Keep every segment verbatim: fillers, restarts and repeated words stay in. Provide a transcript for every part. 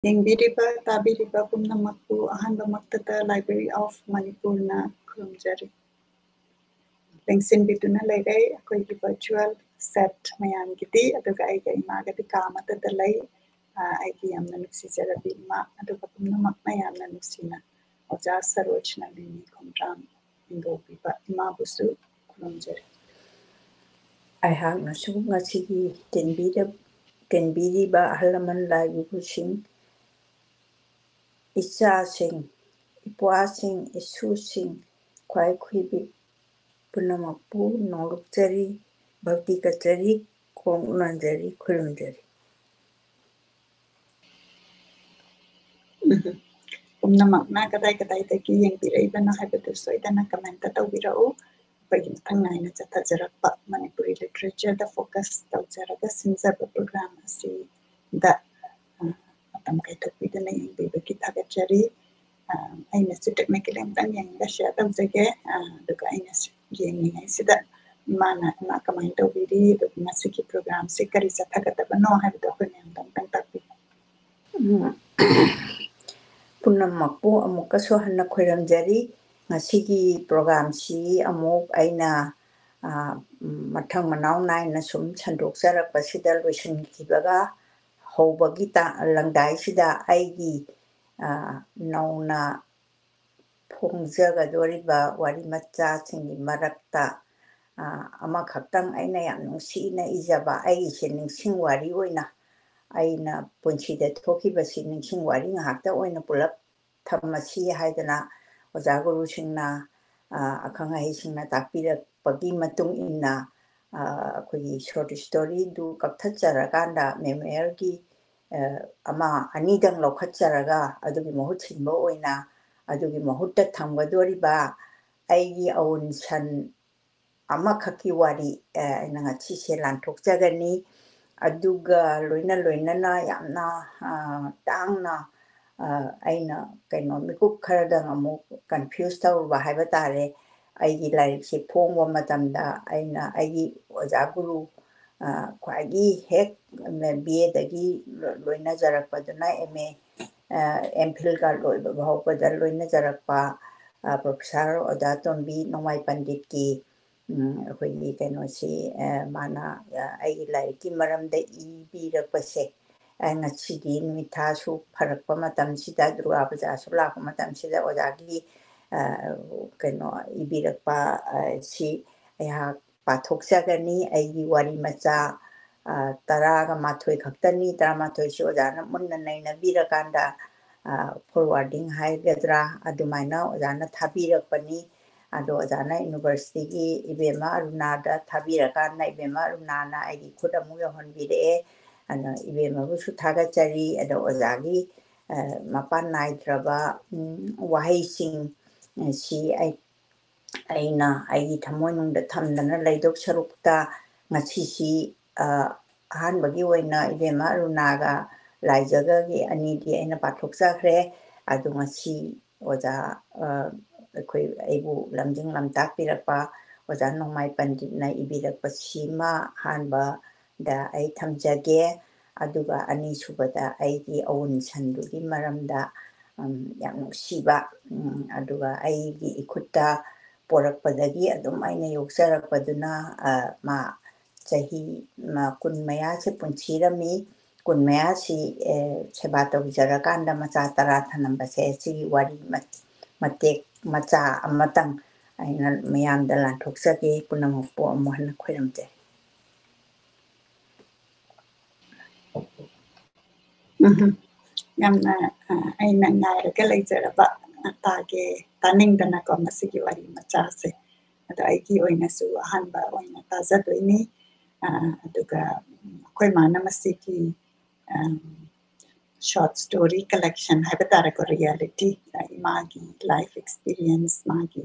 ꯌꯦꯡꯕꯤꯔꯤꯕ, ꯇꯥꯕꯤꯔꯤꯕ ꯄꯨꯝꯅꯃꯛꯄꯨ ꯑꯍꯥꯟꯕꯃꯛꯇꯗ Library of Manipurꯅ ꯈꯨꯔꯨꯝꯖꯔꯤ꯫ ꯂꯦꯡꯁꯤꯟꯕꯤꯗꯨꯅ ꯂꯩꯔꯦ ꯑꯩꯈꯣꯏꯒꯤ virtual set ꯃꯌꯥꯝꯒꯤꯗꯤ, ꯑꯗꯨꯒ ꯑꯩꯒ ꯏꯃꯥꯒꯗꯤ ꯀꯥ ꯑꯃꯠꯇꯗ ꯂꯩ꯫ ꯑ, ꯑꯩꯒꯤ ꯌꯥꯝꯅ ꯅꯨꯡꯁꯤꯖꯔꯕꯤ ꯏꯃꯥ, ꯑꯗꯨꯒ ꯄꯨꯝꯅꯃꯛꯅ ꯌꯥꯝꯅ ꯅꯨꯡꯁꯤꯅ ꯑꯣꯖꯥ ꯁꯔꯣꯖ ꯅꯂꯤꯅꯤ ꯈꯣꯡꯗ꯭ꯔꯥꯝ ꯍꯤꯡꯒꯣꯜꯄꯤꯕ ꯏꯃꯥꯕꯨꯁꯨ ꯈꯨꯔꯨꯝꯖꯔꯤ꯫ ꯑꯩꯍꯥꯛꯅꯁꯨ ꯉꯁꯤꯒꯤ ꯇꯤꯟꯕꯤꯔ-, ꯇꯤꯟꯕꯤꯔꯤꯕ ꯑꯍꯜ ꯂꯃꯟ ꯂꯥꯏ ꯒꯨꯔꯨꯁꯤꯡ, ꯏꯆꯥꯁꯤꯡ, ꯏꯄ꯭ꯋꯥꯁꯤꯡ, ꯏꯁꯨꯁꯤꯡ, ꯈ꯭ꯋꯥꯏ ꯈꯨꯏꯕꯤ ꯄꯨꯝꯅꯃꯛꯄꯨ ꯅꯣꯡꯂꯨꯛꯆꯔꯤ, ꯚꯛꯇꯤ ꯀꯠꯆꯔꯤ, ꯈꯣꯡ ꯅꯣꯟꯖꯔꯤ, ꯈꯨꯔꯨꯝꯖꯔꯤ꯫ ꯎꯝ꯫ ꯄꯨꯝꯅꯃꯛꯅ ꯀꯗꯥꯏ ꯀꯗꯥꯏꯗꯒꯤ ꯌꯦꯡꯕꯤꯔꯛꯏꯕꯅꯣ ꯍꯥꯏꯕꯗꯨ ꯁꯣꯏꯗꯅ comment ꯇꯧꯕꯤꯔꯛꯎ꯫ ꯑꯩꯈꯣꯏꯒꯤ ꯃꯊꯪ ꯅꯥꯏꯅ ꯆꯠꯊꯖꯔꯛꯄ ꯃꯅꯤꯄꯨꯔꯤ literature ꯗ focus ꯇꯧꯖꯔꯒ ꯁꯤꯟꯖꯕ program ꯑꯁꯤꯗ, ꯑ, ꯃꯇꯝ ꯀꯥꯏꯊꯣꯛꯄꯤꯗꯨꯅ ꯌꯦꯡꯕꯤꯕꯒꯤ ꯊꯥꯒꯠꯆꯔꯤ꯫ ꯑ, ꯑꯩꯅꯁꯨ technically ꯑꯃꯨꯛꯇꯪ ꯌꯦꯡꯉꯒ share ꯇꯧꯖꯒꯦ꯫ ꯑ, ꯑꯗꯨꯒ ꯑꯩꯅ ꯁꯤ-, ꯌꯦꯡꯂꯤꯉꯩꯁꯤꯗ ꯏꯃꯥꯅ, "ꯏꯃꯥ ꯀꯃꯥꯏꯅ ꯇꯧꯕꯤꯔꯤ? ꯑꯗꯨꯒ ꯃꯁꯤꯒꯤ program ꯁꯤ ꯀꯔꯤ ꯆꯠꯊꯒꯗꯕꯅꯣ?" ꯍꯥꯏꯕꯗꯣ ꯑꯩꯈꯣꯏ ꯃꯌꯥꯝꯗ ꯑꯃꯨꯛꯇꯪ ꯇꯥꯛꯄꯤꯌꯨ꯫ ꯎꯝ꯫ ꯄꯨꯝꯅꯃꯛꯄꯨ ꯑꯃꯨꯛꯀꯁꯨ ꯍꯟꯅ ꯈꯣꯏꯔꯝꯖꯔꯤ꯫ ꯉꯁꯤꯒꯤ program ꯁꯤ ꯑꯃꯨꯛ ꯑꯩꯅ, ꯑ, ꯃꯊꯪ ꯃꯅꯥꯎ ꯅꯥꯏꯅ ꯁꯨꯝ ꯁꯟꯗꯣꯛꯆꯔꯛꯄꯁꯤꯗ ꯂꯣꯏꯁꯤꯟꯈꯤꯕꯒ ꯍꯧꯕꯒꯤ ꯇ-, ꯂꯪꯗꯥꯏꯁꯤꯗ ꯑꯩꯒꯤ, ꯑ, ꯅꯧꯅ ꯐꯣꯡꯖꯒꯗꯣꯔꯤꯕ ꯋꯥꯔꯤ ꯃꯆꯥꯁꯤꯡꯒꯤ ꯃꯔꯛꯇ, ꯑ, ꯑꯃꯈꯛꯇꯪ ꯑꯩꯅ ꯌꯥꯝ ꯅꯨꯡꯁꯤꯅ ꯏꯖꯕ, ꯑꯩꯒꯤꯁꯦ ꯅꯤꯡꯁꯤꯡ ꯋꯥꯔꯤ ꯑꯣꯏꯅ, ꯑꯩꯅ ꯄꯨꯟꯁꯤꯗ ꯊꯣꯛꯈꯤꯕꯁꯤ ꯅꯤꯡꯁꯤꯡ ꯋꯥꯔꯤ ꯉꯥꯛꯇ ꯑꯣꯏꯅ ꯄꯨꯂꯞ ꯊꯝꯃꯁꯤ ꯍꯥꯏꯗꯅ ꯑꯣꯖꯥ ꯒꯨꯔꯨꯁꯤꯡꯅ, ꯑ, ꯑꯈꯪ ꯑꯍꯩꯁꯤꯡꯅ ꯇꯥꯛꯄꯤꯔꯛꯄꯒꯤ ꯃꯇꯨꯡ ꯏꯟꯅ, ꯑ, ꯑꯩꯈꯣꯏꯒꯤ short story ꯗꯨ ꯀꯛꯊꯠꯆꯔꯀꯥꯟꯗ memoir ꯒꯤ, ꯑ, ꯑꯃ ꯑꯅꯤꯗꯪ ꯂꯧꯈꯠꯆꯔꯒ ꯑꯗꯨꯒꯤ ꯃꯍꯨꯠ ꯁꯤꯟꯕ ꯑꯣꯏꯅ ꯑꯗꯨꯒꯤ ꯃꯍꯨꯠꯇ ꯊꯝꯒꯗꯣꯔꯤꯕ ꯑꯩꯒꯤ ꯑꯎꯟꯁꯟ ꯑꯃꯈꯛꯀꯤ ꯋꯥꯔꯤ, ꯑ, ꯑꯩꯅ ꯉꯁꯤꯁꯦ ꯂꯥꯟꯊꯣꯛꯆꯒꯅꯤ꯫ ꯑꯗꯨꯒ ꯂꯣꯏꯅ ꯂꯣꯏꯅꯅ ꯌꯥꯝꯅ, ꯑ, ꯇꯥꯡꯅ, ꯑ, ꯑꯩꯅ ꯀꯩꯅꯣ ꯃꯤꯀꯨꯞ ꯈꯔꯗꯪ ꯑꯃꯨꯛ confuse ꯇꯧꯔꯨꯕ ꯍꯥꯏꯕ ꯇꯥꯔꯦ꯫ ꯑꯩꯒꯤ ꯂꯥꯏꯔꯤꯛꯁꯦ ꯐꯣꯡꯕ ꯃꯇꯝꯗ ꯑꯩꯅ ꯑꯩꯒꯤ ꯑꯣꯖꯥ ꯒꯨꯔꯨ, ꯈ꯭ꯋꯥꯏꯒꯤ ꯍꯦꯛ ꯕꯤ ꯑꯦꯗꯒꯤ ꯂꯣꯏꯅꯖꯔꯛꯄꯗꯨꯅ ꯑꯦꯝ ꯑꯦ, ꯑꯦꯝ ꯐꯤꯜꯒ ꯂꯣꯏꯕ ꯐꯥꯎꯕꯗ ꯂꯣꯏꯅꯖꯔꯛꯄ ꯄ꯭ꯔꯣꯐꯦꯁꯥꯔ ꯑꯣꯖꯥ ꯇꯣꯝꯕꯤ ꯅꯣꯡꯃꯥꯏ ꯄꯟꯗꯤꯠꯀꯤ ꯑꯩꯈꯣꯏꯒꯤ ꯀꯩꯅꯣꯁꯤ, ꯃꯥꯅ ꯑꯩꯒꯤ ꯂꯥꯏꯔꯤꯛꯀꯤ ꯃꯔꯝꯗ ꯏꯕꯤꯔꯛꯄꯁꯦ, ꯉꯁꯤꯗꯤ ꯅꯨꯃꯤꯠ ꯊꯥꯁꯨ ꯐꯔꯛꯄ ꯃꯇꯝꯁꯤꯗ, ꯗꯨꯔꯒꯥ ꯄꯨꯖꯥꯁꯨ ꯂꯥꯛꯄ ꯃꯇꯝꯁꯤꯗ ꯑꯣꯖꯥꯒꯤ ꯀꯩꯅꯣ ꯏꯕꯤꯔꯛꯄ ꯁꯤ ꯑꯩꯍꯥꯛ ꯄꯥꯊꯣꯛꯆꯒꯅꯤ꯫ ꯑꯩꯒꯤ ꯋꯥꯔꯤ ꯃꯆꯥ ꯇꯔꯥꯒ ꯃꯥꯊꯣꯏ ꯈꯛꯇꯅꯤ꯫ ꯇꯔꯥꯃꯥꯊꯣꯏꯁꯤ ꯑꯣꯖꯥꯅ ꯃꯨꯟꯅ ꯅꯩꯅꯕꯤꯔꯀꯥꯟꯗ ꯐꯣꯔꯋꯥꯔꯗꯤꯡ ꯍꯥꯏꯒꯗ꯭ꯔꯥ, ꯑꯗꯨꯃꯥꯏꯅ ꯑꯣꯖꯥꯅ ꯊꯥꯕꯤꯔꯛꯄꯅꯤ꯫ ꯑꯗꯣ ꯑꯣꯖꯥꯅ ꯌꯨꯅꯤꯚꯔꯁꯤꯇꯤꯒꯤ ꯏꯕꯦꯝꯃ ꯑꯔꯨꯅꯥꯗ ꯊꯥꯕꯤꯔꯀꯥꯟꯗ ꯏꯕꯦꯝꯃ ꯑꯔꯨꯅꯥꯅ ꯑꯩꯒꯤ ꯈꯨꯠ ꯑꯃꯨꯛ ꯌꯧꯍꯟꯕꯤꯔꯛꯑꯦ꯫ ꯑꯗꯣ ꯏꯕꯦꯝꯃꯕꯨꯁꯨ ꯊꯥꯒꯠꯆꯔꯤ꯫ ꯑꯗꯣ ꯑꯣꯖꯥꯒꯤ ꯃꯄꯥꯟ ꯅꯥꯏꯗ꯭ꯔꯕ ꯋꯥꯍꯩꯁꯤꯡ ꯁꯤ ꯑꯩ ꯑꯩꯅ ꯑꯩꯒꯤ ꯊꯃꯣꯏꯅꯨꯡꯗ ꯊꯝꯗꯅ ꯂꯩꯗꯧ ꯁꯔꯨꯛꯇ, ꯉꯁꯤꯁꯤ ꯑꯍꯥꯟꯕꯒꯤ ꯑꯣꯏꯅ ꯏꯕꯦꯝꯃ ꯑꯔꯨꯅꯥꯒ ꯂꯥꯏꯖꯒꯒꯤ ꯑꯅꯤꯗꯤ ꯑꯩꯅ ꯄꯥꯊꯣꯛꯆꯈ꯭ꯔꯦ꯫ ꯑꯗꯨ ꯉꯁꯤ ꯑꯣꯖꯥ, ꯑꯩꯈꯣꯏ, ꯑꯩꯕꯨ ꯂꯝꯖꯤꯡ ꯂꯝꯇꯥꯛꯄꯤꯔꯛꯄ ꯑꯣꯖꯥ ꯅꯣꯡꯃꯥꯏ ꯄꯟꯗꯤꯠꯅ ꯏꯕꯤꯔꯛꯄꯁꯤꯃ ꯑꯍꯥꯟꯕꯗ ꯑꯩ ꯊꯝꯖꯒꯦ꯫ ꯑꯗꯨꯒ ꯑꯅꯤꯁꯨꯕꯗ ꯑꯩꯒꯤ ꯑꯋꯨꯟ ꯁꯟꯗꯨꯒꯤ ꯃꯔꯝꯗ ꯌꯥꯝ ꯅꯨꯡꯁꯤꯕ, ꯑꯗꯨꯒ ꯑꯩꯒꯤ ꯏꯈꯨꯠꯇ ꯄꯣꯔꯛꯄꯗꯒꯤ ꯑꯗꯨꯝ ꯑꯩꯅ ꯌꯣꯛꯆꯔꯛꯄꯗꯨꯅ, ꯃꯥ ꯆꯍꯤ ꯀꯨꯟ ꯃꯌꯥꯁꯦ ꯄꯨꯟꯁꯤꯔꯝꯃꯤ꯫ ꯀꯨꯟ ꯃꯌꯥꯁꯤ ꯁꯦꯕꯥ ꯇꯧꯖꯔꯀꯥꯟꯗ ꯃꯆꯥ ꯇꯔꯥ ꯊꯅꯝꯕꯁꯦ, ꯁꯤꯒꯤ ꯋꯥꯔꯤ ꯃꯇꯦꯛ ꯃꯆꯥ ꯑꯃꯇꯪ ꯑꯩꯅ ꯃꯤꯌꯥꯝꯗ ꯂꯥꯟꯊꯣꯛꯆꯒꯦ꯫ ꯄꯨꯝꯅꯃꯛꯄꯨ ꯑꯃꯨꯛ ꯍꯟꯅ ꯈꯣꯏꯔꯝꯖꯔꯤ꯫ ꯎꯝ, ꯌꯥꯝꯅ, ꯑ, ꯑꯩꯅ ꯉꯥꯏꯔꯒ ꯂꯩꯖꯔꯕ, ꯑ, ꯇꯥꯒꯦ, ꯇꯥꯅꯤꯡꯗꯅꯀꯣ, ꯃꯁꯤꯒꯤ ꯋꯥꯔꯤ ꯃꯆꯥꯁꯦ꯫ ꯑꯗꯣ ꯑꯩꯒꯤ ꯑꯣꯏꯅꯁꯨ ꯑꯍꯥꯟꯕ ꯑꯣꯏꯅ ꯇꯥꯖꯗꯣꯏꯅꯤ꯫ ꯑ, ꯑꯗꯨꯒ, ꯎꯝ, ꯑꯩꯈꯣꯏ ꯃꯥꯅ ꯃꯁꯤꯒꯤ, ꯑꯝ, short story collection ꯍꯥꯏꯕ ꯇꯥꯔꯦꯀꯣ, reality, ꯑ, ꯏꯃꯥꯒꯤ life experience, ꯃꯥꯒꯤ,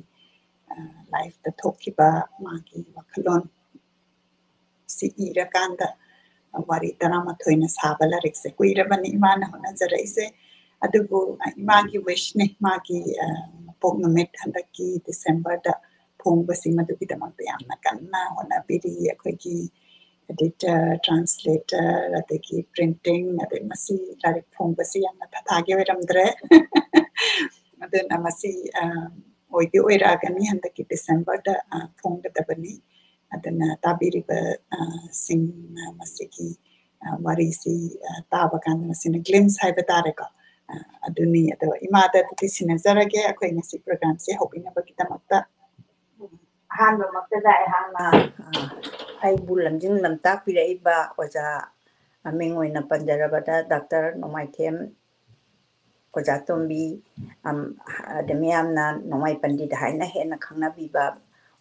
ꯑ, life ꯇ ꯊꯣꯛꯈꯤꯕ ꯃꯥꯒꯤ ꯋꯥꯈꯜꯂꯣꯟ ꯁꯤ ꯏꯔꯀꯥꯟꯗ ꯋꯥꯔꯤ ꯇꯔꯥꯃꯥꯊꯣꯏꯅ ꯁꯥꯕ ꯂꯥꯏꯔꯤꯛꯁꯦ ꯀꯨꯏꯔꯕꯅꯤ ꯏꯃꯥꯅ ꯍꯣꯠꯅꯖꯔꯛꯏꯁꯦ꯫ ꯑꯗꯨꯕꯨ, ꯑ, ꯏꯃꯥꯒꯤ wish ꯅꯤ, ꯃꯥꯒꯤ, ꯑ, ꯃꯄꯣꯛ ꯅꯨꯃꯤꯠ ꯍꯟꯗꯛꯀꯤ December ꯗ ꯐꯣꯡꯕꯁꯤ, ꯃꯗꯨꯒꯤꯗꯃꯛꯇ ꯌꯥꯝꯅ ꯀꯟꯅ ꯍꯣꯠꯅꯕꯤꯔꯤ꯫ ꯑꯩꯈꯣꯏꯒꯤ, editor, translator, ꯑꯗꯒꯤ printing, ꯑꯗꯩ ꯃꯁꯤ ꯂꯥꯏꯔꯤꯛ ꯐꯣꯡꯕꯁꯤ ꯌꯥꯝꯅ ꯊꯥꯊꯥꯒꯤ ꯑꯣꯏꯔꯝꯗ꯭ꯔꯦ꯫ ꯑꯗꯨꯅ ꯃꯁꯤ, ꯑ, ꯑꯣꯏꯗꯤ ꯑꯣꯏꯔꯛꯑꯒꯅꯤ, ꯍꯟꯗꯛꯀꯤ Decemberꯗ, ꯑ, ꯐꯣꯡꯒꯗꯕꯅꯤ꯫ ꯑꯗꯨꯅ ꯇꯥꯕꯤꯔꯤꯕ, ꯑ, ꯁꯤꯡꯅ ꯃꯁꯤꯒꯤ, ꯑ, ꯋꯥꯔꯤꯁꯤ, ꯑ, ꯇꯥꯕ ꯀꯥꯟꯗ ꯃꯁꯤꯅ glimpse ꯍꯥꯏꯕ ꯇꯥꯔꯦꯀꯣ꯫ ꯑ, ꯑꯗꯨꯅꯤ꯫ ꯑꯗꯣ ꯏꯃꯥꯗ ꯑꯗꯨꯗꯤ ꯁꯤꯟꯅꯖꯔꯒꯦ ꯑꯩꯈꯣꯏ ꯉꯁꯤ programꯁꯦ ꯍꯧꯕꯤꯅꯕꯒꯤꯗꯃꯛꯇ꯫ ꯑꯍꯥꯟꯕꯃꯛꯇꯗ ꯑꯩꯍꯥꯛꯅ, ꯑ, ꯑꯩꯕꯨ ꯂꯝꯖꯤꯡ ꯂꯝꯇꯥꯛꯄꯤꯔꯛꯏꯕ ꯑꯣꯖꯥ, ꯃꯃꯤꯡ ꯑꯣꯏꯅ ꯄꯟꯖꯔꯕꯗ ꯗꯥꯛꯇꯔ ꯅꯣꯡꯃꯥꯏꯊꯦꯝ ꯑꯣꯖꯥ ꯇꯣꯝꯕꯤ, ꯑꯝ, ꯑꯗ ꯃꯤꯌꯥꯝꯅ ꯅꯣꯡꯃꯥꯏ ꯄꯟꯗꯤꯠ ꯍꯥꯏꯅ ꯍꯦꯟꯅ ꯈꯪꯅꯕꯤꯕ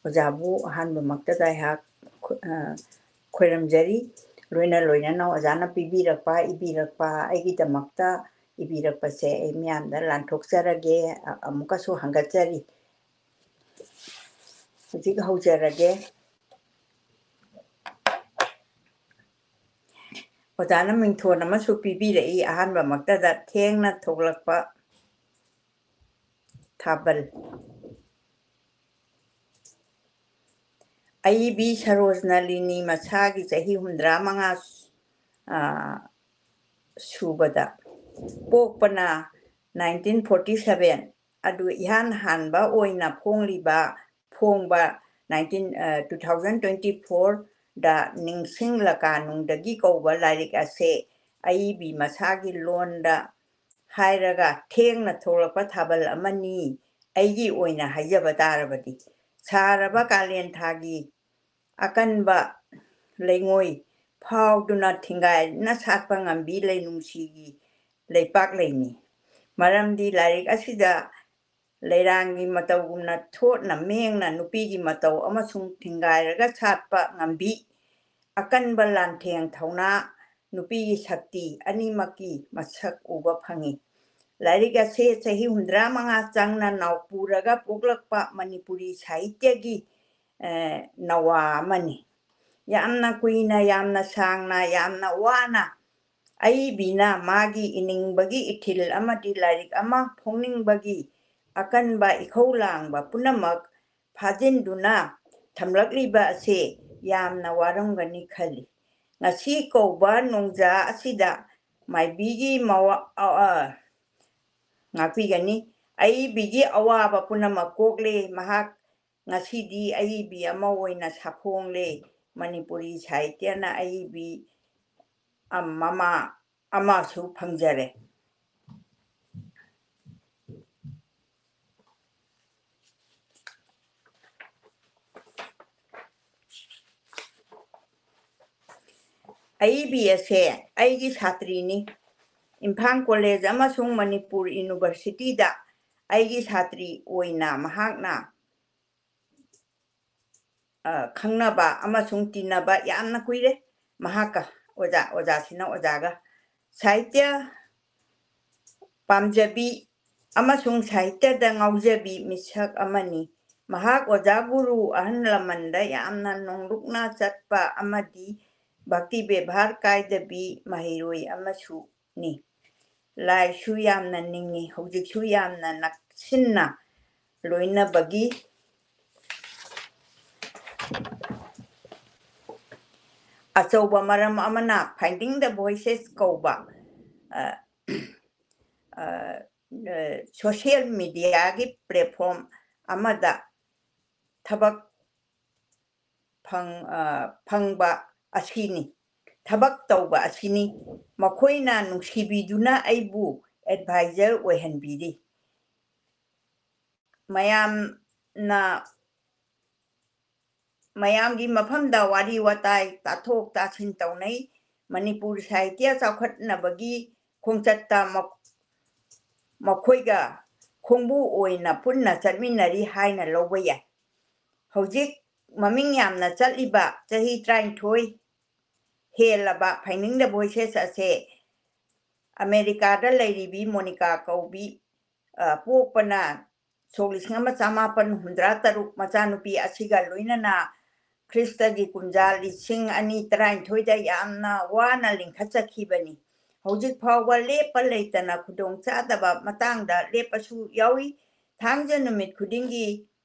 ꯑꯣꯖꯥꯕꯨ ꯑꯍꯥꯟꯕꯃꯛꯇꯗ ꯑꯩꯍꯥꯛ ꯈꯨ-, ꯑ, ꯈꯣꯏꯔꯝꯖꯔꯤ꯫ ꯂꯣꯏꯅ ꯂꯣꯏꯅꯅ ꯑꯣꯖꯥꯅ ꯄꯤꯕꯤꯔꯛꯄ, ꯏꯕꯤꯔꯛꯄ, ꯑꯩꯒꯤꯗꯃꯛꯇ ꯏꯕꯤꯔꯛꯄꯁꯦ ꯑꯩ ꯃꯤꯌꯥꯝꯗ ꯂꯥꯟꯊꯣꯛꯆꯔꯒꯦ, ꯑ-, ꯑꯃꯨꯛꯀꯁꯨ ꯍꯪꯒꯠꯆꯔꯤ꯫ ꯍꯧꯖꯤꯛ ꯍꯧꯖꯔꯒꯦ꯫ ꯑꯣꯖꯥꯅ ꯃꯤꯡꯊꯣꯟ ꯑꯃꯁꯨ ꯄꯤꯕꯤꯔꯛꯏ, ꯑꯍꯥꯟꯕꯃꯛꯇꯗ ꯊꯦꯡꯅ ꯊꯣꯛꯂꯛꯄ ꯊꯥꯕꯜ꯫ ꯑꯏꯕꯤ ꯁꯔꯣꯖꯅꯂꯤꯅꯤ ꯃꯁꯥꯒꯤ ꯆꯍꯤ ꯍꯨꯝꯗ꯭ꯔꯥ ꯃꯉꯥ, ꯑ, ꯁꯨꯕꯗ ꯄꯣꯛꯄꯅ nineteen forty seven, ꯑꯗꯨ ꯏꯍꯥꯟ ꯍꯥꯟꯕ ꯑꯣꯏꯅ ꯐꯣꯡꯂꯤꯕ, ꯐꯣꯡꯕ nineteen, ꯑ, two thousand twenty fourꯗ ꯅꯤꯡꯁꯤꯡꯂꯀꯥꯅꯨꯡꯗꯒꯤ ꯀꯧꯕ ꯂꯥꯏꯔꯤꯛ ꯑꯁꯦ ꯑꯏꯕꯤ ꯃꯁꯥꯒꯤ ꯂꯣꯟꯗ ꯍꯥꯏꯔꯒ ꯊꯦꯡꯅ ꯊꯣꯛꯂꯛꯄ ꯊꯥꯕꯜ ꯑꯃꯅꯤ꯫ ꯑꯩꯒꯤ ꯑꯣꯏꯅ ꯍꯥꯏꯖꯕ ꯇꯥꯔꯕꯗꯤ, ꯁꯥꯔꯕ ꯀꯥꯂꯦꯟ ꯊꯥꯒꯤ ꯑꯀꯟꯕ ꯂꯩꯉꯣꯏ ꯐꯥꯎꯗꯨꯅ ꯊꯤꯡꯒꯥꯏꯅ ꯁꯥꯠꯄ ꯉꯝꯕꯤ ꯂꯩꯅꯨꯡꯁꯤꯒꯤ ꯂꯩꯄꯥꯛ ꯂꯩꯅꯤ꯫ ꯃꯔꯝꯗꯤ ꯂꯥꯏꯔꯤꯛ ꯑꯁꯤꯗ ꯂꯩꯔꯥꯡꯒꯤ ꯃꯇꯧꯒꯨꯝꯅ ꯊꯣꯠꯅ ꯃꯦꯡꯅ ꯅꯨꯄꯤꯒꯤ ꯃꯇꯧ ꯑꯃꯁꯨꯡ ꯊꯤꯡꯒꯥꯏꯔꯒ ꯁꯥꯠꯄ ꯉꯝꯕꯤ ꯑꯀꯟꯕ ꯂꯥꯟꯊꯦꯡ ꯊꯧꯅꯥ, ꯅꯨꯄꯤꯒꯤ ꯁꯛꯇꯤ ꯑꯅꯤꯃꯛꯀꯤ ꯃꯁꯛ ꯎꯕ ꯐꯪꯏ꯫ ꯂꯥꯏꯔꯤꯛ ꯑꯁꯤ ꯆꯍꯤ ꯍꯨꯝꯗ꯭ꯔꯥ ꯃꯉꯥ ꯆꯪꯅ ꯅꯥꯎꯄꯨꯔꯒ ꯄꯣꯛꯂꯛꯄ ꯃꯅꯤꯄꯨꯔꯤ ꯁꯥꯍꯤꯇ꯭ꯌꯒꯤ, ꯑꯦ, ꯅꯋꯥ ꯑꯃꯅꯤ꯫ ꯌꯥꯝꯅ ꯀꯨꯏꯅ, ꯌꯥꯝꯅ ꯁꯥꯡꯅ, ꯌꯥꯝꯅ ꯋꯥꯅ ꯑꯏꯕꯤꯅ ꯃꯥꯒꯤ ꯏꯅꯤꯡꯕꯒꯤ ꯏꯊꯤꯜ ꯑꯃꯗꯤ ꯂꯥꯏꯔꯤꯛ ꯑꯃ ꯐꯣꯡꯅꯤꯡꯕꯒꯤ ꯑꯀꯟꯕ ꯏꯈꯧ ꯂꯥꯡꯕ ꯄꯨꯝꯅꯃꯛ ꯐꯥꯖꯤꯟꯗꯨꯅ ꯊꯝꯂꯛꯂꯤꯕ ꯑꯁꯤ ꯌꯥꯝꯅ ꯋꯥꯔꯝꯒꯅꯤ ꯈꯜꯂꯤ꯫ ꯉꯁꯤ ꯀꯧꯕ ꯅꯣꯡꯖꯥ ꯑꯁꯤꯗ ꯃꯥꯏꯕꯤꯒꯤ ꯃꯋꯥ-, ꯑ-, ꯑ-, ꯉꯥꯛꯄꯤꯒꯅꯤ꯫ ꯑꯏꯕꯤꯒꯤ ꯑꯋꯥꯕ ꯄꯨꯝꯅꯃꯛ ꯀꯣꯛꯂꯦ꯫ ꯃꯍꯥꯛ ꯉꯁꯤꯗꯤ ꯑꯏꯕꯤ ꯑꯃ ꯑꯣꯏꯅ ꯁꯥꯐꯣꯡꯂꯦ꯫ ꯃꯅꯤꯄꯨꯔꯤ ꯁꯥꯍꯤꯇ꯭ꯌꯅ ꯑꯏꯕꯤ ꯑꯃ, ꯑꯃꯁꯨ ꯐꯪꯖꯔꯦ꯫ ꯑꯏꯕꯤ ꯑꯁꯦ ꯑꯩꯒꯤ ꯁꯥꯇ꯭ꯔꯤꯅꯤ꯫ ꯏꯝꯐꯥꯜ ꯀꯣꯂꯦꯖ ꯑꯃꯁꯨꯡ ꯃꯅꯤꯄꯨꯔ ꯌꯨꯅꯤꯚꯔꯁꯤꯇꯤꯗ ꯑꯩꯒꯤ ꯁꯥꯇ꯭ꯔꯤ ꯑꯣꯏꯅ ꯃꯍꯥꯛꯅ, ꯑ, ꯈꯪꯅꯕ ꯑꯃꯁꯨꯡ ꯇꯤꯟꯅꯕ ꯌꯥꯝꯅ ꯀꯨꯏꯔꯦ꯫ ꯃꯍꯥꯛꯀ ꯑꯣꯖꯥ, ꯑꯣꯖꯥꯁꯤꯅ ꯑꯣꯖꯥꯒ꯫ ꯁꯥꯍꯤꯇ꯭ꯌ ꯄꯥꯝꯖꯕꯤ ꯑꯃꯁꯨꯡ ꯁꯥꯍꯤꯇ꯭ꯌꯗ ꯉꯥꯎꯖꯕꯤ ꯃꯤꯁꯛ ꯑꯃꯅꯤ꯫ ꯃꯍꯥꯛ ꯑꯣꯖꯥ ꯒꯨꯔꯨ ꯑꯍꯜ ꯂꯃꯟꯗ ꯌꯥꯝꯅ ꯅꯣꯡꯂꯨꯛꯅ ꯆꯠꯄ ꯑꯃꯗꯤ ꯚꯛꯇꯤ ꯕꯦꯕꯥꯔ ꯀꯥꯏꯗꯕꯤ ꯃꯍꯩꯔꯣꯏ ꯑꯃꯁꯨꯅꯤ꯫ ꯂꯥꯏꯁꯨ ꯌꯥꯝꯅ ꯅꯤꯡꯉꯤ, ꯍꯧꯖꯤꯛꯁꯨ ꯌꯥꯝꯅ ꯅꯛꯁꯤꯟꯅ ꯂꯣꯏꯅꯕꯒꯤ ꯑꯆꯧꯕ ꯃꯔꯝ ꯑꯃꯅ Finding the Voices ꯀꯧꯕ, ꯑ, ꯑ, ꯑ, social media ꯒꯤ platform ꯑꯃꯗ ꯊꯕꯛ ꯐꯪ-, ꯑ, ꯐꯪꯕ ꯑꯁꯤꯅꯤ, ꯊꯕꯛ ꯇꯧꯕ ꯑꯁꯤꯅꯤ꯫ ꯃꯈꯣꯏꯅ ꯅꯨꯡꯁꯤꯕꯤꯗꯨꯅ ꯑꯩꯕꯨ advisor ꯑꯣꯏꯍꯟꯕꯤꯔꯤ꯫ ꯃꯌꯥꯝꯅ, ꯃꯌꯥꯝꯒꯤ ꯃꯐꯝꯗ ꯋꯥꯔꯤ ꯋꯥꯇꯥꯏ, ꯇꯥꯊꯣꯛ ꯇꯥꯁꯤꯟ ꯇꯧꯅꯩ꯫ ꯃꯅꯤꯄꯨꯔ ꯁꯥꯍꯤꯇ꯭ꯌ ꯆꯥꯎꯈꯠꯅꯕꯒꯤ ꯈꯣꯡꯆꯠꯇ ꯃ-, ꯃꯈꯣꯏꯒ ꯈꯣꯡꯕꯨ ꯑꯣꯏꯅ ꯄꯨꯟꯅ ꯆꯠꯃꯤꯟꯅꯔꯤ ꯍꯥꯏꯅ ꯂꯧꯕ ꯌꯥꯏ꯫ ꯍꯧꯖꯤꯛ ꯃꯃꯤꯡ ꯌꯥꯝꯅ ꯆꯠꯂꯤꯕ ꯆꯍꯤ ꯇꯔꯥꯅꯤꯊꯣꯏ ꯍꯦꯜꯂꯕ Finding the Voices ꯑꯁꯦ ꯑꯃꯦꯔꯤꯀꯥꯗ ꯂꯩꯔꯤꯕꯤ ꯃꯣꯅꯤꯀꯥ ꯀꯧꯕꯤ, ꯑ, ꯄꯣꯛꯄꯅ ꯁꯣꯛ ꯂꯤꯁꯤꯡ ꯑꯃ ꯆꯃꯥꯄꯟ ꯍꯨꯝꯗ꯭ꯔꯥ ꯇꯔꯨꯛ ꯃꯆꯥꯅꯨꯄꯤ ꯑꯁꯤꯒ ꯂꯣꯏꯅꯅ ꯈ꯭ꯔꯤꯁꯇꯒꯤ ꯀꯨꯝꯖꯥ ꯂꯤꯁꯤꯡ ꯑꯅꯤ ꯇꯔꯥꯅꯤꯊꯣꯏꯗ ꯌꯥꯝꯅ ꯋꯥꯅ ꯂꯤꯡꯈꯠꯆꯈꯤꯕꯅꯤ꯫ ꯍꯧꯖꯤꯛ ꯐꯥꯎꯕ ꯂꯦꯞꯄ ꯂꯩꯇꯅ ꯈꯨꯗꯣꯡ ꯆꯥꯗꯕ ꯃꯇꯥꯡꯗ ꯂꯦꯞꯄꯁꯨ ꯌꯥꯎꯏ꯫ ꯊꯥꯡꯖ ꯅꯨꯃꯤꯠ ꯈꯨꯗꯤꯡꯒꯤ,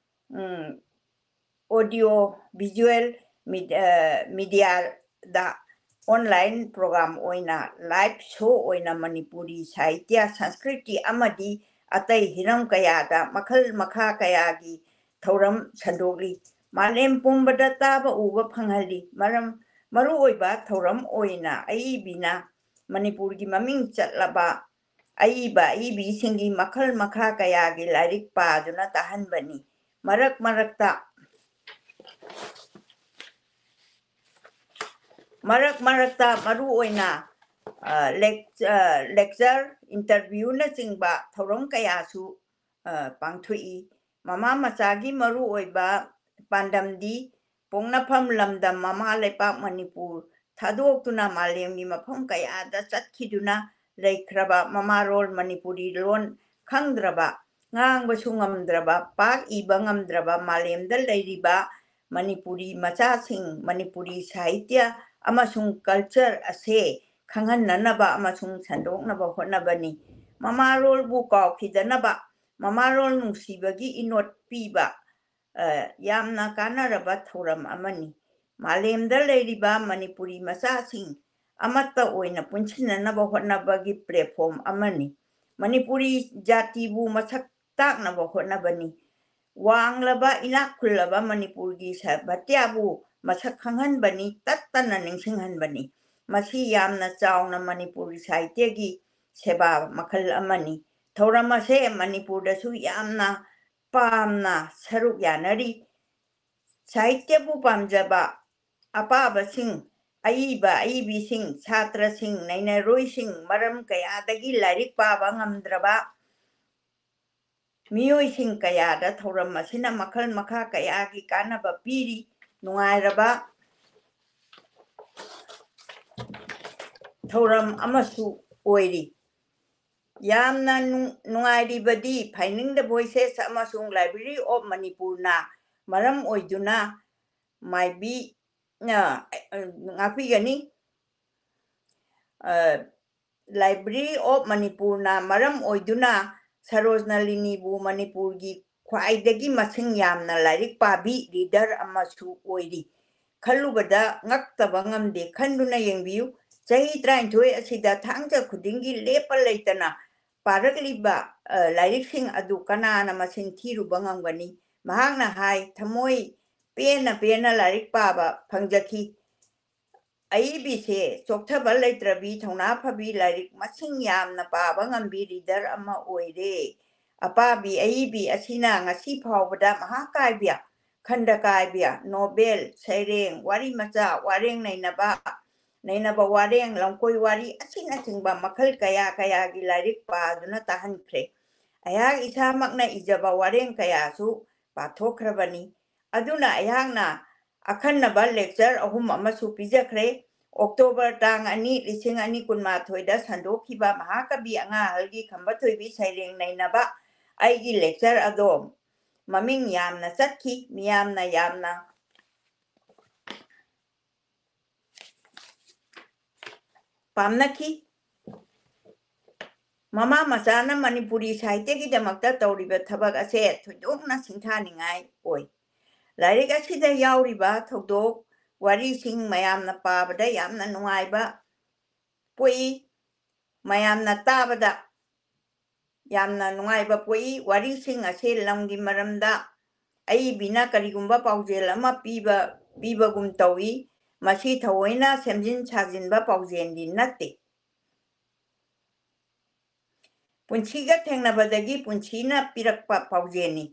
ꯎꯝ, audio visual ꯃꯤꯗꯤꯌꯥꯗ ꯑꯣꯟꯂꯥꯏꯟ ꯄ꯭ꯔꯣꯒ꯭ꯔꯥꯝ ꯑꯣꯏꯅ ꯂꯥꯏꯚ ꯁꯣ ꯑꯣꯏꯅ ꯃꯅꯤꯄꯨꯔꯤ ꯁꯥꯍꯤꯇ꯭ꯌ, ꯁꯪꯁꯀ꯭ꯔꯤꯇꯤ ꯑꯃꯗꯤ ꯑꯇꯩ ꯍꯤꯔꯝ ꯀꯌꯥꯗ ꯃꯈꯜ ꯃꯈꯥ ꯀꯌꯥꯒꯤ ꯊꯧꯔꯝ ꯁꯟꯗꯣꯛꯂꯤ꯫ ꯃꯥꯂꯦꯝ ꯄꯨꯝꯕꯗ ꯇꯥꯕ ꯎꯕ ꯐꯪꯍꯜꯂꯤ꯫ ꯃꯔꯝ ꯃꯔꯨꯑꯣꯏꯕ ꯊꯧꯔꯝ ꯑꯣꯏꯅ ꯑꯏꯕꯤꯅ ꯃꯅꯤꯄꯨꯔꯒꯤ ꯃꯃꯤꯡ ꯆꯠꯂꯕ ꯑꯏꯕ ꯑꯏꯕꯤꯁꯤꯡꯒꯤ ꯃꯈꯜ ꯃꯈꯥ ꯀꯌꯥꯒꯤ ꯂꯥꯏꯔꯤꯛ ꯄꯥꯗꯨꯅ ꯇꯥꯍꯟꯕꯅꯤ꯫ ꯃꯔꯛ ꯃꯔꯛꯇ ꯃꯔꯛ ꯃꯔꯛꯇ ꯃꯔꯨ ꯑꯣꯏꯅ ꯂꯦꯛꯆꯔ, ꯏꯟꯇꯔꯚ꯭ꯌꯨꯅꯆꯤꯡꯕ ꯊꯧꯔꯝ ꯀꯌꯥꯁꯨ ꯄꯥꯡꯊꯣꯛꯏ꯫ ꯃꯃꯥ ꯃꯆꯥꯒꯤ ꯃꯔꯨ ꯑꯣꯏꯕ ꯄꯥꯟꯗꯝꯗꯤ ꯄꯣꯛꯅꯐꯝ ꯂꯝꯗꯝ ꯃꯃꯥ ꯂꯩꯄꯥꯛ ꯃꯅꯤꯄꯨꯔ ꯊꯥꯗꯣꯛꯇꯨꯅ ꯃꯥꯂꯦꯝꯒꯤ ꯃꯐꯝ ꯀꯌꯥꯗ ꯆꯠꯈꯤꯗꯨꯅ ꯂꯩꯈ꯭ꯔꯕ ꯃꯃꯥꯔꯣꯜ ꯃꯅꯤꯄꯨꯔꯤ ꯂꯣꯟ ꯈꯪꯗ꯭ꯔꯕ, ꯉꯥꯡꯕꯁꯨ ꯉꯝꯗ꯭ꯔꯕ, ꯄꯥꯛ ꯏꯕ ꯉꯝꯗ꯭ꯔꯕ ꯃꯥꯂꯦꯝꯗ ꯂꯩꯔꯤꯕ ꯃꯅꯤꯄꯨꯔꯤ ꯃꯆꯥꯁꯤꯡ ꯃꯅꯤꯄꯨꯔꯤ ꯁꯥꯍꯤꯇ꯭ꯌ ꯑꯃꯁꯨꯡ ꯀꯜꯆꯔ ꯑꯁꯦ ꯈꯪꯍꯟꯅꯅꯕ ꯑꯃꯁꯨꯡ ꯁꯟꯗꯣꯛꯅꯕ ꯍꯣꯠꯅꯕꯅꯤ꯫ ꯃꯃꯥꯔꯣꯜꯕꯨ ꯀꯥꯎꯈꯤꯗꯅꯕ, ꯃꯃꯥꯔꯣꯜ ꯅꯨꯡꯁꯤꯕꯒꯤ ꯏꯅꯣꯠ ꯄꯤꯕ ꯌꯥꯝꯅ ꯀꯥꯟꯅꯔꯕ ꯊꯧꯔꯝ ꯑꯃꯅꯤ꯫ ꯃꯥꯂꯦꯝꯗ ꯂꯩꯔꯤꯕ ꯃꯅꯤꯄꯨꯔꯤ ꯃꯆꯥꯁꯤꯡ ꯑꯃꯠꯇ ꯑꯣꯏꯅ ꯄꯨꯟꯁꯤꯟꯅꯅꯕ ꯍꯣꯠꯅꯕꯒꯤ ꯄ꯭ꯂꯦꯠꯐꯣꯝ ꯑꯃꯅꯤ꯫ ꯃꯅꯤꯄꯨꯔꯤ ꯖꯥꯇꯤꯕꯨ ꯃꯁꯛ ꯇꯥꯛꯅꯕ ꯍꯣꯠꯅꯕꯅꯤ꯫ ꯋꯥꯡꯂꯕ ꯏꯅꯥꯛ ꯈꯨꯜꯂꯕ ꯃꯅꯤꯄꯨꯔꯒꯤ ꯁꯥꯍꯤꯇ꯭ꯌꯕꯨ ꯃꯁꯛ ꯈꯪꯍꯟꯕꯅꯤ, ꯇꯠꯇꯅ ꯅꯤꯡꯁꯤꯡꯍꯟꯕꯅꯤ꯫ ꯃꯁꯤ ꯌꯥꯝꯅ ꯆꯥꯎꯅ ꯃꯅꯤꯄꯨꯔꯒꯤ ꯁꯥꯍꯤꯇ꯭ꯌꯒꯤ ꯁꯦꯕꯥ ꯃꯈꯜ ꯑꯃꯅꯤ꯫ ꯊꯧꯔꯝ ꯑꯁꯦ ꯃꯅꯤꯄꯨꯔꯗꯁꯨ ꯌꯥꯝꯅ ꯄꯥꯝꯅ ꯁꯔꯨꯛ ꯌꯥꯅꯔꯤ꯫ ꯁꯥꯍꯤꯇ꯭ꯌꯕꯨ ꯄꯥꯝꯖꯕ ꯑꯄꯥꯕꯁꯤꯡ, ꯑꯏꯕ ꯑꯏꯕꯤꯁꯤꯡ, ꯁꯥꯇ꯭ꯔꯁꯤꯡ, ꯅꯩꯅꯔꯣꯏꯁꯤꯡ, ꯃꯔꯝ ꯀꯌꯥꯗꯒꯤ ꯂꯥꯏꯔꯤꯛ ꯄꯥꯕ ꯉꯝꯗ꯭ꯔꯕ ꯃꯤꯑꯣꯏꯁꯤꯡ ꯀꯌꯥꯗ ꯊꯧꯔꯝ ꯑꯁꯤꯅ ꯃꯈꯜ ꯃꯈꯥ ꯀꯌꯥꯒꯤ ꯀꯥꯟꯅꯕ ꯄꯤꯔꯤ꯫ ꯅꯨꯡꯉꯥꯏꯔꯕ ꯊꯧꯔꯝ ꯑꯃꯁꯨ ꯑꯣꯏꯔꯤ꯫ ꯌꯥꯝꯅ ꯅꯨꯡꯉꯥꯏꯔꯤꯕꯗꯤ Finding the Voices ꯑꯃꯁꯨꯡ Library of Manipurꯅ ꯃꯔꯝ ꯑꯣꯏꯗꯨꯅ ꯃꯥꯏꯕꯤ ꯉꯥꯛꯄꯤꯒꯅꯤ꯫ Library of Manipurꯅ ꯃꯔꯝ ꯑꯣꯏꯗꯨꯅ ꯁꯔꯣꯖꯅꯂꯤꯅꯤꯕꯨ ꯃꯅꯤꯄꯨꯔꯒꯤ ꯈ꯭ꯋꯥꯏꯗꯒꯤ ꯃꯁꯤꯡ ꯌꯥꯝꯅ ꯂꯥꯏꯔꯤꯛ ꯄꯥꯕꯤ ꯔꯤꯗꯔ ꯑꯃꯁꯨ ꯑꯣꯏꯔꯤ꯫ ꯈꯜꯂꯨꯕꯗ ꯉꯛꯇꯕ ꯉꯝꯗꯦ꯫ ꯈꯟꯗꯨꯅ ꯌꯦꯡꯕꯤꯌꯨ, ꯆꯍꯤ ꯇꯔꯥꯅꯤꯊꯣꯏ ꯑꯁꯤꯗ ꯊꯥꯡꯖ ꯈꯨꯗꯤꯡꯒꯤ ꯂꯦꯞꯄ ꯂꯩꯇꯅ ꯄꯥꯔꯛꯂꯤꯕ, ꯑ, ꯂꯥꯏꯔꯤꯛꯁꯤꯡ ꯑꯗꯨ ꯀꯅꯥꯅ ꯃꯁꯤꯡ ꯊꯤꯔꯨꯕ ꯉꯝꯒꯅꯤ? ꯃꯍꯥꯛꯅ ꯍꯥꯏ, ꯊꯃꯣꯏ ꯄꯦꯟꯅ ꯄꯦꯟꯅ ꯂꯥꯏꯔꯤꯛ ꯄꯥꯕ ꯐꯪꯖꯈꯤ꯫ ꯑꯏꯕꯤꯁꯦ ꯆꯣꯛꯊꯕ ꯂꯩꯇ꯭ꯔꯕꯤ, ꯊꯧꯅꯥ ꯐꯕꯤ, ꯂꯥꯏꯔꯤꯛ ꯃꯁꯤꯡ ꯌꯥꯝꯅ ꯄꯥꯕ ꯉꯝꯕꯤ reader ꯑꯃ ꯑꯣꯏꯔꯦ꯫ ꯑꯄꯥꯕꯤ ꯑꯏꯕꯤ ꯑꯁꯤꯅ ꯉꯁꯤ ꯐꯥꯎꯕꯗ ꯃꯍꯥ ꯀꯥꯏꯕ, ꯈꯟꯗ ꯀꯥꯏꯕ, ꯅꯣꯕꯦꯜ, ꯁꯩꯔꯦꯡ, ꯋꯥꯔꯤ ꯃꯆꯥ, ꯋꯥꯔꯦꯡ ꯅꯩꯅꯕ, ꯅꯩꯅꯕ ꯋꯥꯔꯦꯡ, ꯂꯝꯀꯣꯏ ꯋꯥꯔꯤ ꯑꯁꯤꯅꯆꯤꯡꯕ ꯃꯈꯜ ꯀꯌꯥ ꯀꯌꯥꯒꯤ ꯂꯥꯏꯔꯤꯛ ꯄꯥꯗꯨꯅ ꯇꯥꯍꯟꯈ꯭ꯔꯦ꯫ ꯑꯩꯍꯥꯛ ꯏꯁꯥꯃꯛꯅ ꯏꯖꯕ ꯋꯥꯔꯦꯡ ꯀꯌꯥꯁꯨ ꯄꯥꯊꯣꯛꯈ꯭ꯔꯕꯅꯤ꯫ ꯑꯗꯨꯅ ꯑꯩꯍꯥꯛꯅ ꯑꯈꯟꯅꯕ lecture ꯑꯍꯨꯝ ꯑꯃꯁꯨ ꯄꯤꯖꯈ꯭ꯔꯦ꯫ ꯑꯣꯛꯇꯣꯕꯔ ꯇꯥꯡ ꯑꯅꯤ, ꯂꯤꯁꯤꯡ ꯑꯅꯤ ꯀꯨꯟꯃꯥꯊꯣꯏꯗ ꯁꯟꯗꯣꯛꯈꯤꯕ ꯃꯍꯥꯀꯕꯤ ꯑꯉꯥ ꯑꯍꯜꯒꯤ ꯈꯝꯕ ꯊꯣꯏꯕꯤ ꯁꯩꯔꯦꯡ ꯅꯩꯅꯕ ꯑꯩꯒꯤ lecture ꯑꯗꯣ ꯃꯃꯤꯡ ꯌꯥꯝꯅ ꯆꯠꯈꯤ꯫ ꯃꯤꯌꯥꯝꯅ ꯌꯥꯝꯅ ꯄꯥꯝꯅꯈꯤ꯫ ꯃꯃꯥ ꯃꯆꯥꯅ ꯃꯅꯤꯄꯨꯔꯤ ꯁꯥꯍꯤꯇ꯭ꯌꯒꯤꯗꯃꯛꯇ ꯇꯧꯔꯤꯕ ꯊꯕꯛ ꯑꯁꯦ ꯊꯣꯏꯗꯣꯛꯅ ꯁꯤꯡꯊꯥꯅꯤꯡꯉꯥꯏ ꯑꯣꯏ꯫ ꯂꯥꯏꯔꯤꯛ ꯑꯁꯤꯗ ꯌꯥꯎꯔꯤꯕ ꯊꯧꯗꯣꯛ ꯋꯥꯔꯤꯁꯤꯡ ꯃꯌꯥꯝꯅ ꯄꯥꯕꯗ ꯌꯥꯝꯅ ꯅꯨꯡꯉꯥꯏꯕ ꯄꯣꯛꯏ꯫ ꯃꯌꯥꯝꯅ ꯇꯥꯕꯗ ꯌꯥꯝꯅ ꯅꯨꯡꯉꯥꯏꯕ ꯄꯣꯛꯏ꯫ ꯋꯥꯔꯤꯁꯤꯡ ꯑꯁꯤ ꯂꯝꯒꯤ ꯃꯔꯝꯗ ꯑꯏꯕꯤꯅ ꯀꯔꯤꯒꯨꯝꯕ ꯄꯥꯎꯖꯦꯜ ꯑꯃ ꯄꯤꯕ, ꯄꯤꯕꯒꯨꯝ ꯇꯧꯏ꯫ ꯃꯁꯤ ꯊꯑꯣꯏꯅ ꯁꯦꯝꯖꯤꯟ ꯁꯥꯖꯤꯟꯕ ꯄꯥꯎꯖꯦꯜꯗꯤ ꯅꯠꯇꯦ꯫ ꯄꯨꯟꯁꯤꯒ ꯊꯦꯡꯅꯕꯗꯒꯤ ꯄꯨꯟꯁꯤꯅ ꯄꯤꯔꯛꯄ ꯄꯥꯎꯖꯦꯜꯅꯤ꯫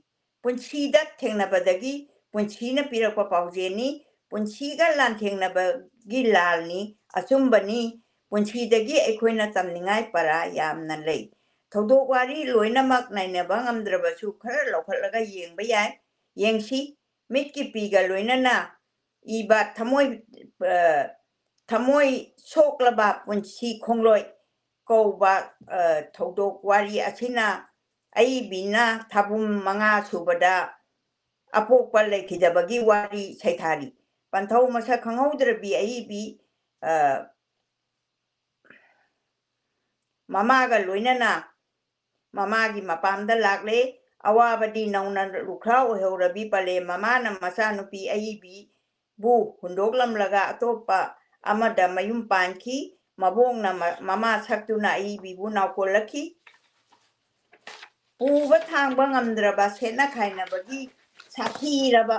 ꯄꯨꯟꯁꯤꯗ ꯊꯦꯡꯅꯕꯗꯒꯤ ꯄꯨꯟꯁꯤꯅ ꯄꯤꯔꯛꯄ ꯄꯥꯎꯖꯦꯜꯅꯤ꯫ ꯄꯨꯟꯁꯤꯒ ꯂꯥꯟꯊꯦꯡꯅꯕꯒꯤ ꯂꯥꯜꯅꯤ, ꯑꯆꯨꯝꯕꯅꯤ꯫ ꯄꯨꯟꯁꯤꯗꯒꯤ ꯑꯩꯈꯣꯏꯅ ꯇꯝꯅꯤꯡꯉꯥꯏ ꯄꯔꯥ ꯌꯥꯝꯅ ꯂꯩ꯫ ꯊꯧꯗꯣꯛ ꯋꯥꯔꯤ ꯂꯣꯏꯅꯃꯛ ꯅꯩꯅꯕ ꯉꯝꯗ꯭ꯔꯕꯁꯨ ꯈꯔ ꯂꯧꯈꯠꯂꯒ ꯌꯦꯡꯕ ꯌꯥꯏ꯫ ꯌꯦꯡꯁꯤ, ꯃꯤꯠꯀꯤ ꯄꯤꯒ ꯂꯣꯏꯅꯅ ꯏꯕ ꯊꯃꯣꯏ, ꯑ, ꯊꯃꯣꯏ ꯁꯣꯛꯂꯕ ꯄꯨꯟꯁꯤ ꯈꯣꯡꯂꯣꯏ ꯀꯧꯕ, ꯑ, ꯊꯧꯗꯣꯛ ꯋꯥꯔꯤ ꯑꯁꯤꯅ ꯑꯏꯕꯤꯅ ꯊꯥꯕꯨꯝ ꯃꯉꯥ ꯁꯨꯕꯗ ꯑꯄꯣꯛꯄ ꯂꯩꯈꯤꯗꯕꯒꯤ ꯋꯥꯔꯤ ꯁꯩꯊꯥꯔꯤ꯫ ꯄꯟꯊꯧ ꯃꯁꯛ ꯈꯪꯍꯧꯗ꯭ꯔꯕꯤ ꯑꯏꯕꯤ, ꯑ, ꯃꯃꯥꯒ ꯂꯣꯏꯅꯅ ꯃꯃꯥꯒꯤ ꯃꯄꯥꯝꯗ ꯂꯥꯛꯂꯦ꯫ ꯑꯋꯥꯕꯗꯤ ꯅꯧꯅ ꯂꯨꯈ꯭ꯔꯥ ꯑꯣꯏꯍꯧꯔꯕꯤ ꯄꯂꯦꯝ ꯃꯃꯥꯅ ꯃꯆꯥꯅꯨꯄꯤ ꯑꯏꯕꯤ ꯕꯨ ꯍꯨꯟꯗꯣꯛꯂꯝꯂꯒ ꯑꯇꯣꯞꯄ ꯑꯃꯗ ꯃꯌꯨꯝ ꯄꯥꯟꯈꯤ꯫ ꯃꯕꯣꯛꯅ ꯃ-, ꯃꯃꯥ ꯁꯛꯇꯨꯅ ꯑꯏꯕꯤꯕꯨ ꯅꯥꯎꯀꯣꯜꯂꯛꯈꯤ꯫ ꯄꯨꯕ ꯊꯥꯡꯕ ꯉꯝꯗ꯭ꯔꯕ ꯁꯦꯠꯅ ꯈꯥꯏꯅꯕꯒꯤ ꯁꯥꯊꯤꯔꯕ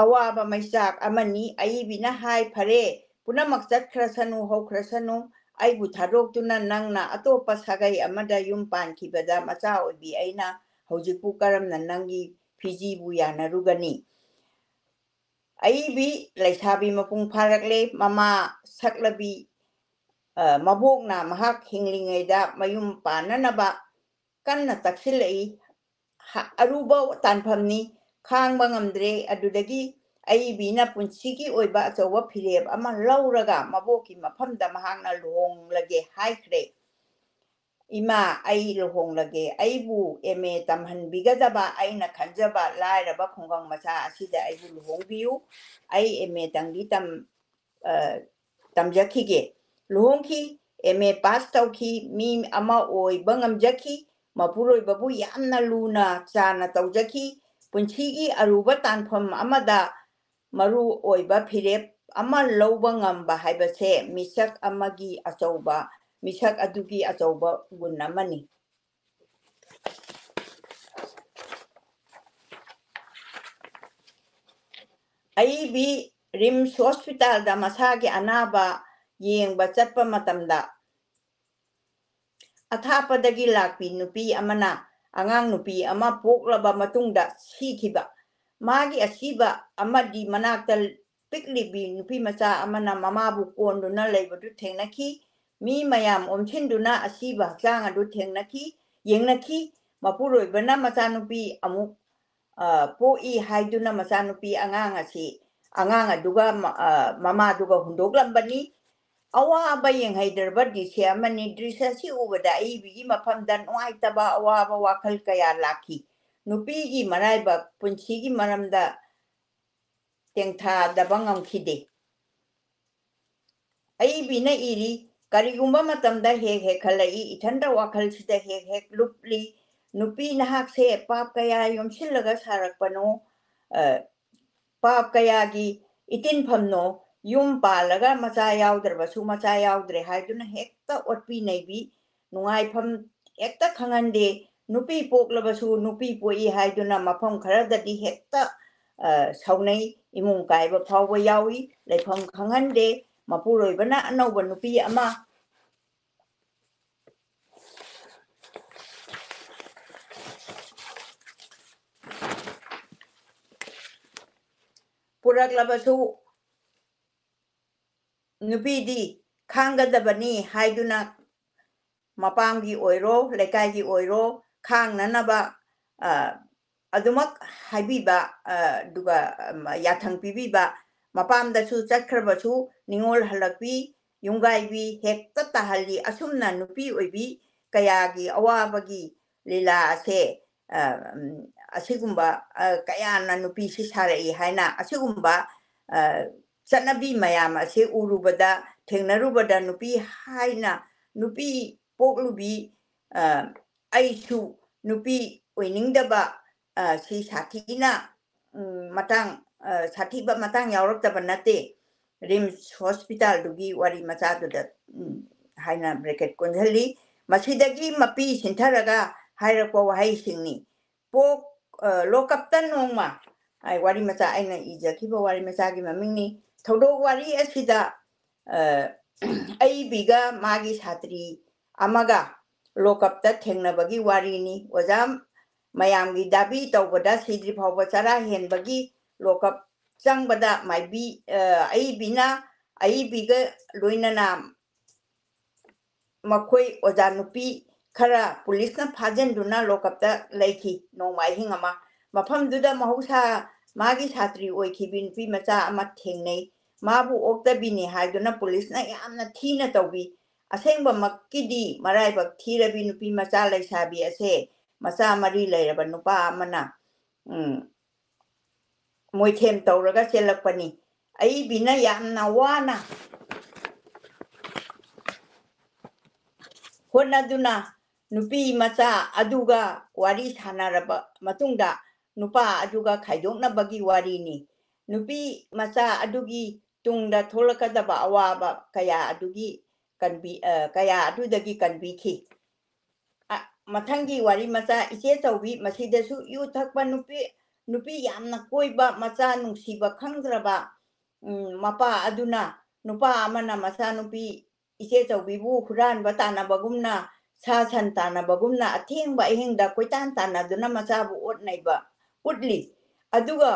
ꯑꯋꯥꯕ ꯃꯩꯆꯥꯛ ꯑꯃꯅꯤ꯫ ꯑꯏꯕꯤꯅ ꯍꯥꯏ, "ꯐꯔꯦ, ꯄꯨꯝꯅꯃꯛ ꯆꯠꯈ꯭ꯔꯁꯅꯨ, ꯍꯧꯈ꯭ꯔꯁꯅꯨ, ꯑꯩꯕꯨ ꯊꯥꯗꯣꯛꯇꯨꯅ ꯅꯪꯅ ꯑꯇꯣꯞꯄ ꯁꯥꯒꯩ ꯑꯃꯗ ꯌꯨꯝ ꯄꯥꯟꯈꯤꯕꯗ ꯃꯆꯥ ꯑꯣꯏꯕꯤ ꯑꯩꯅ ꯍꯧꯖꯤꯛꯄꯨ ꯀꯔꯝꯅ ꯅꯪꯒꯤ ꯐꯤꯖꯤꯕꯨ ꯌꯥꯅꯔꯨꯒꯅꯤ?" ꯑꯏꯕꯤ ꯂꯩꯁꯥꯕꯤ ꯃꯄꯨꯡ ꯐꯥꯔꯛꯂꯦ꯫ ꯃꯃꯥ ꯁꯛꯂꯕꯤ, ꯑ, ꯃꯕꯣꯛꯅ ꯃꯍꯥꯛ ꯍꯤꯡꯂꯤꯉꯩꯗ ꯃꯌꯨꯝ ꯄꯥꯟꯅꯅꯕ ꯀꯟꯅ ꯇꯛꯁꯤꯜꯂꯛꯏ꯫ ꯍ-, ꯑꯔꯨꯕ ꯇꯥꯟꯐꯝꯅꯤ, ꯈꯥꯡꯕ ꯉꯝꯗ꯭ꯔꯦ꯫ ꯑꯗꯨꯗꯒꯤ ꯑꯏꯕꯤꯅ ꯄꯨꯟꯁꯤꯒꯤ ꯑꯣꯏꯕ ꯑꯆꯧꯕ ꯐꯤꯔꯦꯞ ꯑꯃ ꯂꯧꯔꯒ ꯃꯕꯣꯛꯀꯤ ꯃꯐꯝꯗ ꯃꯍꯥꯛꯅ ꯂꯨꯍꯣꯡꯂꯒꯦ ꯍꯥꯏꯈ꯭ꯔꯦ꯫ "ꯏꯃꯥ, ꯑꯩ ꯂꯨꯍꯣꯡꯂꯒꯦ꯫ ꯑꯩꯕꯨ M A ꯇꯝꯍꯟꯕꯤꯒꯗꯕ ꯑꯩꯅ ꯈꯟꯖꯕ ꯂꯥꯏꯔꯕ ꯈꯨꯡꯒꯪ ꯃꯆꯥ ꯑꯁꯤꯗ ꯑꯩꯕꯨ ꯂꯨꯍꯣꯡꯕꯤꯌꯨ꯫ ꯑꯩ M A ꯇꯪꯗꯤ ꯇꯝ-, ꯑ, ꯇꯝꯖꯈꯤꯒꯦ"꯫ ꯂꯨꯍꯣꯡꯈꯤ, M A pass ꯇꯧꯈꯤ, ꯃꯤ ꯑꯃ ꯑꯣꯏꯕ ꯉꯝꯖꯈꯤ꯫ ꯃꯄꯨꯔꯣꯏꯕꯕꯨ ꯌꯥꯝꯅ ꯂꯨꯅ ꯆꯥꯅ ꯇꯧꯖꯈꯤ꯫ ꯄꯨꯟꯁꯤꯒꯤ ꯑꯔꯨꯕ ꯇꯥꯟꯐꯝ ꯑꯃꯗ ꯃꯔꯨ ꯑꯣꯏꯕ ꯐꯤꯔꯦꯞ ꯑꯃ ꯂꯧꯕ ꯉꯝꯕ ꯍꯥꯏꯕꯁꯦ ꯃꯤꯁꯛ ꯑꯃꯒꯤ ꯑꯆꯧꯕ, ꯃꯤꯁꯛ ꯑꯗꯨꯒꯤ ꯑꯆꯧꯕ ꯒꯨꯟ ꯑꯃꯅꯤ꯫ ꯑꯏꯕꯤ ꯔꯤꯝꯁ ꯍꯣꯁꯄꯤꯇꯥꯜꯗ ꯃꯁꯥꯒꯤ ꯑꯅꯥꯕ ꯌꯦꯡꯕ ꯆꯠꯄ ꯃꯇꯝꯗ, ꯑꯊꯥꯞꯄꯗꯒꯤ ꯂꯥꯛꯄꯤ ꯅꯨꯄꯤ ꯑꯃꯅ ꯑꯉꯥꯡ ꯅꯨꯄꯤ ꯑꯃ ꯄꯣꯛꯂꯕ ꯃꯇꯨꯡꯗ ꯁꯤꯈꯤꯕ꯫ ꯃꯥꯒꯤ ꯑꯁꯤꯕ ꯑꯃꯗꯤ ꯃꯅꯥꯛꯇ ꯄꯤꯛꯂꯤꯕꯤ ꯅꯨꯄꯤ ꯃꯆꯥ ꯑꯃꯅ ꯃꯃꯥꯕꯨ ꯀꯣꯟꯗꯨꯅ ꯂꯩꯕꯗꯨ ꯊꯦꯡꯅꯈꯤ꯫ ꯃꯤ ꯃꯌꯥꯝ ꯑꯣꯝꯁꯤꯟꯗꯨꯅ ꯑꯁꯤꯕ ꯍꯛꯆꯥꯡ ꯑꯗꯨ ꯊꯦꯡꯅꯈꯤ, ꯌꯦꯡꯅꯈꯤ꯫ ꯃꯄꯨꯔꯣꯏꯕꯅ ꯃꯆꯥꯅꯨꯄꯤ ꯑꯃꯨꯛ, ꯑ, ꯄꯣꯛꯏ ꯍꯥꯏꯗꯨꯅ ꯃꯆꯥꯅꯨꯄꯤ ꯑꯉꯥꯡ ꯑꯁꯤ, ꯑꯉꯥꯡ ꯑꯗꯨꯒ ꯃ-, ꯑ, ꯃꯃꯥꯗꯨꯒ ꯍꯨꯟꯗꯣꯛꯂꯝꯕꯅꯤ꯫ ꯑꯋꯥꯕ ꯌꯦꯡꯍꯩꯗ꯭ꯔꯕ ꯗ꯭ꯔꯤꯁ꯭ꯌ ꯑꯃꯅꯤ꯫ ꯗ꯭ꯔꯤꯁ꯭ꯌ ꯑꯁꯤ ꯎꯕꯗ ꯑꯏꯕꯤꯒꯤ ꯃꯐꯝꯗ ꯅꯨꯡꯉꯥꯏꯇꯕ, ꯑꯋꯥꯕ ꯋꯥꯈꯜ ꯀꯌꯥ ꯂꯥꯛꯈꯤ꯫ ꯅꯨꯄꯤꯒꯤ ꯃꯔꯥꯏꯕꯛ ꯄꯨꯟꯁꯤꯒꯤ ꯃꯔꯝꯗ ꯇꯦꯡꯊꯥꯗꯕ ꯉꯝꯈꯤꯗꯦ꯫ ꯑꯏꯕꯤꯅ ꯏꯔꯤ, "ꯀꯔꯤꯒꯨꯝꯕ ꯃꯇꯝꯗ ꯍꯦꯛ ꯍꯦꯛ ꯈꯜꯂꯛꯏ, ꯏꯊꯟꯇ ꯋꯥꯈꯜꯁꯤꯗ ꯍꯦꯛ ꯍꯦꯛ ꯂꯨꯞꯂꯤ꯫ ꯅꯨꯄꯤ ꯅꯍꯥꯛꯁꯦ ꯄꯥꯞ ꯀꯌꯥ ꯌꯣꯝꯁꯤꯜꯂꯒ ꯁꯥꯔꯛꯄꯅꯣ? ꯑ, ꯄꯥꯞ ꯀꯌꯥꯒꯤ ꯏꯇꯤꯟꯐꯝꯅꯣ, ꯌꯨꯝ ꯄꯥꯜꯂꯒ ꯃꯆꯥ ꯌꯥꯎꯗ꯭ꯔꯕꯁꯨ ꯃꯆꯥ ꯌꯥꯎꯗ꯭ꯔꯦ ꯍꯥꯏꯗꯨꯅ ꯍꯦꯛꯇ ꯑꯣꯠꯄꯤ ꯅꯩꯕꯤ, ꯅꯨꯡꯉꯥꯏꯐꯝ ꯍꯦꯛꯇ ꯈꯪꯍꯟꯗꯦ꯫ ꯅꯨꯄꯤ ꯄꯣꯛꯂꯕꯁꯨ ꯅꯨꯄꯤ ꯄꯣꯛꯏ ꯍꯥꯏꯗꯨꯅ ꯃꯐꯝ ꯈꯔꯗꯗꯤ ꯍꯦꯛꯇ, ꯑ, ꯁꯥꯎꯅꯩ, ꯏꯃꯨꯡ ꯀꯥꯏꯕ ꯐꯥꯎꯕ ꯌꯥꯎꯏ꯫ ꯂꯩꯐꯝ ꯈꯪꯍꯟꯗꯦ꯫ ꯃꯄꯨꯔꯣꯏꯕꯅ ꯑꯅꯧꯕ ꯅꯨꯄꯤ ꯑꯃ ꯄꯨꯔꯛꯂꯕꯁꯨ ꯅꯨꯄꯤꯗꯤ ꯈꯥꯡꯒꯗꯕꯅꯤ ꯍꯥꯏꯗꯨꯅ ꯃꯄꯥꯝꯒꯤ ꯑꯣꯏꯔꯣ, ꯂꯩꯀꯥꯏꯒꯤ ꯑꯣꯏꯔꯣ, ꯈꯥꯡꯅꯅꯕ, ꯑ, ꯑꯗꯨꯃꯛ ꯍꯥꯏꯕꯤꯕ, ꯑ, ꯑꯗꯨꯒ, ꯑꯝ, ꯌꯥꯊꯪ ꯄꯤꯕꯤꯕ, ꯃꯄꯥꯝꯗꯁꯨ ꯆꯠꯈ꯭ꯔꯕꯁꯨ ꯅꯤꯡꯉꯣꯜ ꯍꯜꯂꯛꯄꯤ, ꯌꯨꯝꯒꯥꯏꯕꯤ ꯍꯦꯛꯇ ꯇꯥꯍꯜꯂꯤ꯫ ꯑꯁꯨꯝꯅ ꯅꯨꯄꯤ ꯑꯣꯏꯕꯤ ꯀꯌꯥꯒꯤ ꯑꯋꯥꯕꯒꯤ ꯂꯤꯂꯥ ꯑꯁꯦ, ꯑ, ꯎꯝ, ꯑꯁꯤꯒꯨꯝꯕ, ꯑ, ꯀꯌꯥꯅ ꯅꯨꯄꯤꯁꯤ ꯁꯥꯔꯛꯏ ꯍꯥꯏꯅ ꯑꯁꯤꯒꯨꯝꯕ, ꯑ, ꯆꯠꯅꯕꯤ ꯃꯌꯥꯝ ꯑꯁꯤ ꯎꯔꯨꯕꯗ, ꯊꯦꯡꯅꯔꯨꯕꯗ ꯅꯨꯄꯤ ꯍꯥꯏꯅ, ꯅꯨꯄꯤ ꯄꯣꯛꯂꯨꯕꯤ, ꯑ, ꯑꯩꯁꯨ ꯅꯨꯄꯤ ꯑꯣꯏꯅꯤꯡꯗꯕ, ꯑ, ꯁꯤ ꯁꯥꯊꯤꯅ, ꯎꯝ, ꯃꯇꯥꯡ, ꯑ, ꯁꯥꯊꯤꯕ ꯃꯇꯥꯡ ꯌꯥꯎꯔꯛꯇꯕ ꯅꯠꯇꯦ꯫ ꯔꯤꯝꯁ ꯍꯣꯁꯄꯤꯇꯥꯜꯗꯨꯒꯤ ꯋꯥꯔꯤ ꯃꯆꯥꯗꯨꯗ, ꯎꯝ, ꯍꯥꯏꯅ ꯕ꯭ꯔꯦꯀꯦꯠ ꯀꯣꯟꯁꯤꯜꯂꯤ꯫ ꯃꯁꯤꯗꯒꯤ ꯃꯄꯤ ꯁꯤꯟꯊꯔꯒ ꯍꯥꯏꯔꯛꯄ ꯋꯥꯍꯩꯁꯤꯡꯅꯤ꯫ ꯄꯣꯛ-, ꯑ, ꯂꯣꯀꯞꯇ ꯅꯣꯡꯃ, ꯍꯥꯏ, ꯋꯥꯔꯤ ꯃꯆꯥ, ꯑꯩꯅ ꯏꯖꯈꯤꯕ ꯋꯥꯔꯤ ꯃꯆꯥꯒꯤ ꯃꯃꯤꯡꯅꯤ꯫ ꯊꯧꯗꯣꯛ ꯋꯥꯔꯤ ꯑꯁꯤꯗ, ꯑ, ꯑꯏꯕꯤꯒ ꯃꯥꯒꯤ ꯁꯥꯇ꯭ꯔꯤ ꯑꯃꯒ ꯂꯣꯀꯞꯇ ꯊꯦꯡꯅꯕꯒꯤ ꯋꯥꯔꯤꯅꯤ꯫ ꯑꯣꯖꯥ ꯃꯌꯥꯝꯒꯤ ꯗꯥꯕꯤ ꯇꯧꯕꯗ ꯁꯤꯗ꯭ꯔꯤ ꯐꯥꯎꯕ ꯆꯔꯥ ꯍꯦꯟꯕꯒꯤ ꯂꯣꯀꯞ ꯆꯪꯕꯗ ꯃꯥꯏꯕꯤ, ꯑ, ꯑꯏꯕꯤꯅ, ꯑꯏꯕꯤꯒ ꯂꯣꯏꯅꯅ ꯃꯈꯣꯏ ꯑꯣꯖꯥ ꯅꯨꯄꯤ ꯈꯔ ꯄꯨꯂꯤꯁꯅ ꯐꯥꯖꯤꯟꯗꯨꯅ ꯂꯣꯀꯞꯇ ꯂꯩꯈꯤ ꯅꯣꯡꯃ ꯑꯍꯤꯡ ꯑꯃ꯫ ꯃꯐꯝꯗꯨꯗ ꯃꯍꯧꯁꯥ ꯃꯥꯒꯤ ꯁꯥꯇ꯭ꯔꯤ ꯑꯣꯏꯈꯤꯕꯤ ꯅꯨꯄꯤ ꯃꯆꯥ ꯑꯃ ꯊꯦꯡꯅꯩ꯫ ꯃꯥꯕꯨ ꯑꯣꯛꯇꯕꯤꯅꯤ ꯍꯥꯏꯗꯨꯅ ꯄꯨꯂꯤꯁꯅ ꯌꯥꯝꯅ ꯊꯤꯅ ꯇꯧꯕꯤ꯫ ꯑꯁꯦꯡꯕꯃꯛꯀꯤꯗꯤ ꯃꯔꯥꯏꯕꯛ ꯊꯤꯔꯕꯤ ꯅꯨꯄꯤ ꯃꯆꯥ ꯂꯩꯁꯥꯕꯤ ꯑꯁꯦ ꯃꯆꯥ ꯃꯔꯤ ꯂꯩꯔꯕ ꯅꯨꯄꯥ ꯑꯃꯅ, ꯎꯝ, ꯃꯣꯏꯊꯦꯝ ꯇꯧꯔꯒ ꯆꯦꯜꯂꯛꯄꯅꯤ꯫ ꯑꯏꯕꯤꯅ ꯌꯥꯝꯅ ꯋꯥꯅ ꯍꯣꯠꯅꯗꯨꯅ ꯅꯨꯄꯤ ꯃꯆꯥ ꯑꯗꯨꯒ ꯋꯥꯔꯤ ꯁꯥꯟꯅꯔꯕ ꯃꯇꯨꯡꯗ ꯅꯨꯄꯥ ꯑꯗꯨꯒ ꯈꯥꯏꯗꯣꯛꯅꯕꯒꯤ ꯋꯥꯔꯤꯅꯤ꯫ ꯅꯨꯄꯤ ꯃꯆꯥ ꯑꯗꯨꯒꯤ ꯇꯨꯡꯗ ꯊꯣꯛꯂꯛꯀꯗꯕ ꯑꯋꯥꯕ ꯀꯌꯥ ꯑꯗꯨꯒꯤ ꯀꯟꯕꯤ-, ꯑ, ꯀꯌꯥ ꯑꯗꯨꯗꯒꯤ ꯀꯟꯕꯤꯈꯤ꯫ ꯑ, ꯃꯊꯪꯒꯤ ꯋꯥꯔꯤ ꯃꯆꯥ, ꯏꯆꯦ ꯆꯧꯕꯤ, ꯃꯁꯤꯗꯁꯨ ꯌꯨ ꯊꯛꯄ ꯅꯨꯄꯤ, ꯅꯨꯄꯤ ꯌꯥꯝꯅ ꯀꯣꯏꯕ, ꯃꯆꯥ ꯅꯨꯡꯁꯤꯕ ꯈꯪꯗ꯭ꯔꯕ, ꯎꯝ, ꯃꯄꯥ ꯑꯗꯨꯅ, ꯅꯨꯄꯥ ꯑꯃꯅ ꯃꯆꯥꯅꯨꯄꯤ ꯏꯆꯦ ꯆꯧꯕꯤꯕꯨ ꯍꯨꯔꯥꯟꯕ ꯇꯥꯟꯅꯕꯒꯨꯝꯅ, ꯁꯥ ꯁꯟ ꯇꯥꯟꯅꯕꯒꯨꯝꯅ ꯑꯊꯦꯡꯕ ꯑꯍꯤꯡꯗ ꯀꯣꯏꯇꯥꯟ ꯇꯥꯟꯅꯗꯨꯅ ꯃꯆꯥꯕꯨ ꯑꯣꯠ ꯅꯩꯕ ꯎꯠꯂꯤ꯫ ꯑꯗꯨꯒ,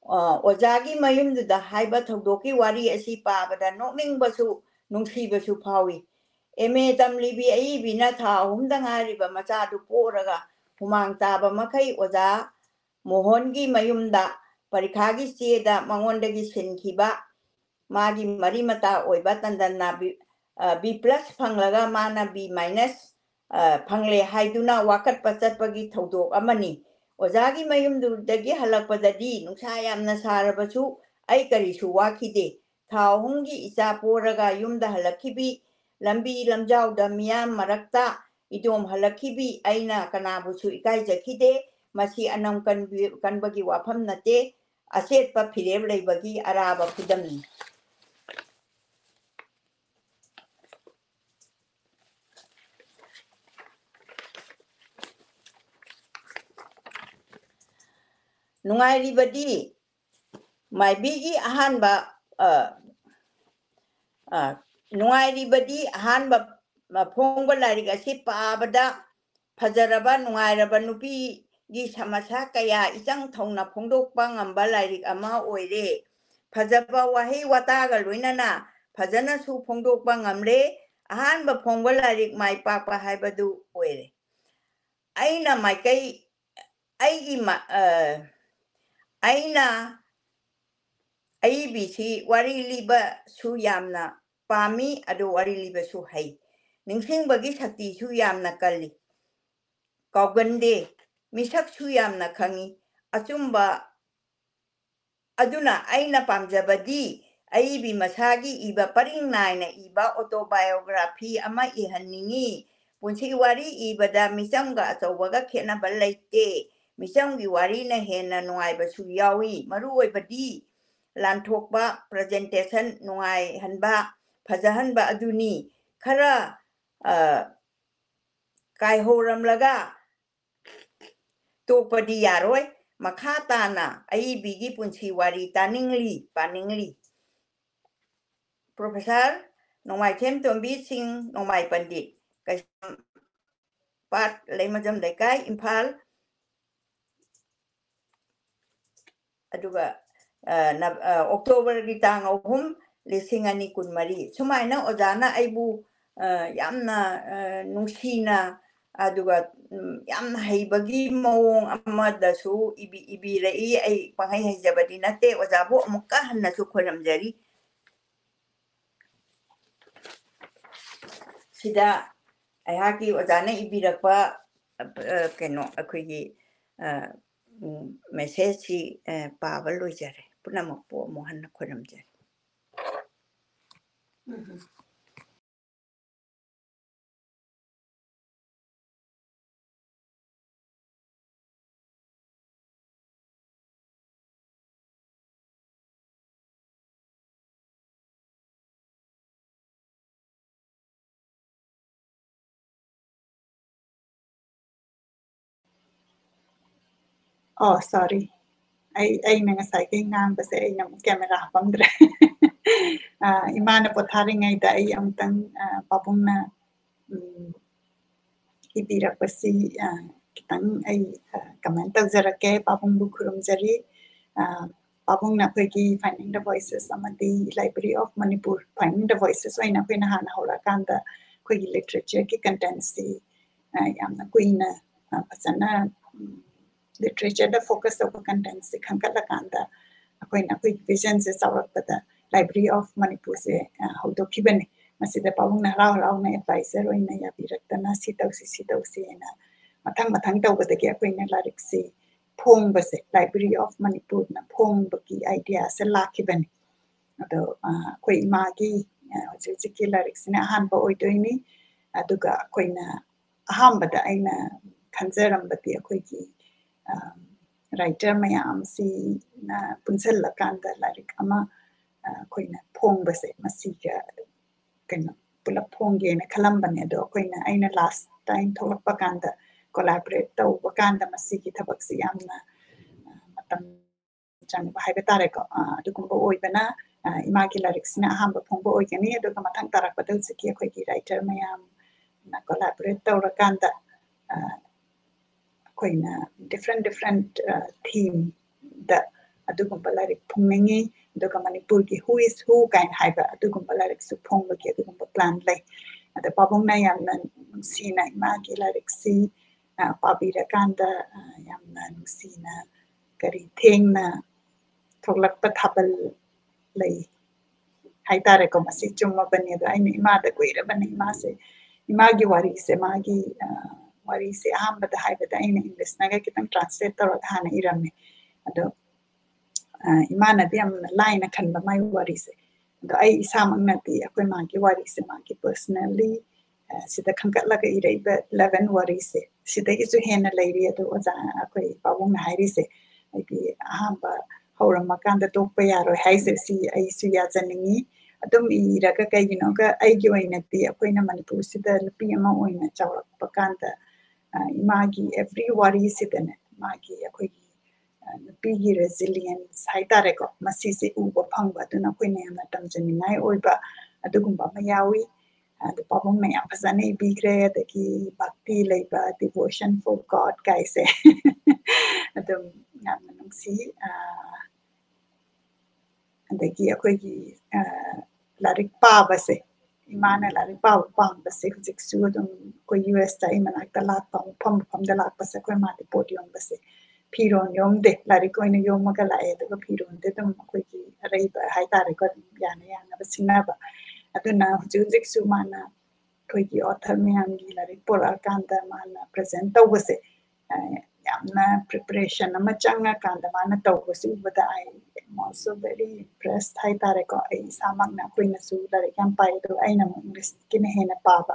ꯑ, ꯑꯣꯖꯥꯒꯤ ꯃꯌꯨꯝꯗꯨꯗ ꯍꯥꯏꯕ ꯊꯧꯗꯣꯛꯀꯤ ꯋꯥꯔꯤ ꯑꯁꯤ ꯄꯥꯕꯗ ꯅꯣꯛꯅꯤꯡꯕꯁꯨ ꯅꯨꯡꯁꯤꯕꯁꯨ ꯐꯥꯎꯏ꯫ ꯑꯦꯝ ꯑꯦ ꯇꯝꯂꯤꯕꯤ ꯑꯏꯕꯤꯅ ꯊꯥ ꯑꯍꯨꯝꯗ ꯉꯥꯏꯔꯤꯕ ꯃꯆꯥꯗꯨ ꯄꯣꯔꯒ ꯍꯨꯃꯥꯡ ꯇꯥꯕ ꯃꯈꯩ ꯑꯣꯖꯥ ꯃꯣꯍꯟꯒꯤ ꯃꯌꯨꯝꯗ ꯄꯔꯤꯈꯥꯒꯤ ꯆꯦꯗ ꯃꯉꯣꯟꯗꯒꯤ ꯁꯤꯟꯈꯤꯕ ꯃꯥꯒꯤ ꯃꯔꯤ ꯃꯇꯥ ꯑꯣꯏꯕ ꯇꯟꯗꯟꯅ ꯕꯤ-, ꯑ, B plus ꯐꯪꯂꯒ ꯃꯥꯅ B minus, ꯑ, ꯐꯪꯂꯦ ꯍꯥꯏꯗꯨꯅ ꯋꯥꯀꯠꯄ ꯆꯠꯄꯒꯤ ꯊꯧꯗꯣꯛ ꯑꯃꯅꯤ꯫ ꯑꯣꯖꯥꯒꯤ ꯃꯌꯨꯝꯗꯨꯗꯒꯤ ꯍꯜꯂꯛꯄꯗꯗꯤ ꯅꯨꯡꯁꯥ ꯌꯥꯝꯅ ꯁꯥꯔꯕꯁꯨ ꯑꯩ ꯀꯔꯤꯁꯨ ꯋꯥꯈꯤꯗꯦ꯫ ꯊꯥ ꯑꯍꯨꯝꯒꯤ ꯏꯆꯥ ꯄꯣꯔꯒ ꯌꯨꯝꯗ ꯍꯜꯂꯛꯈꯤꯕꯤ, ꯂꯝꯕꯤ ꯂꯝꯖꯥꯎꯗ ꯃꯤꯌꯥꯝ ꯃꯔꯛꯇ ꯏꯗꯣꯝ ꯍꯜꯂꯛꯈꯤꯕꯤ ꯑꯩꯅ ꯀꯅꯥꯕꯨꯁꯨ ꯏꯀꯥꯏꯖꯈꯤꯗꯦ꯫ ꯃꯁꯤ ꯑꯅꯝ ꯀꯟꯕꯤ-, ꯀꯟꯕꯒꯤ ꯋꯥꯐꯝ ꯅꯠꯇꯦ, ꯑꯆꯦꯠꯄ ꯐꯤꯔꯦꯞ ꯂꯩꯕꯒꯤ ꯑꯔꯥꯕ ꯈꯨꯗꯝꯅꯤ꯫ ꯅꯨꯡꯉꯥꯏꯔꯤꯕꯗꯤ ꯃꯥꯏꯕꯤꯒꯤ ꯑꯍꯥꯟꯕ, ꯑ, ꯑ, ꯅꯨꯡꯉꯥꯏꯔꯤꯕꯗꯤ ꯑꯍꯥꯟꯕ, ꯑ, ꯐꯣꯡꯕ ꯂꯥꯏꯔꯤꯛ ꯑꯁꯤ ꯄꯥꯕꯗ ꯐꯖꯔꯕ, ꯅꯨꯡꯉꯥꯏꯔꯕ ꯅꯨꯄꯤꯒꯤ ꯁꯃꯁ꯭ꯌꯥ ꯀꯌꯥ ꯏꯆꯪ ꯊꯧꯅ ꯐꯣꯡꯗꯣꯛꯄ ꯉꯝꯕ ꯂꯥꯏꯔꯤꯛ ꯑꯃ ꯑꯣꯏꯔꯦ꯫ ꯐꯖꯕ ꯋꯥꯍꯩ ꯋꯥꯇꯥꯒ ꯂꯣꯏꯅꯅ ꯐꯖꯅꯁꯨ ꯐꯣꯡꯗꯣꯛꯄ ꯉꯝꯂꯦ꯫ ꯑꯍꯥꯟꯕ ꯐꯣꯡꯕ ꯂꯥꯏꯔꯤꯛ ꯃꯥꯏ ꯄꯥꯛꯄ ꯍꯥꯏꯕꯗꯨ ꯑꯣꯏꯔꯦ꯫ ꯑꯩꯅ ꯃꯥꯏꯀꯩ, ꯑꯩꯒꯤ ꯃ-, ꯑ, ꯑꯩꯅ ꯑꯏꯕꯤꯁꯤ ꯋꯥꯔꯤ ꯂꯤꯕꯁꯨ ꯌꯥꯝꯅ ꯄꯥꯝꯃꯤ, ꯑꯗꯨ ꯋꯥꯔꯤ ꯂꯤꯕꯁꯨ ꯍꯩ꯫ ꯅꯤꯡꯁꯤꯡꯕꯒꯤ ꯁꯛꯇꯤꯁꯨ ꯌꯥꯝꯅ ꯀꯜꯂꯤ꯫ ꯀꯥꯎꯒꯟꯗꯦ꯫ ꯃꯤꯁꯛꯁꯨ ꯌꯥꯝꯅ ꯈꯪꯉꯤ꯫ ꯑꯆꯨꯝꯕ ꯑꯗꯨꯅ ꯑꯩꯅ ꯄꯥꯝꯖꯕꯗꯤ ꯑꯏꯕꯤ ꯃꯁꯥꯒꯤ ꯏꯕ, ꯄꯔꯤꯡ ꯅꯥꯏꯅ ꯏꯕ autobiography ꯑꯃ ꯏꯍꯟꯅꯤꯡꯏ꯫ ꯄꯨꯟꯁꯤ ꯋꯥꯔꯤ ꯏꯕꯗ ꯃꯤꯆꯝꯒ ꯑꯆꯧꯕꯒ ꯈꯦꯠꯅꯕ ꯂꯩꯇꯦ꯫ ꯃꯤꯆꯝꯒꯤ ꯋꯥꯔꯤꯅ ꯍꯦꯟꯅ ꯅꯨꯡꯉꯥꯏꯕꯁꯨ ꯌꯥꯎꯏ꯫ ꯃꯔꯨꯑꯣꯏꯕꯗꯤ ꯂꯥꯟꯊꯣꯛꯄ, presentation ꯅꯨꯡꯉꯥꯏꯍꯟꯕ, ꯐꯖꯍꯟꯕ ꯑꯗꯨꯅꯤ꯫ ꯈꯔ, ꯑ, ꯀꯥꯏꯍꯧꯔꯝꯂꯒ ꯇꯣꯛꯄꯗꯤ ꯌꯥꯔꯣꯏ꯫ ꯃꯈꯥ ꯇꯥꯅ ꯑꯏꯕꯤꯒꯤ ꯄꯨꯟꯁꯤ ꯋꯥꯔꯤ ꯇꯥꯅꯤꯡꯂꯤ, ꯄꯥꯅꯤꯡꯂꯤ꯫ Professor ꯅꯣꯡꯃꯥꯏꯊꯦꯝ ꯇꯣꯝꯕꯤ ꯁꯤꯡ, ꯅꯣꯡꯃꯥꯏ ꯄꯟꯗꯤꯠ, ꯀꯩꯁꯥꯝꯄꯥꯠ ꯂꯩꯃꯖꯝ ꯂꯩꯀꯥꯏ, ꯏꯝꯐꯥꯜ꯫ ꯑꯗꯨꯒ, ꯑ, ꯅ-, ꯑ, ꯑꯣꯛꯇꯣꯕꯔꯒꯤ ꯇꯥꯡ ꯑꯍꯨꯝ, ꯂꯤꯁꯤꯡ ꯑꯅꯤ ꯀꯨꯟꯃꯔꯤ꯫ ꯁꯨꯃꯥꯏꯅ ꯑꯣꯖꯥꯅ ꯑꯩꯕꯨ, ꯑ, ꯌꯥꯝꯅ, ꯑ, ꯅꯨꯡꯁꯤꯅ, ꯑꯗꯨꯒ, ꯎꯝ, ꯌꯥꯝꯅ ꯍꯩꯕꯒꯤ ꯃꯑꯣꯡ ꯑꯃꯗꯁꯨ ꯏꯕꯤ-, ꯏꯕꯤꯔꯛꯏ꯫ ꯑꯩ ꯄꯪꯍꯩ ꯍꯩꯖꯕꯗꯤ ꯅꯠꯇꯦ꯫ ꯑꯣꯖꯥꯕꯨ ꯑꯃꯨꯛꯀ ꯍꯟꯅꯁꯨ ꯈꯣꯏꯔꯝꯖꯔꯤ꯫ ꯁꯤꯗ ꯑꯩꯍꯥꯛꯀꯤ ꯑꯣꯖꯥꯅ ꯏꯕꯤꯔꯛꯄ, ꯑ, ꯀꯩꯅꯣ, ꯑꯩꯈꯣꯏꯒꯤ, ꯑ, ꯎꯝ, message ꯁꯤ, ꯑ, ꯄꯥꯕ ꯂꯣꯏꯖꯔꯦ꯫ ꯄꯨꯝꯅꯃꯛꯄꯨ ꯑꯃꯨꯛ ꯍꯟꯅ ꯈꯣꯏꯔꯝꯖꯔꯤ꯫ ꯑꯣ, sorry꯫ ꯑꯩ, ꯑꯩꯅ ꯉꯁꯥꯏꯒꯤ ꯉꯥꯡꯕꯁꯦ ꯑꯩꯅ ꯑꯃꯨꯛ camera ꯍꯥꯞꯄꯝꯗ꯭ꯔꯦ꯫ ꯑ, ꯏꯃꯥꯅ ꯄꯣꯊꯥꯔꯤꯉꯩꯗ ꯑꯩ ꯑꯃꯨꯛꯇꯪ, ꯑ, ꯄꯥꯕꯨꯡꯅ, ꯎꯝ, ꯏꯕꯤꯔꯛꯄꯁꯤ, ꯑ, ꯈꯤꯇꯪ ꯑꯩ, ꯑ, comment ꯇꯧꯖꯔꯛꯀꯦ꯫ ꯄꯥꯕꯨꯡꯕꯨ ꯈꯨꯔꯨꯝꯖꯔꯤ꯫ ꯑ, ꯄꯥꯕꯨꯡꯅ ꯑꯩꯈꯣꯏꯒꯤ Finding the Voices ꯑꯃꯗꯤ Library of Manipur, Finding the Voices ꯑꯣꯏꯅ ꯑꯩꯈꯣꯏꯅ ꯍꯥꯟꯅ ꯍꯧꯔꯛꯑꯀꯥꯟꯗ ꯑꯩꯈꯣꯏꯒꯤ literature ꯒꯤ content ꯁꯤ, ꯑ, ꯌꯥꯝꯅ ꯀꯨꯏꯅ, ꯑ, ꯐꯖꯅ, ꯎꯝ, literature ꯗ focus ꯇꯧꯕ content ꯁꯤ ꯈꯟꯒꯠꯂꯀꯥꯟꯗ ꯑꯩꯈꯣꯏꯅ ꯑꯩꯈꯣꯏꯒꯤ vision say ꯆꯥꯎꯔꯛꯄꯗ Library of Manipur ꯁꯦ, ꯑ, ꯍꯧꯗꯣꯛꯈꯤꯕꯅꯤ꯫ ꯃꯁꯤꯗ ꯄꯥꯕꯨꯡꯅ ꯍꯔꯥꯎ ꯍꯔꯥꯎꯅ advisor ꯑꯣꯏꯅ ꯌꯥꯕꯤꯔꯛꯇꯅ ꯁꯤ ꯇꯧꯁꯤ, ꯁꯤ ꯇꯧꯁꯤ ꯍꯥꯏꯅ ꯃꯊꯪ ꯃꯊꯪ ꯇꯧꯕꯗꯒꯤ ꯑꯩꯈꯣꯏꯅ ꯂꯥꯏꯔꯤꯛꯁꯤ ꯐꯣꯡꯕꯁꯦ Library of Manipur ꯅ ꯐꯣꯡꯕꯒꯤ idea ꯁꯦ ꯂꯥꯛꯈꯤꯕꯅꯤ꯫ ꯑꯗꯣ, ꯑ, ꯑꯩꯈꯣꯏ ꯏꯃꯥꯒꯤ, ꯑ, ꯍꯧꯖꯤꯛ ꯍꯧꯖꯤꯛꯀꯤ ꯂꯥꯏꯔꯤꯛꯁꯤꯅ ꯑꯍꯥꯟꯕ ꯑꯣꯏꯗꯣꯏꯅꯤ꯫ ꯑꯗꯨꯒ ꯑꯩꯈꯣꯏꯅ ꯑꯍꯥꯟꯕꯗ ꯑꯩꯅ ꯈꯟꯖꯔꯝꯕꯗꯤ ꯑꯩꯈꯣꯏꯒꯤ, writer ꯃꯌꯥꯝꯁꯤꯅ ꯄꯨꯟꯁꯤꯜꯂꯀꯥꯟꯗ ꯂꯥꯏꯔꯤꯛ ꯑꯃ ꯑꯩꯈꯣꯏꯅ ꯐꯣꯡꯕꯁꯦ, ꯃꯁꯤꯒ ꯀꯩꯅꯣ ꯄꯨꯂꯞ ꯐꯣꯡꯒꯦꯅ ꯈꯜꯂꯝꯕꯅꯦ꯫ ꯑꯗꯣ ꯑꯩꯈꯣꯏꯅ, ꯑꯩꯅ last time ꯊꯣꯛꯂꯛꯄ ꯀꯥꯟꯗ, collaborate ꯇꯧꯕ ꯀꯥꯟꯗ ꯃꯁꯤꯒꯤ ꯊꯕꯛꯁꯤ ꯌꯥꯝꯅ ꯃꯇꯝ ꯆꯪꯕ ꯍꯥꯏꯕ ꯇꯥꯔꯦꯀꯣ, ꯑꯗꯨꯒꯨꯝꯕ ꯑꯣꯏꯕꯅ ꯏꯃꯥꯒꯤ ꯂꯥꯏꯔꯤꯛꯁꯤꯅ ꯑꯍꯥꯟꯕ ꯐꯣꯡꯕ ꯑꯣꯏꯒꯅꯤ꯫ ꯑꯗꯨꯒ ꯃꯊꯪ ꯇꯥꯔꯛꯄꯗ ꯍꯧꯖꯤꯛꯀꯤ ꯑꯩꯈꯣꯏꯒꯤ writer ꯃꯌꯥꯝꯅ collaborate ꯇꯧꯔꯀꯥꯟꯗ ꯑꯩꯈꯣꯏꯅ different different themeꯗ ꯑꯗꯨꯒꯨꯝꯕ ꯂꯥꯏꯔꯤꯛ ꯐꯣꯡꯅꯤꯡꯉꯤ꯫ ꯑꯗꯨꯒ ꯃꯅꯤꯄꯨꯔꯒꯤ Who is Who ꯀꯥꯏꯅ ꯍꯥꯏꯕ ꯑꯗꯨꯒꯨꯝꯕ ꯂꯥꯏꯔꯤꯛꯁꯨ ꯐꯣꯡꯕꯒꯤ ꯑꯗꯨꯒꯨꯝꯕ plan ꯂꯩ꯫ ꯑꯗ ꯄꯥꯕꯨꯡꯅ ꯌꯥꯝꯅ ꯅꯨꯡꯁꯤꯅ ꯏꯃꯥꯒꯤ ꯂꯥꯏꯔꯤꯛꯁꯤ ꯄꯥꯕꯤꯔꯀꯥꯟꯗ ꯌꯥꯝꯅ ꯅꯨꯡꯁꯤꯅ, ꯀꯔꯤ, ꯊꯦꯡꯅ ꯊꯣꯛꯂꯛꯄ ꯊꯥꯕꯜ ꯂꯩ ꯍꯥꯏꯇꯥꯔꯦꯀꯣ꯫ ꯃꯁꯤ ꯆꯨꯝꯃꯕꯅꯤ꯫ ꯑꯗꯣ ꯑꯩꯅ ꯏꯃꯥꯗ ꯀꯨꯏꯔꯕꯅꯤ, ꯏꯃꯥꯁꯦ, ꯏꯃꯥꯒꯤ ꯋꯥꯔꯤꯁꯦ, ꯃꯥꯒꯤ ꯋꯥꯔꯤꯁꯦ ꯑꯍꯥꯟꯕꯗ ꯍꯥꯏꯕꯗ ꯑꯩꯅ Englishꯅꯒ ꯈꯤꯇꯪ translate ꯇꯧꯔꯒ ꯍꯥꯟꯅ ꯏꯔꯝꯃꯦ꯫ ꯑꯗꯣ ꯏꯃꯥꯅꯗꯤ ꯌꯥꯝꯅ ꯂꯥꯏꯅ ꯈꯟꯕ ꯃꯥꯒꯤ ꯋꯥꯔꯤꯁꯦ꯫ ꯑꯗꯣ ꯑꯩ ꯏꯁꯥꯃꯛꯅꯗꯤ ꯑꯩꯈꯣꯏ ꯃꯥꯒꯤ ꯋꯥꯔꯤꯁꯦ, ꯃꯥꯒꯤ personally ꯁꯤꯗ ꯈꯟꯒꯠꯂꯒ ꯏꯔꯛꯏꯕ eleven ꯋꯥꯔꯤꯁꯦ, ꯁꯤꯗꯒꯤꯁꯨ ꯍꯦꯟꯅ ꯂꯩꯔꯤ꯫ ꯑꯗꯣ ꯑꯣꯖꯥ, ꯑꯩꯈꯣꯏ ꯄꯥꯕꯨꯡꯅ ꯍꯥꯏꯔꯤꯁꯦ, ꯑꯩꯗꯤ ꯑꯍꯥꯟꯕ ꯍꯧꯔꯝꯃꯀꯥꯟꯗ ꯇꯣꯛꯄ ꯌꯥꯔꯣꯏ ꯍꯥꯏꯁꯦ, ꯁꯤ ꯑꯩꯁꯨ ꯌꯥꯖꯅꯤꯡꯉꯤ꯫ ꯑꯗꯨꯝ ꯏꯔꯒ, ꯀꯩꯒꯤꯅꯣꯒ, ꯑꯩꯒꯤ ꯑꯣꯏꯅꯗꯤ ꯑꯩꯈꯣꯏꯅ ꯃꯅꯤꯄꯨꯔꯁꯤꯗ ꯅꯨꯄꯤ ꯑꯃ ꯑꯣꯏꯅ ꯆꯥꯎꯔꯛꯄ ꯀꯥꯟꯗ ꯏꯃꯥꯒꯤ every ꯋꯥꯔꯤꯁꯤꯗꯅꯦ, ꯃꯥꯒꯤ, ꯑꯩꯈꯣꯏꯒꯤ ꯅꯨꯄꯤꯒꯤ resilience ꯍꯥꯏꯇꯥꯔꯦꯀꯣ, ꯃꯁꯤꯁꯦ ꯎꯕ ꯐꯪꯕ꯫ ꯑꯗꯨꯅ ꯑꯩꯈꯣꯏꯅ ꯌꯥꯝꯅ ꯇꯝꯖꯅꯤꯡꯉꯥꯏ ꯑꯣꯏꯕ ꯑꯗꯨꯒꯨꯝꯕ ꯑꯃ ꯌꯥꯎꯏ꯫ ꯑꯗꯨ ꯄꯥꯕꯨꯡꯅ ꯌꯥꯝ ꯐꯖꯅ ꯏꯕꯤꯈ꯭ꯔꯦ꯫ ꯑꯗꯒꯤ ꯚꯛꯇꯤ ꯂꯩꯕ, devotion for God ꯀꯥꯏꯁꯦ ꯑꯗꯨꯝ ꯌꯥꯝꯅ ꯅꯨꯡꯁꯤ꯫ ꯑꯗꯒꯤ ꯑꯩꯈꯣꯏꯒꯤ ꯂꯥꯏꯔꯤꯛ ꯄꯥꯕꯁꯦ, ꯏꯃꯥꯅ ꯂꯥꯏꯔꯤꯛ ꯄꯥꯕ ꯄꯥꯝꯕꯁꯦ ꯍꯧꯖꯤꯛꯁꯨ ꯑꯗꯨꯝ ꯑꯩꯈꯣꯏ ꯌꯨ ꯑꯦꯁꯇ ꯑꯩ ꯃꯅꯥꯛꯇ ꯂꯥꯛꯄ, ꯃꯐꯝ ꯃꯐꯝꯗ ꯂꯥꯛꯄꯁꯦ, ꯑꯩꯈꯣꯏ ꯃꯥꯗꯤ ꯄꯣꯠ ꯌꯣꯟꯕꯁꯦ, ꯐꯤꯔꯣꯟ ꯌꯣꯝꯗꯦ, ꯂꯥꯏꯔꯤꯛ ꯑꯣꯏꯅ ꯌꯣꯝꯃꯒ ꯂꯥꯛꯑꯦ꯫ ꯑꯗꯨꯒ ꯐꯤꯔꯣꯟꯗꯤ ꯑꯗꯨꯝ ꯑꯩꯈꯣꯏꯒꯤ ꯑꯔꯩꯕ ꯍꯥꯏꯇꯥꯔꯦꯀꯣ, ꯑꯗꯨꯝ ꯌꯥꯅ ꯌꯥꯅꯕ ꯁꯤꯡꯅꯕ꯫ ꯑꯗꯨꯅ ꯍꯧꯖꯤꯛ ꯍꯧꯖꯤꯛꯁꯨ ꯃꯥꯅ ꯑꯩꯈꯣꯏꯒꯤ author ꯃꯌꯥꯝꯒꯤ ꯂꯥꯏꯔꯤꯛ ꯄꯨꯔꯛꯑꯀꯥꯟꯗ ꯃꯥꯅ present ꯇꯧꯕꯁꯦ, ꯌꯥꯝꯅ preparation ꯑꯃ ꯆꯪꯉꯀꯥꯟꯗ ꯃꯥꯅ ꯇꯧꯕꯁꯤ ꯎꯕꯗ I am also very impressed ꯍꯥꯏꯇꯥꯔꯦꯀꯣ꯫ ꯑꯩ ꯏꯁꯥꯃꯛꯅ, ꯑꯩꯈꯣꯏꯅꯁꯨ ꯂꯥꯏꯔꯤꯛ ꯌꯥꯝ ꯄꯥꯏ, ꯑꯗꯨꯒ ꯑꯩꯅ ꯑꯃꯨꯛ Englishꯀꯤꯅ ꯍꯦꯟꯅ ꯄꯥꯕ꯫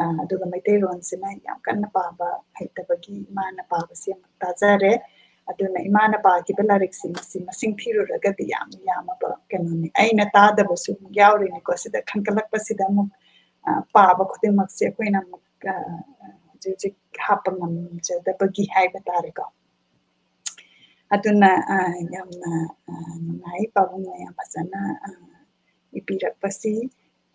ꯑ, ꯑꯗꯨꯒ ꯃꯩꯇꯩꯂꯣꯟꯁꯤꯅ ꯌꯥꯝ ꯀꯟꯅ ꯄꯥꯕ ꯍꯩꯇꯕꯒꯤ ꯏꯃꯥꯅ ꯄꯥꯕꯁꯤ ꯑꯃꯨꯛ ꯇꯥꯖꯔꯦ꯫ ꯑꯗꯨꯅ ꯏꯃꯥꯅ ꯄꯥꯈꯤꯕ ꯂꯥꯏꯔꯤꯛꯁꯤ ꯃꯁꯤ ꯃꯁꯤꯡ ꯊꯤꯔꯨꯔꯒꯗꯤ ꯌꯥꯝ ꯌꯥꯝꯃꯕ ꯀꯩꯅꯣꯅꯤ꯫ ꯑꯩꯅ ꯇꯥꯗꯕꯁꯨ ꯑꯃꯨꯛ ꯌꯥꯎꯔꯤꯅꯤꯀꯣ꯫ ꯁꯤꯗ ꯈꯟꯒꯠꯂꯛꯄꯁꯤꯗ ꯑꯃꯨꯛ, ꯑ, ꯄꯥꯕ ꯈꯨꯗꯤꯡꯃꯛꯁꯦ ꯑꯩꯈꯣꯏꯅ ꯑꯃꯨꯛ, ꯑ, ꯍꯧꯖꯤꯛ ꯍꯧꯖꯤꯛ ꯍꯥꯞꯄ ꯉꯝꯖꯗꯕꯒꯤ ꯍꯥꯏꯕ ꯇꯥꯔꯦꯀꯣ꯫ ꯑꯗꯨꯅ, ꯑ, ꯌꯥꯝꯅ, ꯑ, ꯅꯨꯡꯉꯥꯏ, ꯄꯥꯕꯨꯡꯅ ꯌꯥꯝ ꯐꯖꯅ, ꯑ, ꯏꯕꯤꯔꯛꯄꯁꯤ꯫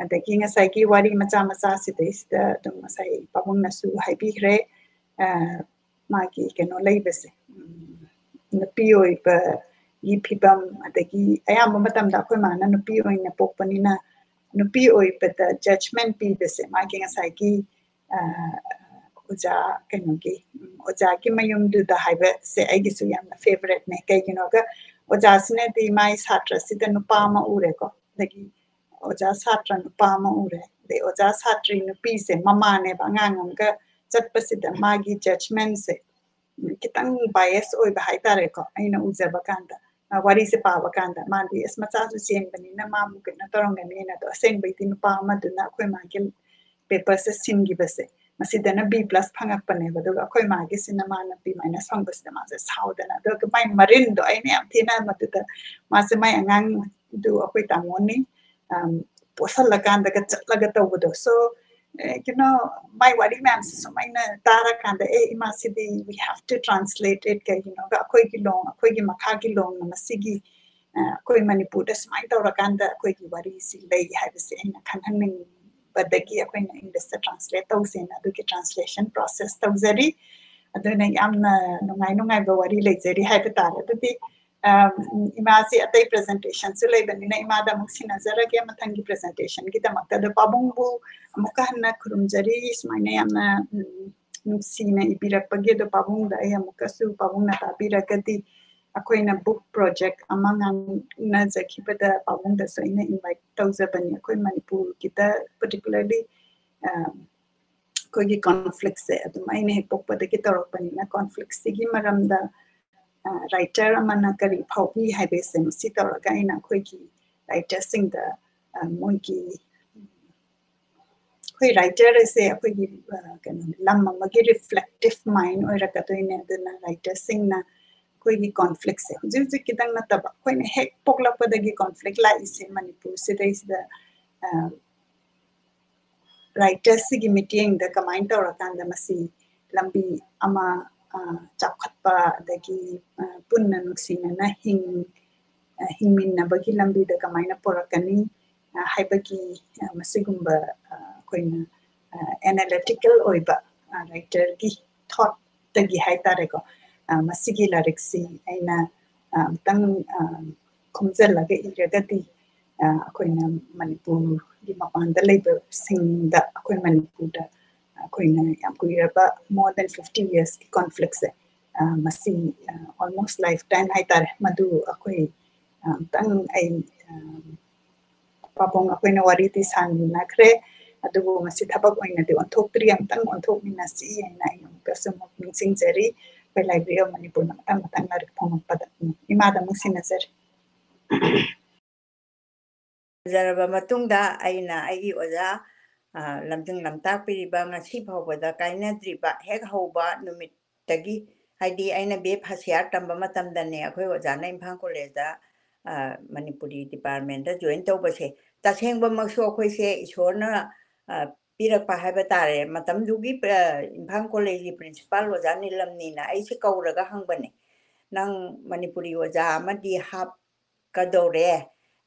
ꯑꯗꯒꯤ ꯉꯁꯥꯏꯒꯤ ꯋꯥꯔꯤ ꯃꯆꯥ ꯃꯆꯥ ꯁꯤꯗꯩꯁꯤꯗ ꯑꯗꯨꯝ ꯉꯁꯥꯏ ꯄꯥꯕꯨꯡꯅꯁꯨ ꯍꯥꯏꯕꯤꯈ꯭ꯔꯦ꯫ ꯑ, ꯃꯥꯒꯤ ꯀꯩꯅꯣ ꯂꯩꯕꯁꯦ, ꯎꯝ, ꯅꯨꯄꯤ ꯑꯣꯏꯕꯒꯤ ꯐꯤꯕꯝ, ꯑꯗꯒꯤ ꯑꯌꯥꯝꯕ ꯃꯇꯝꯗ ꯑꯩꯈꯣꯏ ꯃꯥꯅ ꯅꯨꯄꯤ ꯑꯣꯏꯅ ꯄꯣꯛꯄꯅꯤꯅ ꯅꯨꯄꯤ ꯑꯣꯏꯕꯗ judgment ꯄꯤꯕꯁꯦ, ꯃꯥꯒꯤ ꯉꯁꯥꯏꯒꯤ, ꯑ, ꯑꯣꯖꯥ ꯀꯩꯅꯣꯒꯤ, ꯎꯝ, ꯑꯣꯖꯥꯒꯤ ꯃꯌꯨꯝꯗꯨꯗ ꯍꯥꯏꯕꯁꯦ ꯑꯩꯒꯤꯁꯨ ꯌꯥꯝꯅ favouriteꯅꯦ꯫ ꯀꯩꯒꯤꯅꯣꯒ ꯑꯣꯖꯥꯁꯤꯅꯗꯤ ꯃꯥꯏ ꯁꯥꯇ꯭ꯔꯁꯤꯗ ꯅꯨꯄꯥ ꯑꯃ ꯎꯔꯦꯀꯣ, ꯑꯗꯒꯤ ꯑꯣꯖꯥ ꯁꯥꯇ꯭ꯔ ꯅꯨꯄꯥ ꯑꯃ ꯎꯔꯦ, ꯑꯗꯩ ꯑꯣꯖꯥ ꯁꯥꯇ꯭ꯔꯤ ꯅꯨꯄꯤꯁꯦ ꯃꯃꯥꯅꯦꯕ꯫ ꯑꯉꯥꯡ ꯑꯃꯒ ꯆꯠꯄꯁꯤꯗ ꯃꯥꯒꯤ judgmentꯁꯦ ꯈꯤꯇꯪ bias ꯑꯣꯏꯕ ꯍꯥꯏꯇꯥꯔꯦꯀꯣ꯫ ꯑꯩꯅ ꯎꯖꯕ ꯀꯥꯟꯗ, ꯑ, ꯋꯥꯔꯤꯁꯦ ꯄꯥꯕ ꯀꯥꯟꯗ ꯃꯥꯗꯤ ꯑꯁ ꯃꯆꯥꯁꯨ ꯆꯦꯟꯕꯅꯤꯅ ꯃꯥꯕꯨ ꯀꯩꯅꯣ ꯇꯧꯔꯝꯒꯅꯤꯅ꯫ ꯑꯗꯣ ꯑꯁꯦꯡꯕꯩꯗꯤ ꯅꯨꯄꯥ ꯑꯃꯗꯨꯅ ꯑꯩꯈꯣꯏ ꯃꯥꯒꯤ paperꯁꯦ ꯁꯤꯟꯈꯤꯕꯁꯦ ꯃꯁꯤꯗꯅ B plus ꯐꯪꯉꯛꯄꯅꯦꯕ꯫ ꯑꯗꯨꯒ ꯑꯩꯈꯣꯏ ꯃꯥꯒꯤꯁꯤꯅ ꯃꯥꯅ B minus ꯐꯪꯕꯁꯤꯗ ꯃꯥꯁꯦ ꯁꯥꯎꯗꯅ, ꯑꯗꯨꯒ ꯃꯥꯏ ꯃꯔꯤꯟꯗꯣ ꯑꯩꯅ ꯌꯥꯝ ꯊꯤꯅ ꯃꯗꯨꯗ ꯃꯥꯁꯦ ꯃꯥꯏ ꯑꯉꯥꯡꯗꯨ ꯑꯩꯈꯣꯏ ꯇꯥꯃꯣꯅꯤ, ꯑꯝ, ꯄꯣꯠꯁꯜꯂꯀꯥꯟꯗꯒ ꯆꯠꯂꯒ ꯇꯧꯕꯗꯣ꯫ So, ꯑꯦ, ꯀꯩꯅꯣ, ꯃꯥꯏ ꯋꯥꯔꯤ ꯃꯌꯥꯝꯁꯦ ꯁꯨꯝ ꯑꯩꯅ ꯇꯥꯔꯀꯥꯟꯗ, "ꯑꯦ, ꯏꯃꯥ, ꯁꯤꯗꯤ we have to translate it, ꯀꯩꯒꯤꯅꯣꯒ ꯑꯩꯈꯣꯏꯒꯤ ꯂꯣꯟ, ꯑꯩꯈꯣꯏꯒꯤ ꯃꯈꯥꯒꯤ ꯂꯣꯟꯅ ꯃꯁꯤꯒꯤ, ꯑ, ꯑꯩꯈꯣꯏ ꯃꯅꯤꯄꯨꯔꯗ ꯁꯨꯃꯥꯏꯅ ꯇꯧꯔꯀꯥꯟꯗ ꯑꯩꯈꯣꯏꯒꯤ ꯋꯥꯔꯤꯁꯤ ꯂꯩ ꯍꯥꯏꯕꯁꯦ ꯑꯩꯅ ꯈꯪꯍꯟꯅꯤꯡꯕꯗꯒꯤ ꯑꯩꯈꯣꯏꯅ Englishꯇ translate ꯇꯧꯁꯦꯅ ꯑꯗꯨꯒꯤ translation process ꯇꯧꯖꯔꯤ꯫ ꯑꯗꯨꯅ ꯌꯥꯝꯅ ꯅꯨꯡꯉꯥꯏ ꯅꯨꯡꯉꯥꯏꯕ ꯋꯥꯔꯤ ꯂꯩꯖꯔꯤ ꯍꯥꯏꯕ ꯇꯥꯔꯦ꯫ ꯑꯗꯨꯗꯤ, ꯑꯝ, ꯏꯃꯥꯁꯤ ꯑꯇꯩ presentationꯁꯨ ꯂꯩꯕꯅꯤꯅ ꯏꯃꯥꯗ ꯑꯃꯨꯛ ꯁꯤꯟꯅꯖꯔꯒꯦ ꯃꯊꯪꯒꯤ presentationꯒꯤꯗꯃꯛꯇ꯫ ꯑꯗꯣ ꯄꯥꯕꯨꯡꯕꯨ ꯑꯃꯨꯛꯀ ꯍꯟꯅ ꯈꯨꯔꯨꯝꯖꯔꯤ, ꯁꯨꯃꯥꯏꯅ ꯌꯥꯝꯅ, ꯎꯝ, ꯅꯨꯡꯁꯤꯅ ꯏꯕꯤꯔꯛꯄꯒꯤ꯫ ꯑꯗꯣ ꯄꯥꯕꯨꯡꯗ ꯑꯩ ꯑꯃꯨꯛꯀꯁꯨ, ꯄꯥꯕꯨꯡꯅ ꯇꯥꯕꯤꯔꯒꯗꯤ, ꯑꯩꯈꯣꯏꯅ book project ꯑꯃ ꯉꯥꯡꯅꯖꯈꯤꯕꯗ ꯄꯥꯕꯨꯡꯗꯁꯨ ꯑꯩꯅ invite ꯇꯧꯖꯕꯅꯤ꯫ ꯑꯩꯈꯣꯏ ꯃꯅꯤꯄꯨꯔꯒꯤꯗ particularly, ꯑ, ꯑꯩꯈꯣꯏꯒꯤ conflictꯁꯦ ꯑꯗꯨꯝ ꯑꯩꯅ ꯍꯦꯛ ꯄꯣꯛꯄꯗꯒꯤ ꯇꯧꯔꯛꯄꯅꯤꯅ, conflictꯁꯤꯒꯤ ꯃꯔꯝꯗ, ꯑ, writer ꯑꯃꯅ ꯀꯔꯤ ꯐꯥꯎꯕꯤ ꯍꯥꯏꯕꯁꯦ ꯃꯁꯤ ꯇꯧꯔꯒ ꯑꯩꯅ ꯑꯩꯈꯣꯏꯒꯤ writerꯁꯤꯡꯗ, ꯑ, ꯃꯣꯏꯒꯤ, ꯑꯩꯈꯣꯏ writer ꯑꯁꯦ ꯑꯩꯈꯣꯏꯒꯤ, ꯑ, ꯀꯩꯅꯣ, ꯂꯝ ꯑꯃꯒꯤ reflective mind ꯑꯣꯏꯔꯛꯀꯗꯣꯏꯅꯦ꯫ ꯑꯗꯨꯅ writerꯁꯤꯡꯅ ꯑꯩꯈꯣꯏꯒꯤ conflictꯁꯦ ꯍꯧꯖꯤꯛ ꯍꯧꯖꯤꯛ ꯈꯤꯇꯪ ꯅꯠꯇꯕ, ꯑꯩꯈꯣꯏꯅ ꯍꯦꯛ ꯄꯣꯛꯂꯛꯄꯗꯒꯤ conflict ꯂꯥꯛꯏꯁꯦ ꯃꯅꯤꯄꯨꯔꯁꯤꯗꯩꯁꯤꯗ, ꯑ, writerꯁꯤꯒꯤ ꯃꯤꯠꯌꯦꯡꯗ ꯀꯃꯥꯏꯅ ꯇꯧꯔꯀꯥꯟꯗ ꯃꯁꯤ ꯂꯝꯕꯤ ꯑꯃ, ꯑ, ꯆꯥꯎꯈꯠꯄ ꯑꯗꯒꯤ, ꯑ, ꯄꯨꯟꯅ ꯅꯨꯡꯁꯤꯅꯅ ꯍꯤꯡ-, ꯑ, ꯍꯤꯡꯃꯤꯟꯅꯕꯒꯤ ꯂꯝꯕꯤꯗ ꯀꯃꯥꯏꯅ ꯄꯨꯔꯛꯀꯅꯤ, ꯑ, ꯍꯥꯏꯕꯒꯤ, ꯑ, ꯃꯁꯤꯒꯨꯝꯕ, ꯑ, ꯑꯩꯈꯣꯏꯅ, ꯑ, analytical ꯑꯣꯏꯕ, ꯑ, writerꯒꯤ thoughtꯇꯒꯤ ꯍꯥꯏꯇꯥꯔꯦꯀꯣ, ꯑ, ꯃꯁꯤꯒꯤ ꯂꯥꯏꯔꯤꯛꯁꯤ ꯑꯩꯅ, ꯑ, ꯑꯃꯨꯛꯇꯪ, ꯑ, ꯈꯣꯝꯖꯤꯜꯂꯒ ꯏꯔꯒꯗꯤ, ꯑ, ꯑꯩꯈꯣꯏꯅ ꯃꯅꯤꯄꯨꯔꯒꯤ ꯃꯄꯥꯟꯗ ꯂꯩꯕꯁꯤꯡꯗ ꯑꯩꯈꯣꯏ ꯃꯅꯤꯄꯨꯔꯗ ꯑꯩꯈꯣꯏꯅ ꯌꯥꯝ ꯀꯨꯏꯔꯕ more than fifty yearsꯀꯤ conflictꯁꯦ, ꯑ, ꯃꯁꯤ, ꯑ, almost lifetime ꯍꯥꯏꯇꯥꯔꯦ, ꯃꯗꯨ ꯑꯩꯈꯣꯏ, ꯑ, ꯑꯃꯨꯛꯇꯪ ꯑꯩ, ꯑ, ꯄꯥꯕꯨꯡ ꯑꯩꯈꯣꯏꯅ ꯋꯥꯔꯤꯗꯤ ꯁꯥꯟꯅꯈ꯭ꯔꯦ, ꯑꯗꯨꯕꯨ ꯃꯁꯤ ꯊꯕꯛ ꯑꯣꯏꯅꯗꯤ ꯑꯣꯟꯊꯣꯛꯇ꯭ꯔꯤ, ꯑꯃꯨꯛꯇꯪ ꯑꯣꯟꯊꯣꯛꯃꯤꯟꯅꯁꯤ ꯍꯥꯏꯅ ꯑꯩ ꯑꯃꯨꯛꯀꯁꯨ ꯑꯃꯨꯛ ꯅꯤꯡꯁꯤꯡꯖꯔꯤ꯫ ꯑꯩꯈꯣꯏ Library of ꯃꯅꯤꯄꯨꯔꯅ ꯃꯊꯪ ꯃꯊꯪ ꯂꯥꯏꯔꯤꯛ ꯐꯣꯡꯉꯛꯄꯗ꯫ ꯎꯝ, ꯏꯃꯥꯗ ꯑꯃꯨꯛ ꯁꯤꯟꯅꯖꯔꯤ꯫ ꯐꯖꯔꯕ ꯃꯇꯨꯡꯗ ꯑꯩꯅ ꯑꯩꯒꯤ ꯑꯣꯖꯥ, ꯑ, ꯂꯝꯖꯤꯡ ꯂꯝꯇꯥꯛꯄꯤꯔꯤꯕ ꯉꯁꯤ ꯐꯥꯎꯕꯗ ꯀꯥꯏꯅꯗ꯭ꯔꯤꯕ ꯍꯦꯛ ꯍꯧꯕ ꯅꯨꯃꯤꯠꯇꯒꯤ, ꯍꯥꯏꯗꯤ ꯑꯩꯅ B A First Year ꯇꯝꯕ ꯃꯇꯝꯗꯅꯦ ꯑꯩꯈꯣꯏ ꯑꯣꯖꯥꯅ ꯏꯝꯐꯥꯜ ꯀꯣꯂꯦꯖꯇ, ꯑ, ꯃꯅꯤꯄꯨꯔꯤ departmentꯇ join ꯇꯧꯕꯁꯦ꯫ ꯇꯁꯦꯡꯕꯃꯛꯁꯨ ꯑꯩꯈꯣꯏꯁꯦ ꯏꯁꯣꯔꯅ, ꯑ, ꯄꯤꯔꯛꯄ ꯍꯥꯏꯕ ꯇꯥꯔꯦ꯫ ꯃꯇꯝꯗꯨꯒꯤ, ꯑ, ꯏꯝꯐꯥꯜ ꯀꯣꯂꯦꯖꯀꯤ principal ꯑꯣꯖꯥ ꯅꯤꯂꯝꯅꯤꯅ ꯑꯩꯁꯦ ꯀꯧꯔꯒ ꯍꯪꯕꯅꯦ, "ꯅꯪ ꯃꯅꯤꯄꯨꯔꯤ ꯑꯣꯖꯥ ꯑꯃꯗꯤ ꯍꯥꯞ-, ꯀꯗꯧꯔꯦ,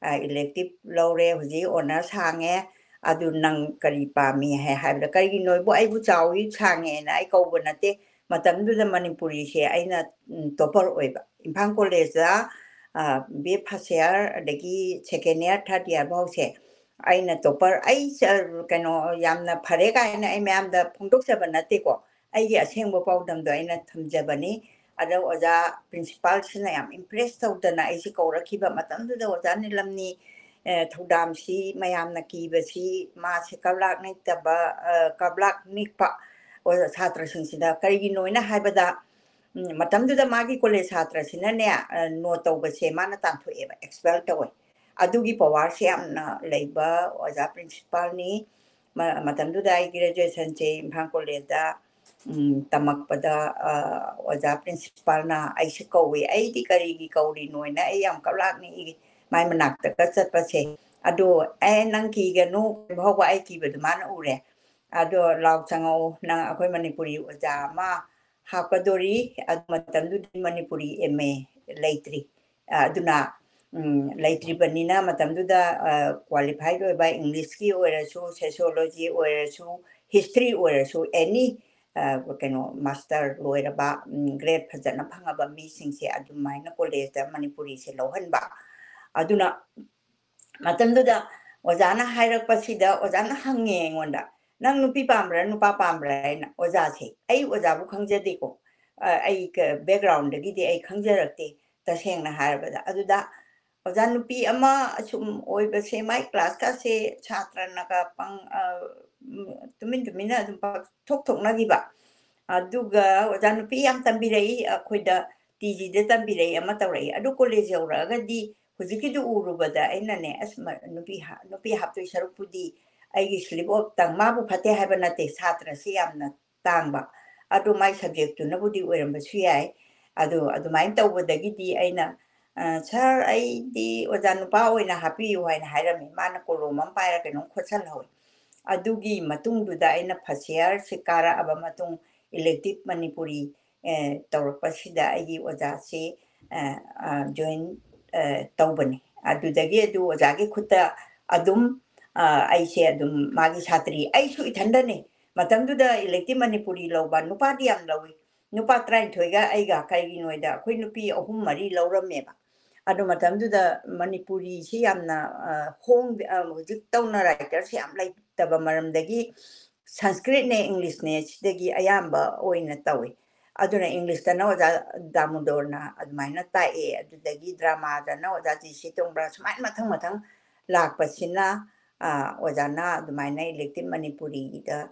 ꯑ, elective ꯂꯧꯔꯦ, ꯍꯧꯖꯤꯛ honours ꯍꯥꯡꯉꯦ, ꯑꯗꯨ ꯅꯪ ꯀꯔꯤ ꯄꯥꯝꯃꯤ?" ꯍꯥꯏ-, ꯍꯥꯏꯕꯗ, "ꯀꯔꯤꯒꯤꯅꯣ ꯏꯕꯣ, ꯑꯩꯕꯨ ꯆꯥꯎꯏ ꯁꯥꯡꯉꯦꯅ ꯑꯩ ꯀꯧꯕ ꯅꯠꯇꯦ, ꯃꯇꯝꯗꯨꯗ ꯃꯅꯤꯄꯨꯔꯤꯁꯦ ꯑꯩꯅ, ꯎꯝ, topper ꯑꯣꯏꯕ꯫ ꯏꯝꯐꯥꯜ ꯀꯣꯂꯦꯖꯇ, ꯑ, B A First Year, ꯑꯗꯒꯤ second year, third year ꯐꯥꯎꯁꯦ ꯑꯩꯅ topper, ꯑꯩ ꯆ-, ꯀꯩꯅꯣ, ꯌꯥꯝꯅ ꯐꯔꯦ ꯀꯥꯏꯅ ꯑꯩ ꯃꯌꯥꯝꯗ ꯐꯣꯡꯗꯣꯛꯆꯕ ꯅꯠꯇꯦꯀꯣ, ꯑꯩꯒꯤ ꯑꯁꯦꯡꯕ ꯄꯥꯎꯗꯝꯗꯣ ꯑꯩꯅ ꯊꯝꯖꯕꯅꯤ꯫ ꯑꯗ ꯑꯣꯖꯥ principalꯁꯤꯅ ꯌꯥꯝ impress ꯇꯧꯗꯅ ꯑꯩꯁꯦ ꯀꯧꯔꯛꯈꯤꯕ ꯃꯇꯝꯗꯨꯗ ꯑꯣꯖꯥ ꯅꯤꯂꯝꯅꯤ, ꯑ, ꯊꯧꯗꯥꯝꯁꯤ ꯃꯌꯥꯝꯅ ꯀꯤꯕꯁꯤ ꯃꯥꯁꯦ ꯀꯞꯂꯥꯛ ꯅꯤꯛꯇꯕ, ꯑ, ꯀꯞꯂꯥꯛ ꯅꯤꯛꯄ ꯑꯣꯖꯥ ꯁꯥꯇ꯭ꯔꯁꯤꯡꯁꯤꯗ ꯀꯔꯤꯒꯤꯅꯣꯅ ꯍꯥꯏꯕꯗ, ꯎꯝ, ꯃꯇꯝꯗꯨꯗ ꯃꯥꯒꯤ ꯀꯣꯂꯦꯖ ꯁꯥꯇ꯭ꯔꯁꯤꯅꯅꯦ, ꯑ, no ꯇꯧꯕꯁꯦ ꯃꯥꯅ ꯇꯥꯟꯊꯣꯛꯑꯦꯕ, expel ꯇꯧꯋꯦ꯫ ꯑꯗꯨꯒꯤ powerꯁꯦ ꯌꯥꯝꯅ ꯂꯩꯕ ꯑꯣꯖꯥ principalꯅꯤ꯫ ꯃ-, ꯃꯇꯝꯗꯨꯗ ꯑꯩ graduationꯁꯦ ꯏꯝꯐꯥꯜ ꯀꯣꯂꯦꯖꯇ, ꯎꯝ, ꯇꯝꯃꯛꯄꯗ, ꯑ, ꯑꯣꯖꯥ principalꯅ ꯑꯩꯁꯦ ꯀꯧꯏ꯫ ꯑꯩꯗꯤ ꯀꯔꯤꯒꯤ ꯀꯧꯔꯤꯅꯣꯅ ꯑꯩ ꯌꯥꯝ ꯀꯞꯂꯥꯛꯅꯤꯛꯏ ꯃꯥꯏ ꯃꯅꯥꯛꯇꯒ ꯆꯠꯄꯁꯦ꯫ ꯑꯗꯣ, "ꯑꯦ, ꯅꯪ ꯀꯤꯒꯅꯨ, ꯐꯥꯎꯕ ꯑꯩ ꯀꯤꯕꯗꯨ ꯃꯥꯅ ꯎꯔꯦ꯫ ꯑꯗꯣ ꯂꯥꯎ ꯆꯪꯉꯛꯎ, ꯅꯪ ꯑꯩꯈꯣꯏ ꯃꯅꯤꯄꯨꯔꯤ ꯑꯣꯖꯥ ꯑꯃ ꯍꯥꯞꯀꯗꯣꯔꯤ"꯫ ꯑꯗꯨ ꯃꯇꯝꯗꯨꯗꯤ ꯃꯅꯤꯄꯨꯔꯤ M A ꯂꯩꯇ꯭ꯔꯤ꯫ ꯑ, ꯑꯗꯨꯅ, ꯎꯝ, ꯂꯩꯇ꯭ꯔꯤꯕꯅꯤꯅ ꯃꯇꯝꯗꯨꯗ, ꯑ, qualified ꯑꯣꯏꯕ Englishꯀꯤ ꯑꯣꯏꯔꯁꯨ, sociology ꯑꯣꯏꯔꯁꯨ, history ꯑꯣꯏꯔꯁꯨ, any, ꯑ, ꯀꯩꯅꯣ, master ꯂꯣꯏꯔꯕ, ꯎꯝ, grade ꯐꯖꯅ ꯐꯪꯉꯕ ꯃꯤꯁꯤꯡꯁꯦ ꯑꯗꯨꯃꯥꯏꯅ ꯀꯣꯂꯦꯖꯇ ꯃꯅꯤꯄꯨꯔꯤꯁꯦ ꯂꯧꯍꯟꯕ꯫ ꯑꯗꯨꯅ ꯃꯇꯝꯗꯨꯗ ꯑꯣꯖꯥꯅ ꯍꯥꯏꯔꯛꯄꯁꯤꯗ, ꯑꯣꯖꯥꯅ ꯍꯪꯉꯦ ꯑꯩꯉꯣꯟꯗ, "ꯅꯪ ꯅꯨꯄꯤ ꯄꯥꯝꯕ꯭ꯔꯥ, ꯅꯨꯄꯥ ꯄꯥꯝꯕ꯭ꯔꯥ?" ꯍꯥꯏꯅ꯫ ꯑꯣꯖꯥꯁꯦ, ꯑꯩ ꯑꯣꯖꯥꯕꯨ ꯈꯪꯖꯗꯦꯀꯣ꯫ ꯑ, ꯑꯩ ꯀ-, backgroundꯗꯒꯤꯗꯤ ꯑꯩ ꯈꯪꯖꯔꯛꯇꯦ, ꯇꯁꯦꯡꯅ ꯍꯥꯏꯔꯕꯗ꯫ ꯑꯗꯨꯗ ꯑꯣꯖꯥ ꯅꯨꯄꯤ ꯑꯃ ꯑꯁꯨꯝ ꯑꯣꯏꯕꯁꯦ, ꯃꯥꯏ classꯀꯁꯦ ꯁꯥꯇ꯭ꯔꯅꯒ ꯄꯪ-, ꯑ, ꯎꯝ, ꯇꯨꯃꯤꯟ ꯇꯨꯃꯤꯟꯅ ꯑꯗꯨꯝ ꯄꯪꯊꯣꯛ ꯊꯣꯛꯅꯈꯤꯕ꯫ ꯑꯗꯨꯒ ꯑꯣꯖꯥ ꯅꯨꯄꯤ ꯌꯥꯝ ꯇꯝꯕꯤꯔꯛꯏ, ꯑꯩꯈꯣꯏꯗ T Gꯗ ꯇꯝꯕꯤꯔꯛꯏ, ꯑꯃ ꯇꯧꯔꯛꯏ꯫ ꯑꯗꯨ ꯀꯣꯂꯦꯖ ꯌꯧꯔꯛꯑꯒꯗꯤ ꯍꯧꯖꯤꯛꯀꯤꯗꯨ ꯎꯔꯨꯕꯗ ꯑꯩꯅꯅꯦ, "ꯑꯁ, ꯃ-, ꯅꯨꯄꯤ ꯍꯥ-, ꯅꯨꯄꯤ ꯍꯥꯞꯇꯣꯏ ꯁꯔꯨꯛꯄꯨꯗꯤ ꯑꯩꯒꯤ slip of tongue", ꯃꯥꯕꯨ ꯐꯠꯇꯦ ꯍꯥꯏꯕ ꯅꯠꯇꯦ, ꯁꯥꯇ꯭ꯔꯁꯤ ꯌꯥꯝꯅ ꯇꯥꯡꯕ, ꯑꯗꯣ ꯃꯥꯏ subjectꯇꯨꯅꯕꯨꯗꯤ ꯑꯣꯏꯔꯝꯕꯁꯨ ꯌꯥꯏ꯫ ꯑꯗꯣ ꯑꯗꯨꯃꯥꯏꯅ ꯇꯧꯕꯗꯒꯤꯗꯤ ꯑꯩꯅ, "ꯑ, sir, ꯑꯩꯗꯤ ꯑꯣꯖꯥ ꯅꯨꯄꯥ ꯑꯣꯏꯅ ꯍꯥꯞꯄꯤꯌꯨ" ꯍꯥꯏꯅ ꯍꯥꯏꯔꯝꯃꯤ꯫ ꯃꯥꯅ ꯀꯣꯂꯣꯝ ꯑꯃ ꯄꯥꯏꯔ ꯀꯩꯅꯣꯝ ꯈꯣꯠꯆꯜꯍꯧꯋꯤ꯫ ꯑꯗꯨꯒꯤ ꯃꯇꯨꯡꯗꯨꯗ ꯑꯩꯅ first yearꯁꯦ ꯀꯥꯔꯛꯑꯕ ꯃꯇꯨꯡ, elective ꯃꯅꯤꯄꯨꯔꯤ, ꯑ, ꯇꯧꯔꯛꯄꯁꯤꯗ ꯑꯩꯒꯤ ꯑꯣꯖꯥꯁꯤ, ꯑ, ꯑ, join, ꯑ, ꯇꯧꯕꯅꯤ꯫ ꯑꯗꯨꯗꯒꯤ ꯑꯗꯨ ꯑꯣꯖꯥꯒꯤ ꯈꯨꯠꯇ ꯑꯗꯨꯝ, ꯑ, ꯑꯩꯁꯦ ꯑꯗꯨꯝ ꯃꯥꯒꯤ ꯁꯥꯇ꯭ꯔꯤ, ꯑꯩꯁꯨ ꯏꯊꯟꯗꯅꯦ꯫ ꯃꯇꯝꯗꯨꯗ elective ꯃꯅꯤꯄꯨꯔꯤ ꯂꯧꯕ ꯅꯨꯄꯥꯗꯤ ꯌꯥꯝ ꯂꯧꯏ, ꯅꯨꯄꯥ ꯇꯔꯥꯅꯤꯊꯣꯏꯒ ꯑꯩꯒ꯫ ꯀꯩꯒꯤꯅꯣꯗ ꯑꯩꯈꯣꯏ ꯅꯨꯄꯤ ꯑꯍꯨꯝ ꯃꯔꯤ ꯂꯧꯔꯝꯃꯦꯕ꯫ ꯑꯗꯨ ꯃꯇꯝꯗꯨꯗ ꯃꯅꯤꯄꯨꯔꯤꯁꯤ ꯌꯥꯝꯅ, ꯑ, ꯍꯣꯡ-, ꯑ, ꯍꯧꯖꯤꯛ ꯇꯧꯅ writerꯁꯤ ꯌꯥꯝ ꯂꯩꯇꯕ ꯃꯔꯝꯗꯒꯤ Sanskritꯅꯦ Englishꯅꯦ ꯁꯤꯗꯒꯤ ꯑꯌꯥꯝꯕ ꯑꯣꯏꯅ ꯇꯧꯏ꯫ ꯑꯗꯨꯅ Englishꯇꯅ ꯑꯣꯖꯥ ꯗꯥꯃꯣꯗꯣꯔꯅ ꯑꯗꯨꯃꯥꯏꯅ ꯇꯥꯛꯑꯦ, ꯑꯗꯨꯗꯒꯤ dramaꯗꯅ ꯑꯣꯖꯥ G C ꯇꯣꯡꯕ꯭ꯔꯥ, ꯁꯨꯃꯥꯏꯅ ꯃꯊꯪ ꯃꯊꯪ ꯂꯥꯛꯄꯁꯤꯅ, ꯑ, ꯑꯣꯖꯥꯅ ꯑꯗꯨꯃꯥꯏꯅ elective ꯃꯅꯤꯄꯨꯔꯤꯗ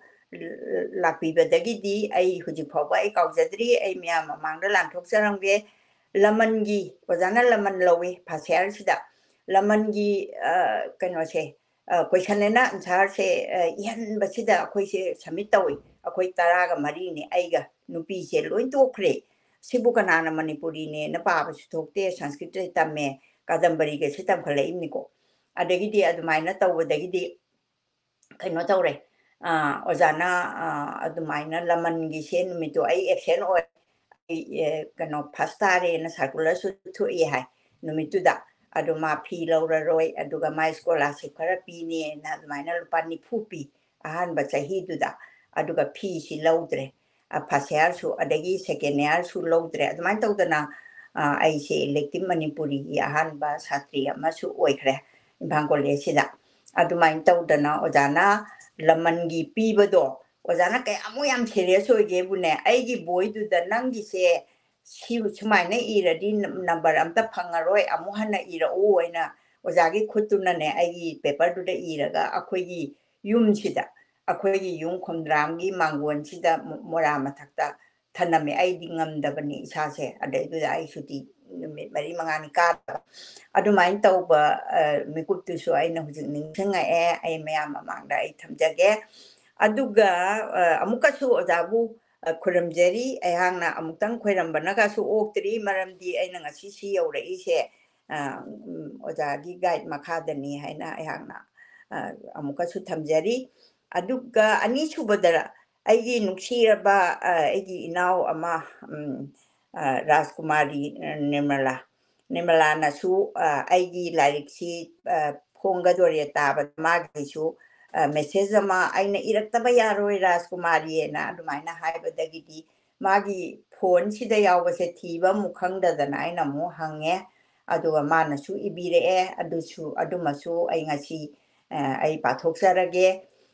ꯂꯥꯛꯄꯤꯕꯗꯒꯤꯗꯤ ꯑꯩ ꯍꯧꯖꯤꯛ ꯐꯥꯎꯕ ꯑꯩ ꯀꯥꯎꯖꯗ꯭ꯔꯤ꯫ ꯑꯩ ꯃꯌꯥꯝ ꯃꯃꯥꯡꯗ ꯂꯥꯟꯊꯣꯛꯆꯔꯝꯒꯦ꯫ ꯂꯃꯟꯒꯤ, ꯑꯣꯖꯥꯅ ꯂꯃꯟ ꯂꯧꯏ first yearꯁꯤꯗ꯫ ꯂꯃꯟꯒꯤ, ꯑ, ꯀꯩꯅꯣꯁꯦ, ꯑ, ꯀꯣꯏꯁꯟ ꯑꯦꯟ ꯑꯟꯁꯔꯁꯦ, ꯑ, ꯏꯍꯟꯕꯁꯤꯗ ꯑꯩꯈꯣꯏꯁꯦ ꯁꯕꯃꯤꯠ ꯇꯧꯏ꯫ ꯑꯩꯈꯣꯏ ꯇꯔꯥꯒ ꯃꯔꯤꯅꯦ, ꯑꯩꯒ ꯅꯨꯄꯤꯁꯦ ꯂꯣꯏ ꯇꯣꯛꯈ꯭ꯔꯦ꯫ ꯁꯤꯕꯨ ꯀꯅꯥꯅ ꯃꯅꯤꯄꯨꯔꯤꯅꯦꯅ ꯄꯥꯕꯁꯨ ꯊꯣꯛꯇꯦ, ꯁꯪꯁꯀ꯭ꯔꯤꯠꯇ ꯇꯝꯃꯦ, ꯀꯥꯗꯝꯕꯔꯤꯒꯁꯦ ꯇꯝꯈꯠꯂꯛꯏꯕꯅꯤꯀꯣ꯫ ꯑꯗꯒꯤꯗꯤ ꯑꯗꯨꯃꯥꯏꯅ ꯇꯧꯕꯗꯒꯤꯗꯤ ꯀꯩꯅꯣ ꯇꯧꯔꯦ, ꯑ, ꯑꯣꯖꯥꯅ, ꯑ, ꯑꯗꯨꯃꯥꯏꯅ ꯂꯃꯟꯒꯤꯁꯦ ꯅꯨꯃꯤꯠꯇꯣ ꯑꯩ ꯑꯦꯕꯁꯦꯟ ꯑꯣꯏ, ꯑꯩ, ꯑꯦ, ꯀꯩꯅꯣ, ꯐꯥꯁ ꯇꯥꯔꯦꯅ ꯁꯥꯔꯀꯨꯂꯔꯁꯨ ꯊꯣꯛꯑꯦ ꯍꯥꯏ ꯅꯨꯃꯤꯠꯇꯨꯗ꯫ ꯑꯗꯣ ꯃꯥ ꯐꯤ ꯂꯧꯔꯔꯣꯏ, ꯑꯗꯨꯒ ꯃꯥ ꯁ꯭ꯀꯣꯂꯥꯔꯁꯤꯞ ꯈꯔ ꯄꯤꯅꯦꯅ ꯑꯗꯨꯃꯥꯏꯅ ꯂꯨꯄꯥ ꯅꯤꯐꯨ ꯄꯤ ꯑꯍꯥꯟꯕ ꯆꯍꯤꯗꯨꯗ, ꯑꯗꯨꯒ ꯐꯤꯁꯤ ꯂꯧꯗ꯭ꯔꯦ꯫ ꯑ, ꯐꯥꯔꯁ ꯏꯌꯥꯔꯁꯨ ꯑꯗꯒꯤ ꯁꯦꯀꯦꯟ ꯏꯌꯥꯔꯁꯨ ꯂꯧꯗ꯭ꯔꯦ꯫ ꯑꯗꯨꯃꯥꯏꯅ ꯇꯧꯗꯅ, ꯑ, ꯑꯩꯁꯦ ꯏꯂꯦꯛꯇꯤꯞ ꯃꯅꯤꯄꯨꯔꯤꯒꯤ ꯑꯍꯥꯟꯕ ꯁꯥꯇ꯭ꯔꯤ ꯑꯃꯁꯨ ꯑꯣꯏꯈ꯭ꯔꯦ ꯏꯝꯐꯥꯜ ꯀꯣꯂꯦꯖꯁꯤꯗ꯫ ꯑꯗꯨꯃꯥꯏꯅ ꯇꯧꯗꯅ ꯑꯣꯖꯥꯅ ꯂꯃꯟꯒꯤ ꯄꯤꯕꯗꯣ, ꯑꯣꯖꯥꯅ ꯀꯌꯥꯃꯨꯛ ꯌꯥꯝ ꯁꯦꯔꯤꯌꯁ ꯑꯣꯏꯒꯦꯕꯨꯅꯦ, ꯑꯩꯒꯤ ꯕꯣꯏꯗꯨꯗ "ꯅꯪꯒꯤꯁꯦ ꯁꯤ ꯁꯨꯃꯥꯏꯅ ꯏꯔꯗꯤ ꯅꯝꯕꯔ ꯑꯝꯇ ꯐꯪꯉꯔꯣꯏ, ꯑꯃꯨꯛ ꯍꯟꯅ ꯏꯔꯛꯎ" ꯍꯥꯏꯅ ꯑꯣꯖꯥꯒꯤ ꯈꯨꯠꯇꯨꯅꯅꯦ ꯑꯩꯒꯤ ꯄꯦꯄꯔꯗꯨꯗ ꯏꯔꯒ ꯑꯩꯈꯣꯏꯒꯤ ꯌꯨꯝꯁꯤꯗ, ꯑꯩꯈꯣꯏꯒꯤ ꯌꯨꯝ ꯈꯣꯝꯗ꯭ꯔꯥꯝꯒꯤ ꯃꯥꯡꯒꯣꯟꯁꯤꯗ ꯃꯣ-, ꯃꯣꯔꯥ ꯃꯊꯛꯇ ꯊꯅꯝꯃꯦ꯫ ꯑꯩꯗꯤ ꯉꯝꯗꯕꯅꯤ ꯏꯁꯥꯁꯦ꯫ ꯑꯗꯩꯗꯨꯗ ꯑꯩ ꯁꯨꯇꯤ ꯅꯨꯃꯤꯠ ꯃꯔꯤ ꯃꯉꯥꯅꯤ ꯀꯥꯗꯕ꯫ ꯑꯗꯨꯃꯥꯏꯅ ꯇꯧꯕ, ꯑ, ꯃꯤꯀꯨꯞꯇꯨꯁꯨ ꯑꯩꯅ ꯍꯧꯖꯤꯛ ꯅꯤꯡꯁꯤꯡꯉꯛꯑꯦ꯫ ꯑꯩ ꯃꯌꯥꯝ ꯃꯃꯥꯡꯗ ꯑꯩ ꯊꯝꯖꯒꯦ꯫ ꯑꯗꯨꯒ, ꯑ, ꯑꯃꯨꯛꯀꯁꯨ ꯑꯣꯖꯥꯕꯨ, ꯑ, ꯈꯨꯔꯨꯝꯖꯔꯤ꯫ ꯑꯩꯍꯥꯛꯅ ꯑꯃꯨꯛꯇꯪ ꯈꯣꯏꯔꯝꯕꯅꯒꯁꯨ ꯑꯣꯛꯇ꯭ꯔꯤ, ꯃꯔꯝꯗꯤ ꯑꯩꯅ ꯉꯁꯤ ꯁꯤ ꯌꯧꯔꯛꯏꯁꯦ, ꯑ, ꯎꯝ, ꯑꯣꯖꯥꯒꯤ ꯒꯥꯏꯗ ꯃꯈꯥꯗꯅꯤ ꯍꯥꯏꯅ ꯑꯩꯍꯥꯛꯅ, ꯑ, ꯑꯃꯨꯛꯀꯁꯨ ꯊꯝꯖꯔꯤ꯫ ꯑꯗꯨꯒ ꯑꯅꯤꯁꯨꯕꯗ ꯑꯩꯒꯤ ꯅꯨꯡꯁꯤꯔꯕ, ꯑ, ꯑꯩꯒꯤ ꯏꯅꯥꯎ ꯑꯃ, ꯎꯝ, ꯑ, ꯔꯥꯖꯀꯨꯃꯥꯔꯤ, ꯑ, ꯅꯤꯔꯃꯂꯥ, ꯅꯤꯔꯃꯂꯥꯅꯁꯨ, ꯑ, ꯑꯩꯒꯤ ꯂꯥꯏꯔꯤꯛꯁꯤ, ꯑ, ꯐꯣꯡꯒꯗꯣꯔꯦ ꯇꯥꯕꯗ ꯃꯥꯒꯤꯁꯨ, ꯑ, ꯃꯦꯁꯦꯖ ꯑꯃ ꯑꯩꯅ ꯏꯔꯛꯇꯕ ꯌꯥꯔꯣꯏ ꯔꯥꯖꯀꯨꯃꯥꯔꯤꯑꯅ ꯑꯗꯨꯃꯥꯏꯅ ꯍꯥꯏꯕꯗꯒꯤꯗꯤ ꯃꯥꯒꯤ ꯐꯣꯟꯁꯤꯗ ꯌꯥꯎꯕꯁꯦ ꯊꯤꯕ ꯑꯃꯨꯛ ꯈꯪꯗꯗꯅ ꯑꯩꯅ ꯑꯃꯨꯛ ꯍꯪꯉꯦ꯫ ꯑꯗꯨꯒ ꯃꯥꯅꯁꯨ ꯏꯕꯤꯔꯛꯑꯦ꯫ ꯑꯗꯨꯁꯨ, ꯑꯗꯨꯃꯁꯨ ꯑꯩ ꯉꯁꯤ, ꯑ, ꯑꯩ ꯄꯥꯊꯣꯛꯆꯔꯒꯦ꯫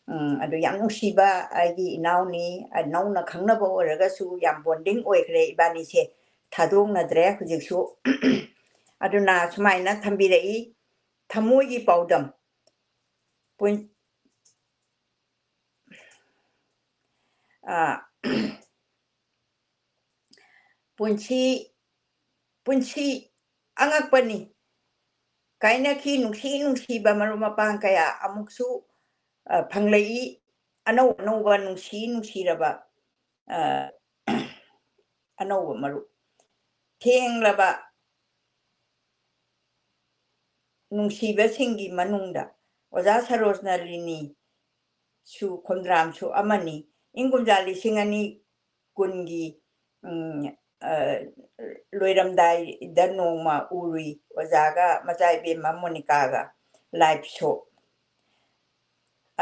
ꯎꯝ, ꯑꯗꯨ ꯌꯥꯝ ꯅꯨꯡꯁꯤꯕ ꯑꯩꯒꯤ ꯏꯅꯥꯎꯅꯤ꯫ ꯑ, ꯅꯧꯅ ꯈꯪꯅꯕ ꯑꯣꯏꯔꯒꯁꯨ ꯌꯥꯝ ꯕꯣꯟꯗꯤꯡ ꯑꯣꯏꯈ꯭ꯔꯦ ꯏꯕꯥꯅꯤꯁꯦ꯫ ꯊꯥꯗꯣꯛꯅꯗ꯭ꯔꯦ ꯍꯧꯖꯤꯛꯁꯨ꯫ ꯑꯗꯨꯅ ꯁꯨꯃꯥꯏꯅ ꯊꯝꯕꯤꯔꯛꯏ, ꯊꯃꯣꯏꯒꯤ ꯄꯥꯎꯗꯝ꯫ ꯄꯨꯟ-, ꯑ, ꯄꯨꯟꯁꯤ, ꯄꯨꯟꯁꯤ ꯑꯉꯛꯄꯅꯤ꯫ ꯀꯥꯏꯅꯈꯤ ꯅꯨꯡꯁꯤ ꯅꯨꯡꯁꯤꯕ ꯃꯔꯨꯞ ꯃꯄꯥꯡ ꯀꯌꯥ ꯑꯃꯨꯛꯁꯨ, ꯑ, ꯐꯪꯂꯛꯏ꯫ ꯑꯅꯧ ꯑꯅꯧꯕ ꯅꯨꯡꯁꯤ ꯅꯨꯡꯁꯤꯔꯕ, ꯑ, ꯑꯅꯧꯕ ꯃꯔꯨꯞ꯫ ꯊꯦꯡꯂꯕ ꯅꯨꯡꯁꯤꯕꯁꯤꯡꯒꯤ ꯃꯅꯨꯡꯗ ꯑꯣꯖꯥ ꯁꯔꯣꯖꯅ ꯔꯤꯅꯤ ꯁꯨ ꯈꯣꯝꯗ꯭ꯔꯥꯝꯁꯨ ꯑꯃꯅꯤ꯫ ꯏꯪ ꯀꯨꯝꯖꯥ ꯂꯤꯁꯤꯡ ꯑꯅꯤ ꯀꯨꯟꯒꯤ, ꯎꯝ, ꯑ, ꯂꯣꯏꯔꯝꯗꯥꯏꯗ ꯅꯣꯡꯃ ꯎꯔꯨꯏ ꯑꯣꯖꯥꯒ ꯃꯆꯥ ꯏꯕꯦꯝꯃ ꯃꯣꯅꯤꯀꯥꯒ live show꯫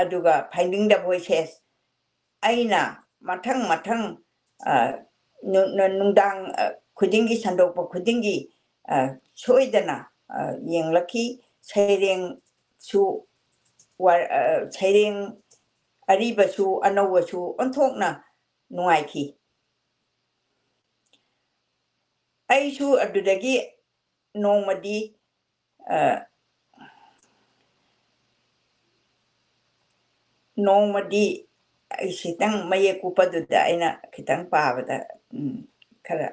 ꯑꯗꯨꯒ Finding the Voices꯫ ꯑꯩꯅ ꯃꯊꯪ ꯃꯊꯪ, ꯑ, ꯅꯨ-, ꯅ-, ꯅꯨꯡꯗꯥꯡ, ꯑ, ꯈꯨꯗꯤꯡꯒꯤ, ꯁꯟꯗꯣꯛꯄ ꯈꯨꯗꯤꯡꯒꯤ, ꯑ, ꯁꯣꯏꯗꯅ, ꯑ, ꯌꯦꯡꯂꯛꯈꯤ꯫ ꯁꯩꯔꯦꯡꯁꯨ ꯋꯥ-, ꯑ, ꯁꯩꯔꯦꯡ ꯑꯔꯤꯕꯁꯨ ꯑꯅꯧꯕꯁꯨ ꯑꯣꯟꯊꯣꯛꯅ ꯅꯨꯡꯉꯥꯏꯈꯤ꯫ ꯑꯩꯁꯨ ꯑꯗꯨꯗꯒꯤ ꯅꯣꯡꯃꯗꯤ, ꯑ, ꯅꯣꯡꯃꯗꯤ ꯑꯩ ꯈꯤꯇꯪ ꯃꯌꯦꯛ ꯀꯨꯞꯄꯗꯨꯗ ꯑꯩꯅ ꯈꯤꯇꯪ ꯄꯥꯕꯗ, ꯎꯝ, ꯈꯔ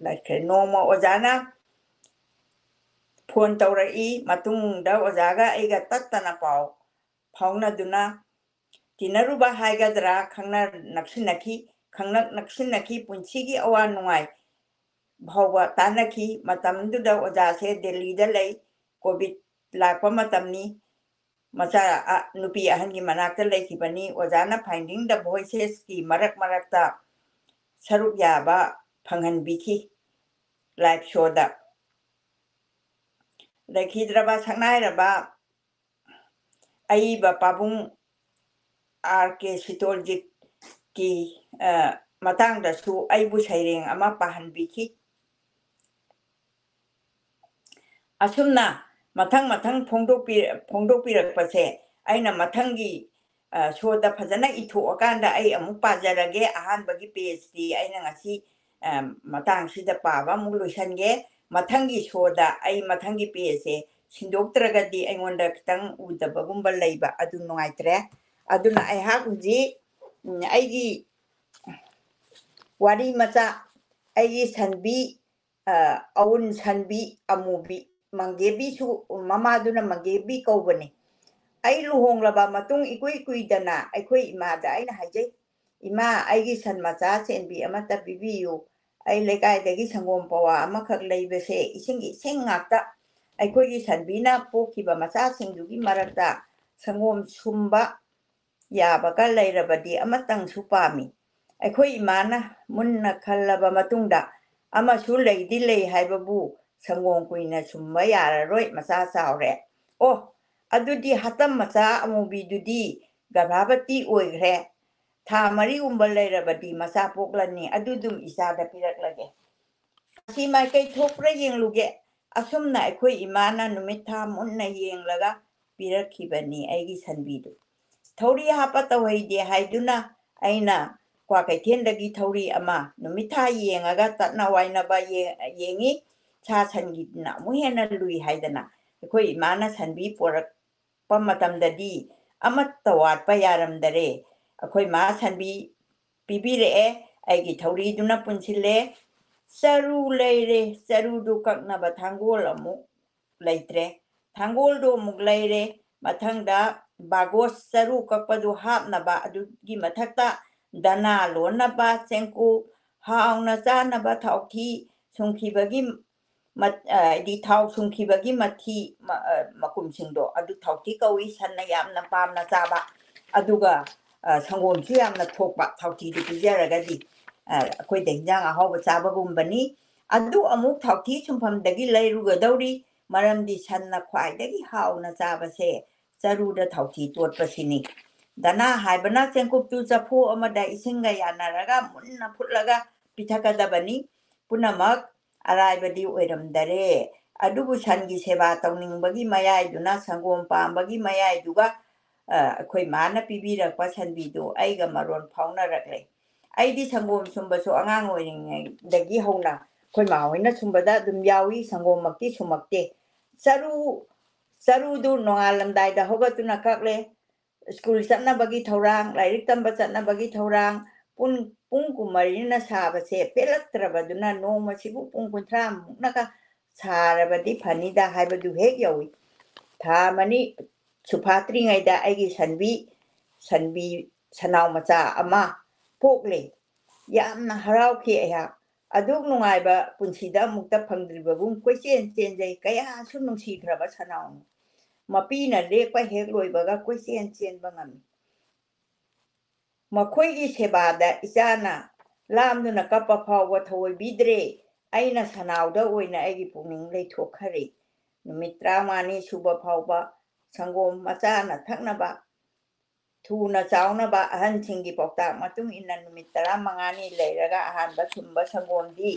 ꯂꯥꯏꯈ꯭ꯔꯦ꯫ ꯅꯣꯡꯃ ꯑꯣꯖꯥꯅ phone ꯇꯧꯔꯛꯏ, ꯃꯇꯨꯡꯗ ꯑꯣꯖꯥꯒ ꯑꯩꯒ ꯇꯠꯇꯅ ꯄꯥꯎ ꯐꯥꯎꯅꯗꯨꯅ ꯇꯤꯟꯅꯔꯨꯕ ꯍꯥꯏꯒꯗ꯭ꯔꯥ, ꯈꯪꯅ ꯅꯛꯁꯤꯟꯅꯈꯤ, ꯈꯪꯅ ꯅꯛꯁꯤꯟꯅꯈꯤ, ꯄꯨꯟꯁꯤꯒꯤ ꯑꯋꯥ ꯅꯨꯡꯉꯥꯏ ꯐꯥꯎꯕ ꯇꯥꯟꯅꯈꯤ꯫ ꯃꯇꯝꯗꯨꯗ ꯑꯣꯖꯥꯁꯦ ꯗꯦꯜꯂꯤꯗ ꯂꯩ, COVID ꯂꯥꯛꯄ ꯃꯇꯝꯅꯤ꯫ ꯃꯆꯥ, ꯑ, ꯅꯨꯄꯤ ꯑꯍꯟꯒꯤ ꯃꯅꯥꯛꯇ ꯂꯩꯈꯤꯕꯅꯤ꯫ ꯑꯣꯖꯥꯅ Finding the Voicesꯀꯤ ꯃꯔꯛ ꯃꯔꯛꯇ ꯁꯔꯨꯛ ꯌꯥꯕ ꯐꯪꯍꯟꯕꯤꯈꯤ live showꯗ꯫ ꯂꯩꯈꯤꯗ꯭ꯔꯕ ꯁꯛꯅꯥꯏꯔꯕ ꯑꯏꯕ ꯄꯥꯕꯨꯡ R K ꯁꯤꯇꯣꯜꯖꯤꯠꯀꯤ, ꯑ, ꯃꯇꯥꯡꯗꯁꯨ ꯑꯩꯕꯨ ꯁꯩꯔꯦꯡ ꯑꯃ ꯄꯥꯍꯟꯕꯤꯈꯤ꯫ ꯑꯁꯨꯝꯅ ꯃꯊꯪ ꯃꯊꯪ ꯐꯣꯡꯗꯣꯛꯄꯤ-, ꯐꯣꯡꯗꯣꯛꯄꯤꯔꯛꯄꯁꯦ ꯑꯩꯅ ꯃꯊꯪꯒꯤ, ꯑ, showꯗ ꯐꯖꯅ ꯏꯊꯣꯛꯑꯀꯥꯟꯗ ꯑꯩ ꯑꯃꯨꯛ ꯄꯥꯖꯔꯒꯦ꯫ ꯑꯍꯥꯟꯕꯒꯤ pageꯇꯤ ꯑꯩꯅ ꯉꯁꯤ, ꯑ, ꯃꯇꯥꯡꯁꯤꯗ ꯄꯥꯕ ꯑꯃꯨꯛ ꯂꯣꯏꯁꯟꯒꯦ꯫ ꯃꯊꯪꯒꯤ showꯗ ꯑꯩ ꯃꯊꯪꯒꯤ pageꯁꯦ ꯁꯤꯟꯗꯣꯛꯇ꯭ꯔꯒꯗꯤ ꯑꯩꯉꯣꯟꯗ ꯈꯤꯇꯪ ꯎꯗꯕꯒꯨꯝꯕ ꯂꯩꯕ, ꯑꯗꯨ ꯅꯨꯡꯉꯥꯏꯇ꯭ꯔꯦ꯫ ꯑꯗꯨꯅ ꯑꯩꯍꯥꯛ ꯍꯧꯖꯤꯛ, ꯎꯝ, ꯑꯩꯒꯤ ꯋꯥꯔꯤ ꯃꯆꯥ, ꯑꯩꯒꯤ ꯁꯟꯕꯤ, ꯑ, ꯑꯋꯨꯟ ꯁꯟꯕꯤ ꯑꯃꯨꯕꯤ, ꯃꯪꯒꯦꯕꯤꯁꯨ, ꯃꯃꯥꯗꯨꯅ ꯃꯪꯒꯦꯕꯤ ꯀꯧꯕꯅꯤ꯫ ꯑꯩ ꯂꯨꯍꯣꯡꯂꯕ ꯃꯇꯨꯡ ꯏꯀꯨꯏ ꯀꯨꯏꯗꯅ ꯑꯩꯈꯣꯏ ꯏꯃꯥꯗ ꯑꯩꯅ ꯍꯥꯏꯖꯩ, "ꯏꯃꯥ, ꯑꯩꯒꯤ ꯁꯟ ꯃꯆꯥ ꯆꯦꯟꯕꯤ ꯑꯃꯠꯇ ꯄꯤꯕꯤꯌꯨ꯫ ꯑꯩ ꯂꯩꯀꯥꯏꯗꯒꯤ ꯁꯪꯒꯣꯝ ꯄꯋꯥ ꯑꯃꯈꯛ ꯂꯩꯕꯁꯦ ꯏꯁꯤꯡ ꯏꯁꯤꯡ ꯉꯥꯛꯇ꯫ ꯑꯩꯈꯣꯏꯒꯤ ꯁꯟꯕꯤꯅ ꯄꯣꯛꯈꯤꯕ ꯃꯆꯥꯁꯤꯡꯗꯨꯒꯤ ꯃꯔꯛꯇ ꯁꯪꯒꯣꯝ ꯁꯨꯝꯕ ꯌꯥꯕꯒ ꯂꯩꯔꯕꯗꯤ ꯑꯃꯇꯪꯁꯨ ꯄꯥꯝꯃꯤ꯫" ꯑꯩꯈꯣꯏ ꯏꯃꯥꯅ ꯃꯨꯟꯅ ꯈꯜꯂꯕ ꯃꯇꯨꯡꯗ, "ꯑꯃꯁꯨ ꯂꯩꯗꯤ ꯂꯩ ꯍꯥꯏꯕꯕꯨ ꯁꯪꯒꯣꯝ ꯀꯨꯏꯅ ꯁꯨꯝꯕ ꯌꯥꯔꯔꯣꯏ, ꯃꯆꯥ ꯆꯥꯎꯔꯦ꯫" "ꯑꯣ, ꯑꯗꯨꯗꯤ ꯍꯥꯇꯝ ꯃꯆꯥ ꯑꯃꯨꯕꯤꯗꯨꯗꯤ ꯒꯔꯚꯥꯕꯇꯤ ꯑꯣꯏꯈ꯭ꯔꯦ꯫ ꯊꯥ ꯃꯔꯤꯒꯨꯝꯕ ꯂꯩꯔꯕꯗꯤ ꯃꯆꯥ ꯄꯣꯛꯂꯅꯤ, ꯑꯗꯨꯗꯨꯝ ꯏꯆꯥꯗ ꯄꯤꯔꯛꯂꯒꯦ꯫ ꯃꯁꯤ ꯃꯥꯏꯀꯩ ꯊꯣꯛꯄ꯭ꯔꯥ ꯌꯦꯡꯂꯨꯒꯦ꯫" ꯑꯁꯨꯝꯅ ꯑꯩꯈꯣꯏ ꯏꯃꯥꯅ ꯅꯨꯃꯤꯠ ꯊꯥ ꯃꯨꯟꯅ ꯌꯦꯡꯂꯒ ꯄꯤꯔꯛꯈꯤꯕꯅꯤ ꯑꯩꯒꯤ ꯁꯟꯕꯤꯗꯨ꯫ ꯊꯧꯔꯤ ꯍꯥꯞꯄ ꯇꯧꯍꯩꯗꯦ ꯍꯥꯏꯗꯨꯅ ꯑꯩꯅ ꯀ꯭ꯋꯥꯀꯩꯊꯦꯜꯗꯒꯤ ꯊꯧꯔꯤ ꯑꯃ ꯅꯨꯃꯤꯠ ꯊꯥ ꯌꯦꯡꯉꯒ ꯇꯠꯅ ꯋꯥꯏꯅꯕ ꯌꯦ-, ꯌꯦꯡꯉꯤ꯫ ꯁꯥ ꯁꯟꯒꯤꯗꯨꯅ ꯑꯃꯨꯛ ꯍꯦꯟꯅ ꯂꯨꯏ ꯍꯥꯏꯗꯅ ꯑꯩꯈꯣꯏ ꯏꯃꯥꯅ ꯁꯟꯕꯤ ꯄꯣꯔꯛꯄ ꯃꯇꯝꯗꯗꯤ ꯑꯃꯠꯇ ꯋꯥꯠꯄ ꯌꯥꯔꯝꯗꯔꯦ꯫ ꯑꯩꯈꯣꯏ ꯃꯥ ꯁꯟꯕꯤ ꯄꯤꯕꯤꯔꯛꯑꯦ꯫ ꯑꯩꯒꯤ ꯊꯧꯔꯤꯗꯨꯅ ꯄꯨꯟꯁꯤꯜꯂꯦ꯫ ꯆꯔꯨ ꯂꯩꯔꯦ, ꯆꯔꯨꯗꯨ ꯀꯛꯅꯕ ꯊꯥꯡꯒꯣꯜ ꯑꯃꯨꯛ ꯂꯩꯇ꯭ꯔꯦ꯫ ꯊꯥꯡꯒꯣꯜꯗꯨ ꯑꯃꯨꯛ ꯂꯩꯔꯦ꯫ ꯃꯊꯪꯗ ꯕꯥꯒꯣꯁ ꯆꯔꯨ ꯀꯛꯄꯗꯨ ꯍꯥꯞꯅꯕ, ꯑꯗꯨꯒꯤ ꯃꯊꯛꯇ ꯗꯅꯥ ꯂꯣꯟꯅꯕ ꯆꯦꯡꯀꯨꯞ, ꯍꯥꯎꯅ ꯆꯥꯅꯕ ꯊꯥꯎꯊꯤ ꯁꯨꯡꯈꯤꯕꯒꯤ ꯃꯠ-, ꯑ, ꯍꯥꯏꯗꯤ ꯊꯥꯎ ꯁꯨꯡꯈꯤꯕꯒꯤ ꯃꯊꯤ, ꯃ-, ꯑ, ꯃꯀꯨꯝꯁꯤꯡꯗꯣ, ꯑꯗꯨ ꯊꯥꯎꯊꯤ ꯀꯧꯏ, ꯁꯟꯅ ꯌꯥꯝꯅ ꯄꯥꯝꯅ ꯆꯥꯕ꯫ ꯑꯗꯨꯒ, ꯑ, ꯁꯪꯒꯣꯝꯁꯨ ꯌꯥꯝꯅ ꯊꯣꯛꯄ, ꯊꯥꯎꯊꯤꯗꯨ ꯄꯤꯖꯔꯒꯗꯤ꯫ ꯑ, ꯑꯩꯈꯣꯏꯗ ꯍꯤꯟꯖꯥꯡ ꯑꯍꯥꯎꯕ ꯆꯥꯕꯒꯨꯝꯕꯅꯤ꯫ ꯑꯗꯨ ꯑꯃꯨꯛ ꯊꯥꯎꯊꯤ ꯁꯨꯡꯐꯝꯗꯒꯤ ꯂꯩꯔꯨꯒꯗꯧꯔꯤ, ꯃꯔꯝꯗꯤ ꯁꯟꯅ ꯈ꯭ꯋꯥꯏꯗꯒꯤ ꯍꯥꯎꯅ ꯆꯥꯕꯁꯦ ꯆꯔꯨꯗ ꯊꯥꯎꯊꯤ ꯇꯣꯠꯄꯁꯤꯅꯤ꯫ ꯗꯅꯥ ꯍꯥꯏꯕꯅ ꯆꯦꯡꯀꯨꯞꯇꯨ ꯆꯐꯨ ꯑꯃꯗ ꯏꯁꯤꯡꯒ ꯌꯥꯟꯅꯔꯒ ꯃꯨꯟꯅ ꯐꯨꯠꯂꯒ ꯄꯤꯊꯛꯀꯗꯕꯅꯤ꯫ ꯄꯨꯝꯅꯃꯛ ꯑꯔꯥꯏꯕꯗꯤ ꯑꯣꯏꯔꯝꯗꯔꯦ꯫ ꯑꯗꯨꯕꯨ ꯁꯟꯒꯤ ꯁꯦꯕꯥ ꯇꯧꯅꯤꯡꯕꯒꯤ ꯃꯌꯥꯏꯗꯨꯅ ꯁꯪꯒꯣꯝ ꯄꯥꯝꯕꯒꯤ ꯃꯌꯥꯏꯗꯨꯒ, ꯑ, ꯑꯩꯈꯣꯏ ꯃꯥꯅ ꯄꯤꯕꯤꯔꯛꯄ ꯁꯟꯕꯤꯗꯨ ꯑꯩꯒ ꯃꯔꯣꯟ ꯐꯥꯎꯅꯔꯛꯂꯦ꯫ ꯑꯩꯗꯤ ꯁꯪꯒꯣꯝ ꯁꯨꯝꯕꯁꯨ ꯑꯉꯥꯡ ꯑꯣꯏꯔꯤꯉꯩꯗꯒꯤ ꯍꯧꯅ ꯑꯩꯈꯣꯏ ꯃꯥ ꯍꯣꯏꯅ ꯁꯨꯝꯕꯗ ꯑꯗꯨꯝ ꯌꯥꯎꯏ, ꯁꯪꯒꯣꯝꯃꯛꯇꯤ ꯁꯨꯝꯃꯛꯇꯦ꯫ ꯆꯔꯨ, ꯆꯔꯨꯗꯨ ꯅꯣꯡꯉꯥꯜꯂꯝꯗꯥꯏꯗ ꯍꯧꯒꯠꯇꯨꯅ ꯀꯛꯂꯦ꯫ ꯁ꯭ꯀꯨꯜ ꯆꯠꯅꯕꯒꯤ ꯊꯧꯔꯥꯡ, ꯂꯥꯏꯔꯤꯛ ꯇꯝꯕ ꯆꯠꯅꯕꯒꯤ ꯊꯧꯔꯥꯡ, ꯄꯨꯡ, ꯄꯨꯡ ꯀꯨꯟꯃꯔꯤꯅ ꯁꯥꯕꯁꯦ ꯄꯦꯜꯂꯛꯇ꯭ꯔꯕꯗꯨꯅ ꯅꯣꯡꯃꯁꯤꯕꯨ ꯄꯨꯡ ꯀꯨꯟꯊ꯭ꯔꯥ ꯃꯨꯛꯅꯒ ꯁꯥꯔꯕꯗꯤ ꯐꯅꯤꯗ ꯍꯥꯏꯕꯗꯨ ꯍꯦꯛ ꯌꯧꯏ꯫ ꯊꯥ ꯑꯃꯅꯤ ꯁꯨꯐꯥꯠꯇ꯭ꯔꯤꯉꯩꯗ ꯑꯩꯒꯤ ꯁꯟꯕꯤ, ꯁꯟꯕꯤ ꯁꯅꯥꯎ ꯃꯆꯥ ꯑꯃ ꯄꯣꯛꯂꯦ꯫ ꯌꯥꯝꯅ ꯍꯔꯥꯎꯈꯤ ꯑꯩꯍꯥꯛ꯫ ꯑꯗꯨꯛ ꯅꯨꯡꯉꯥꯏꯕ ꯄꯨꯟꯁꯤꯗ ꯑꯃꯨꯛꯇ ꯐꯪꯗ꯭ꯔꯤꯕꯒꯨꯝ ꯀꯣꯏꯆꯦꯟ ꯆꯦꯟꯖꯩ꯫ ꯀꯌꯥꯁꯨ ꯅꯨꯡꯁꯤꯈ꯭ꯔꯕ ꯁꯅꯥꯎꯅꯣ꯫ ꯃꯄꯤꯅ ꯂꯦꯛꯄ ꯍꯦꯛ ꯂꯣꯏꯕꯒ ꯀꯣꯏꯆꯦꯟ ꯆꯦꯟꯕ ꯉꯝꯃꯤ꯫ ꯃꯈꯣꯏꯒꯤ ꯁꯦꯕꯥꯗ ꯏꯆꯥꯅ ꯂꯥꯝꯗꯨꯅ ꯀꯞꯄ ꯐꯥꯎꯕ ꯊꯑꯣꯏꯕꯤꯗ꯭ꯔꯦ꯫ ꯑꯩꯅ ꯁꯅꯥꯎꯗ ꯑꯣꯏꯅ ꯑꯩꯒꯤ ꯄꯨꯛꯅꯤꯡ ꯂꯩꯊꯣꯛꯈꯔꯦ꯫ ꯅꯨꯃꯤꯠ ꯇꯔꯥꯃꯉꯥꯅꯤ ꯁꯨꯕ ꯐꯥꯎꯕ ꯁꯪꯒꯣꯝ ꯃꯆꯥꯅ ꯊꯛꯅꯕ, ꯊꯨꯅ ꯆꯥꯎꯅꯕ ꯑꯍꯟꯁꯤꯡꯒꯤ ꯄꯥꯎꯇꯥꯛ ꯃꯇꯨꯡ ꯏꯟꯅ ꯅꯨꯃꯤꯠ ꯇꯔꯥꯃꯉꯥꯅꯤ ꯂꯩꯔꯒ ꯑꯍꯥꯟꯕ ꯁꯨꯝꯕ ꯁꯪꯒꯣꯝꯗꯤ,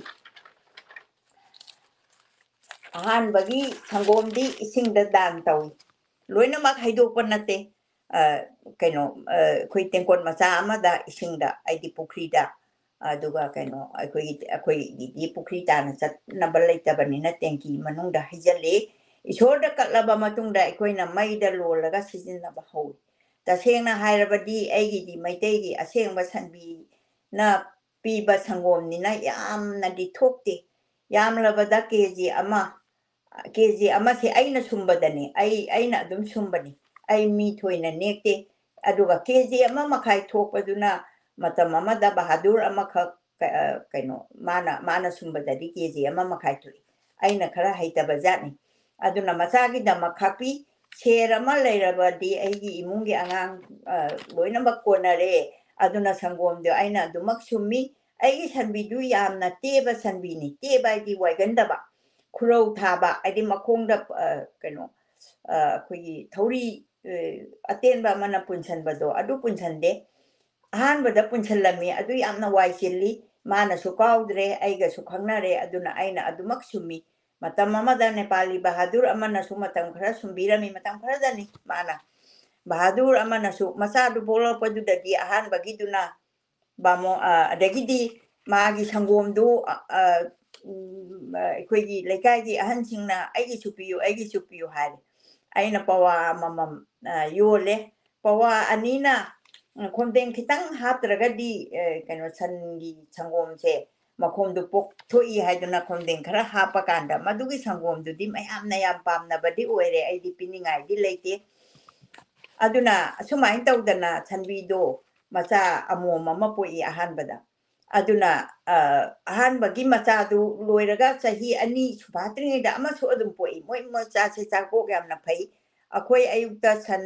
ꯑꯍꯥꯟꯕꯒꯤ ꯁꯪꯒꯣꯝꯗꯤ ꯏꯁꯤꯡꯗ ꯗꯥꯟ ꯇꯧꯏ꯫ ꯂꯣꯏꯅꯃꯛ ꯍꯩꯗꯣꯛꯄ ꯅꯠꯇꯦ꯫ ꯑ, ꯀꯩꯅꯣ, ꯑ, ꯑꯩꯈꯣꯏ ꯇꯦꯡꯀꯣꯠ ꯃꯆꯥ ꯑꯃꯗ ꯏꯁꯤꯡꯗ, ꯍꯥꯏꯗꯤ ꯄꯨꯈ꯭ꯔꯤꯗ, ꯑꯗꯨꯒ ꯀꯩꯅꯣ, ꯑꯩꯈꯣꯏꯒꯤ, ꯑꯩꯈꯣꯏꯒꯤꯗꯤ ꯄꯨꯈ꯭ꯔꯤ ꯇꯥꯅ ꯆꯠꯅꯕ ꯂꯩꯇꯕꯅꯤꯅ ꯇꯦꯡꯀꯤ ꯃꯅꯨꯡꯗ ꯍꯩꯖꯤꯜꯂꯤ꯫ ꯏꯁꯣꯔꯗ ꯀꯠꯂꯕ ꯃꯇꯨꯡꯗ ꯑꯩꯈꯣꯏꯅ ꯃꯩꯗ ꯂꯣꯜꯂꯒ ꯁꯤꯖꯤꯟꯅꯕ ꯍꯧꯏ꯫ ꯇꯁꯦꯡꯅ ꯍꯥꯏꯔꯕꯗꯤ ꯑꯩꯒꯤꯗꯤ ꯃꯩꯇꯩꯒꯤ ꯑꯁꯦꯡꯕ ꯁꯟꯕꯤꯅ ꯄꯤꯕ ꯁꯪꯒꯣꯝꯅꯤꯅ ꯌꯥꯝꯅꯗꯤ ꯊꯣꯛꯇꯦ꯫ ꯌꯥꯝꯂꯕꯗ ꯀꯦ ꯖꯤ ꯑꯃ, ꯀꯦ ꯖꯤ ꯑꯃꯁꯦ ꯑꯩꯅ ꯁꯨꯝꯕꯗꯅꯤ, ꯑꯩ, ꯑꯩꯅ ꯑꯗꯨꯝ ꯁꯨꯝꯕꯅꯤ꯫ ꯑꯩ ꯃꯤ ꯊꯣꯏꯅ ꯅꯦꯛꯇꯦ꯫ ꯑꯗꯨꯒ ꯀꯦ ꯖꯤ ꯑꯃ ꯃꯈꯥꯏ ꯊꯣꯛꯄꯗꯨꯅ ꯃꯇꯝ ꯑꯃꯗ ꯕꯍꯥꯗꯨꯔ ꯑꯃꯈꯛ, ꯑ, ꯀꯩꯅꯣ, ꯃꯥꯅ, ꯃꯥꯅ ꯁꯨꯝꯕꯗꯗꯤ ꯀꯦ ꯖꯤ ꯑꯃ ꯃꯈꯥꯏ ꯊꯣꯛꯏ꯫ ꯑꯩꯅ ꯈꯔ ꯍꯩꯇꯕ ꯖꯥꯠꯅꯤ꯫ ꯑꯗꯨꯅ ꯃꯆꯥꯒꯤꯗꯃꯛ ꯈꯥꯛꯄꯤ꯫ ꯁꯦꯔ ꯑꯃ ꯂꯩꯔꯕꯗꯤ ꯑꯩꯒꯤ ꯏꯃꯨꯡꯒꯤ ꯑꯉꯥꯡ, ꯑ, ꯂꯣꯏꯅꯃꯛ ꯀꯣꯟꯅꯔꯦ꯫ ꯑꯗꯨꯅ ꯁꯪꯒꯣꯝꯗꯣ ꯑꯩꯅ ꯑꯗꯨꯃꯛ ꯁꯨꯝꯃꯤ꯫ ꯑꯩꯒꯤ ꯁꯟꯕꯤꯗꯨ ꯌꯥꯝꯅ ꯇꯦꯕ ꯁꯟꯕꯤꯅꯤ꯫ ꯇꯦꯕ ꯍꯥꯏꯗꯤ ꯋꯥꯏꯒꯟꯗꯕ, ꯈꯨꯔꯧ ꯊꯥꯕ, ꯍꯥꯏꯗꯤ ꯃꯈꯣꯡꯗ, ꯑ, ꯀꯩꯅꯣ, ꯑ, ꯑꯩꯈꯣꯏꯒꯤ ꯊꯧꯔꯤ, ꯑ, ꯑꯇꯦꯟꯕ ꯑꯃꯅ ꯄꯨꯟꯁꯟꯕꯗꯣ, ꯑꯗꯨ ꯄꯨꯟꯁꯟꯗꯦ꯫ ꯑꯍꯥꯟꯕꯗ ꯄꯨꯟꯁꯜꯂꯝꯃꯤ, ꯑꯗꯨ ꯌꯥꯝꯅ ꯋꯥꯏ ꯆꯤꯜꯂꯤ꯫ ꯃꯥꯅꯁꯨ ꯀꯥꯎꯗ꯭ꯔꯦ, ꯑꯩꯒꯁꯨ ꯈꯪꯅꯔꯦ, ꯑꯗꯨꯅ ꯑꯩꯅ ꯑꯗꯨꯃꯛ ꯁꯨꯝꯃꯤ꯫ ꯃꯇꯝ ꯑꯃꯗ ꯅꯦꯄꯥꯂꯤ ꯕꯍꯥꯗꯨꯔ ꯑꯃꯅꯁꯨ ꯃꯇꯝ ꯈꯔ ꯁꯨꯝꯕꯤꯔꯝꯃꯤ, ꯃꯇꯝ ꯈꯔꯗꯅꯤ ꯃꯥꯅ꯫ ꯕꯍꯥꯗꯨꯔ ꯑꯃꯅꯁꯨ ꯃꯆꯥꯗꯨ ꯄꯣꯛꯂꯛꯄꯗꯨꯗꯗꯤ ꯑꯍꯥꯟꯕꯒꯤꯗꯨꯅ ꯕꯥꯃꯣ-, ꯑ, ꯑꯗꯒꯤꯗꯤ ꯃꯥꯒꯤ ꯁꯪꯒꯣꯝꯗꯨ, ꯑ, ꯑ, ꯎꯝ, ꯑ, ꯑꯩꯈꯣꯏꯒꯤ ꯂꯩꯀꯥꯏꯒꯤ ꯑꯍꯟꯁꯤꯡꯅ "ꯑꯩꯒꯤꯁꯨ ꯄꯤꯌꯨ, ꯑꯩꯒꯤꯁꯨ ꯄꯤꯌꯨ" ꯍꯥꯏꯔꯦ꯫ ꯑꯩꯅ ꯄꯋꯥ ꯑꯃꯃꯝ, ꯑ, ꯌꯣꯜꯂꯦ꯫ ꯄꯋꯥ ꯑꯅꯤꯅ, ꯎꯝ, ꯈꯣꯝꯗꯦꯡ ꯈꯤꯇꯪ ꯍꯥꯞꯇ꯭ꯔꯒꯗꯤ, ꯑ, ꯀꯩꯅꯣ, ꯁꯟꯒꯤ ꯁꯪꯒꯣꯝꯁꯦ ꯃꯈꯣꯝꯗꯨ ꯄꯣꯛꯊꯣꯛꯏ ꯍꯥꯏꯗꯨꯅ ꯈꯣꯝꯗꯦꯡ ꯈꯔ ꯍꯥꯞꯄꯀꯥꯟꯗ ꯃꯗꯨꯒꯤ ꯁꯪꯒꯣꯝꯗꯨꯗꯤ ꯃꯌꯥꯝꯅ ꯌꯥꯝ ꯄꯥꯝꯅꯕꯗꯤ ꯑꯣꯏꯔꯦ꯫ ꯑꯩꯗꯤ ꯄꯤꯅꯤꯡꯉꯥꯏꯗꯤ ꯂꯩꯇꯦ꯫ ꯑꯗꯨꯅ ꯑꯁꯨꯃꯥꯏꯅ ꯇꯧꯗꯅ ꯁꯟꯕꯤꯗꯣ ꯃꯆꯥ ꯑꯃꯣꯝ ꯑꯃ ꯄꯣꯛꯏ ꯑꯍꯥꯟꯕꯗ꯫ ꯑꯗꯨꯅ, ꯑ, ꯑꯍꯥꯟꯕꯒꯤ ꯃꯆꯥꯗꯨ ꯂꯣꯏꯔꯒ ꯆꯍꯤ ꯑꯅꯤ ꯁꯨꯐꯥꯠꯇ꯭ꯔꯤꯉꯩꯗ ꯑꯃꯁꯨ ꯑꯗꯨꯝ ꯄꯣꯛꯏ꯫ ꯃꯣꯏ ꯃꯆꯥꯁꯦ ꯆꯥꯛꯄꯣꯛ ꯌꯥꯝꯅ ꯐꯩ꯫ ꯑꯩꯈꯣꯏ ꯑꯌꯨꯛꯇ ꯁꯟ,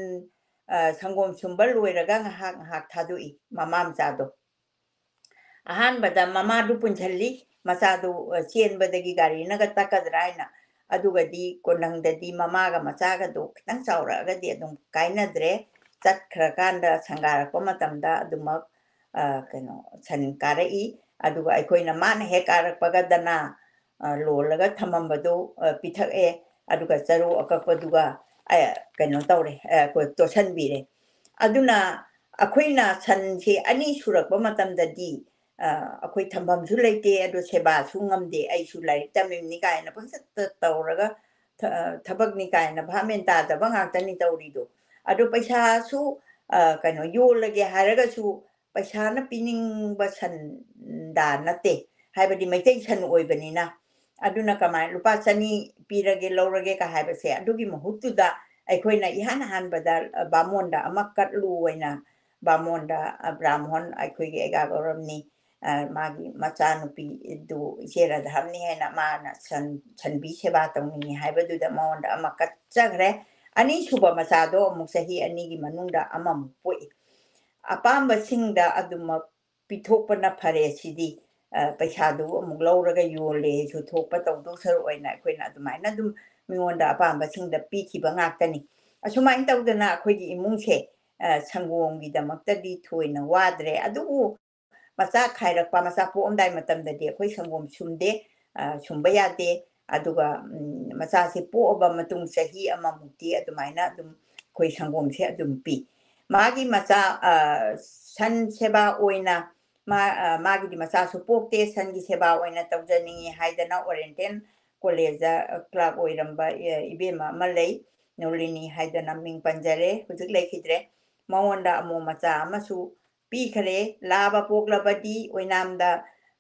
ꯑ, ꯁꯪꯒꯣꯝ ꯁꯨꯝꯕ ꯂꯣꯏꯔꯒ ꯉꯥꯏꯍꯥꯛ ꯉꯥꯏꯍꯥꯛ ꯊꯥꯗꯣꯛꯏ ꯃꯃꯥ ꯃꯆꯥꯗꯣ꯫ ꯑꯍꯥꯟꯕꯗ ꯃꯃꯥꯗꯨ ꯄꯨꯟꯁꯤꯜꯂꯤ, ꯃꯆꯥꯗꯨ, ꯑ, ꯆꯦꯟꯕꯗꯒꯤ ꯒꯥꯔꯤꯅꯒ ꯇꯛꯀꯗ꯭ꯔꯥ ꯍꯥꯏꯅ꯫ ꯑꯗꯨꯒꯗꯤ ꯀꯣꯟꯅꯪꯗꯗꯤ ꯃꯃꯥꯒ ꯃꯆꯥꯒꯗꯣ ꯈꯤꯇꯪ ꯆꯥꯎꯔꯛꯑꯒꯗꯤ ꯑꯗꯨꯝ ꯀꯥꯏꯅꯗ꯭ꯔꯦ꯫ ꯆꯠꯈ꯭ꯔꯀꯥꯟꯗ ꯁꯪꯒꯥꯔꯛꯄ ꯃꯇꯝꯗ ꯑꯗꯨꯃꯛ, ꯑ, ꯀꯩꯅꯣ, ꯁꯟ ꯀꯥꯔꯛꯏ꯫ ꯑꯗꯨꯒ ꯑꯩꯈꯣꯏꯅ ꯃꯥꯅ ꯍꯦꯛ ꯀꯥꯔꯛꯄꯒ ꯗꯅꯥ, ꯑ, ꯂꯣꯜꯂꯒ ꯊꯝꯃꯝꯕꯗꯨ, ꯑ, ꯄꯤꯊꯛꯑꯦ꯫ ꯑꯗꯨꯒ ꯆꯔꯨ ꯑꯀꯛꯄꯗꯨꯒ, ꯑ, ꯀꯩꯅꯣ ꯇꯧꯔꯦ, ꯑ, ꯑꯩꯈꯣꯏ ꯇꯣꯠꯁꯟꯕꯤꯔꯦ꯫ ꯑꯗꯨꯅ ꯑꯩꯈꯣꯏꯅ ꯁꯟꯁꯦ ꯑꯅꯤ ꯁꯨꯔꯛꯄ ꯃꯇꯝꯗꯗꯤ, ꯑ, ꯑꯩꯈꯣꯏ ꯊꯝꯐꯝꯁꯨ ꯂꯩꯇꯦ, ꯑꯗꯣ ꯁꯦꯕꯥꯁꯨ ꯉꯝꯗꯦ꯫ ꯑꯩꯁꯨ ꯂꯥꯏꯔꯤꯛ ꯇꯝꯃꯤꯕꯅꯤ ꯀꯥꯏꯅ ꯄꯪꯆꯠꯇ ꯇꯧꯔꯒ ꯊ-, ꯊꯕꯛꯅꯤ ꯀꯥꯏꯅ ꯚꯥꯞ ꯃꯦꯟ ꯇꯥꯗꯕ ꯉꯥꯛꯇꯅꯤ ꯇꯧꯔꯤꯗꯣ꯫ ꯑꯗꯣ ꯄꯩꯁꯥꯁꯨ, ꯑ, ꯀꯩꯅꯣ, ꯌꯣꯜꯂꯒꯦ ꯍꯥꯏꯔꯒꯁꯨ ꯄꯩꯁꯥꯅ ꯄꯤꯅꯤꯡꯕ ꯁꯟꯗꯥ ꯅꯠꯇꯦ, ꯍꯥꯏꯕꯗꯤ ꯃꯩꯇꯩ ꯁꯟ ꯑꯣꯏꯕꯅꯤꯅ꯫ ꯑꯗꯨꯅ ꯀꯃꯥꯏꯅ ꯂꯨꯄꯥ ꯆꯅꯤ ꯄꯤꯔꯒꯦ, ꯂꯧꯔꯒꯦ ꯀ ꯍꯥꯏꯕꯁꯦ, ꯑꯗꯨꯒꯤ ꯃꯍꯨꯠꯇꯨꯗ ꯑꯩꯈꯣꯏꯅ ꯏꯍꯥꯟ ꯍꯥꯟꯕꯗ, ꯑ, ꯕꯥꯃꯣꯟꯗ ꯑꯃ ꯀꯠꯂꯨ ꯑꯣꯏꯅ ꯕꯥꯃꯣꯟꯗ, ꯑ, ꯕ꯭ꯔꯥꯝꯍꯣꯟ ꯑꯩꯈꯣꯏꯒꯤ ꯑꯩꯒꯥ ꯒꯧꯔꯝꯅꯤ, ꯑ, ꯃꯥꯒꯤ ꯃꯆꯥꯅꯨꯄꯤꯗꯨ ꯏꯆꯦ ꯔꯥꯙꯥꯃꯅꯤ ꯍꯥꯏꯅ ꯃꯥꯅ ꯁꯟ-, ꯁꯟꯕꯤ ꯁꯦꯕꯥ ꯇꯧꯅꯤꯡꯉꯤ ꯍꯥꯏꯕꯗꯨꯗ ꯃꯉꯣꯟꯗ ꯑꯃ ꯀꯠꯆꯈ꯭ꯔꯦ꯫ ꯑꯅꯤꯁꯨꯕ ꯃꯆꯥꯗꯣ ꯑꯃꯨꯛ ꯆꯍꯤ ꯑꯅꯤꯒꯤ ꯃꯅꯨꯡꯗ ꯑꯃꯃꯨꯛ ꯄꯣꯛꯏ꯫ ꯑꯄꯥꯝꯕꯁꯤꯡꯗ ꯑꯗꯨꯃꯛ ꯄꯤꯊꯣꯛꯄꯅ ꯐꯔꯦ꯫ ꯁꯤꯗꯤ, ꯑ, ꯄꯩꯁꯥꯗꯨ ꯑꯃꯨꯛ ꯂꯧꯔꯒ ꯌꯣꯜꯂꯦꯁꯨ ꯊꯣꯛꯄ ꯇꯧꯗꯧ ꯁꯔꯨꯛ ꯑꯣꯏꯅ ꯑꯩꯈꯣꯏꯅ ꯑꯗꯨꯃꯥꯏꯅ ꯑꯗꯨꯝ ꯃꯤꯉꯣꯟꯗ ꯑꯄꯥꯝꯕꯁꯤꯡꯗ ꯄꯤꯈꯤꯕ ꯉꯥꯛꯇꯅꯤ꯫ ꯑꯁꯨꯃꯥꯏꯅ ꯇꯧꯗꯅ ꯑꯩꯈꯣꯏꯒꯤ ꯏꯃꯨꯡꯁꯦ, ꯑ, ꯁꯪꯒꯣꯝꯒꯤꯗꯃꯛꯇꯗꯤ ꯊꯣꯏꯅ ꯋꯥꯗ꯭ꯔꯦ꯫ ꯑꯗꯨꯕꯨ ꯃꯆꯥ ꯈꯥꯏꯔꯛꯄ, ꯃꯆꯥ ꯄꯣꯛꯑꯝꯗꯥꯏ ꯃꯇꯝꯗꯗꯤ ꯑꯩꯈꯣꯏ ꯁꯪꯒꯣꯝ ꯁꯨꯝꯗꯦ, ꯑ, ꯁꯨꯝꯕ ꯌꯥꯗꯦ꯫ ꯑꯗꯨꯒ, ꯎꯝ, ꯃꯆꯥꯁꯤ ꯄꯣꯛꯑꯕ ꯃꯇꯨꯡ ꯆꯍꯤ ꯑꯃꯃꯨꯛꯇꯤ ꯑꯗꯨꯃꯥꯏꯅ ꯑꯗꯨꯝ ꯑꯩꯈꯣꯏ ꯁꯪꯒꯣꯝꯁꯦ ꯑꯗꯨꯝ ꯄꯤ꯫ ꯃꯥꯒꯤ ꯃꯆꯥ, ꯑ, ꯁꯟ ꯁꯦꯕꯥ ꯑꯣꯏꯅ ꯃꯥ-, ꯑ, ꯃꯥꯒꯤꯗꯤ ꯃꯆꯥꯁꯨ ꯄꯣꯛꯇꯦ, ꯁꯟꯒꯤ ꯁꯦꯕꯥ ꯑꯣꯏꯅ ꯇꯧꯖꯅꯤꯡꯉꯤ ꯍꯥꯏꯗꯅ ꯑꯣꯔꯦꯟꯇꯦꯟ ꯀꯣꯂꯦꯖꯇ ꯀ꯭ꯂꯥꯔꯛ ꯑꯣꯏꯔꯝꯕ, ꯑ, ꯏꯕꯦꯝꯃ ꯑꯃ ꯂꯩ, ꯅꯣꯂꯤꯅꯤ ꯍꯥꯏꯗꯅ ꯃꯤꯡ ꯄꯟꯖꯔꯦ, ꯍꯧꯖꯤꯛ ꯂꯩꯈꯤꯗ꯭ꯔꯦ꯫ ꯃꯉꯣꯟꯗ ꯑꯃꯣꯝ ꯃꯆꯥ ꯑꯃꯁꯨ ꯄꯤꯈꯔꯦ꯫ ꯂꯥꯕ ꯄꯣꯛꯂꯕꯗꯤ ꯑꯣꯏꯅꯥꯝꯗ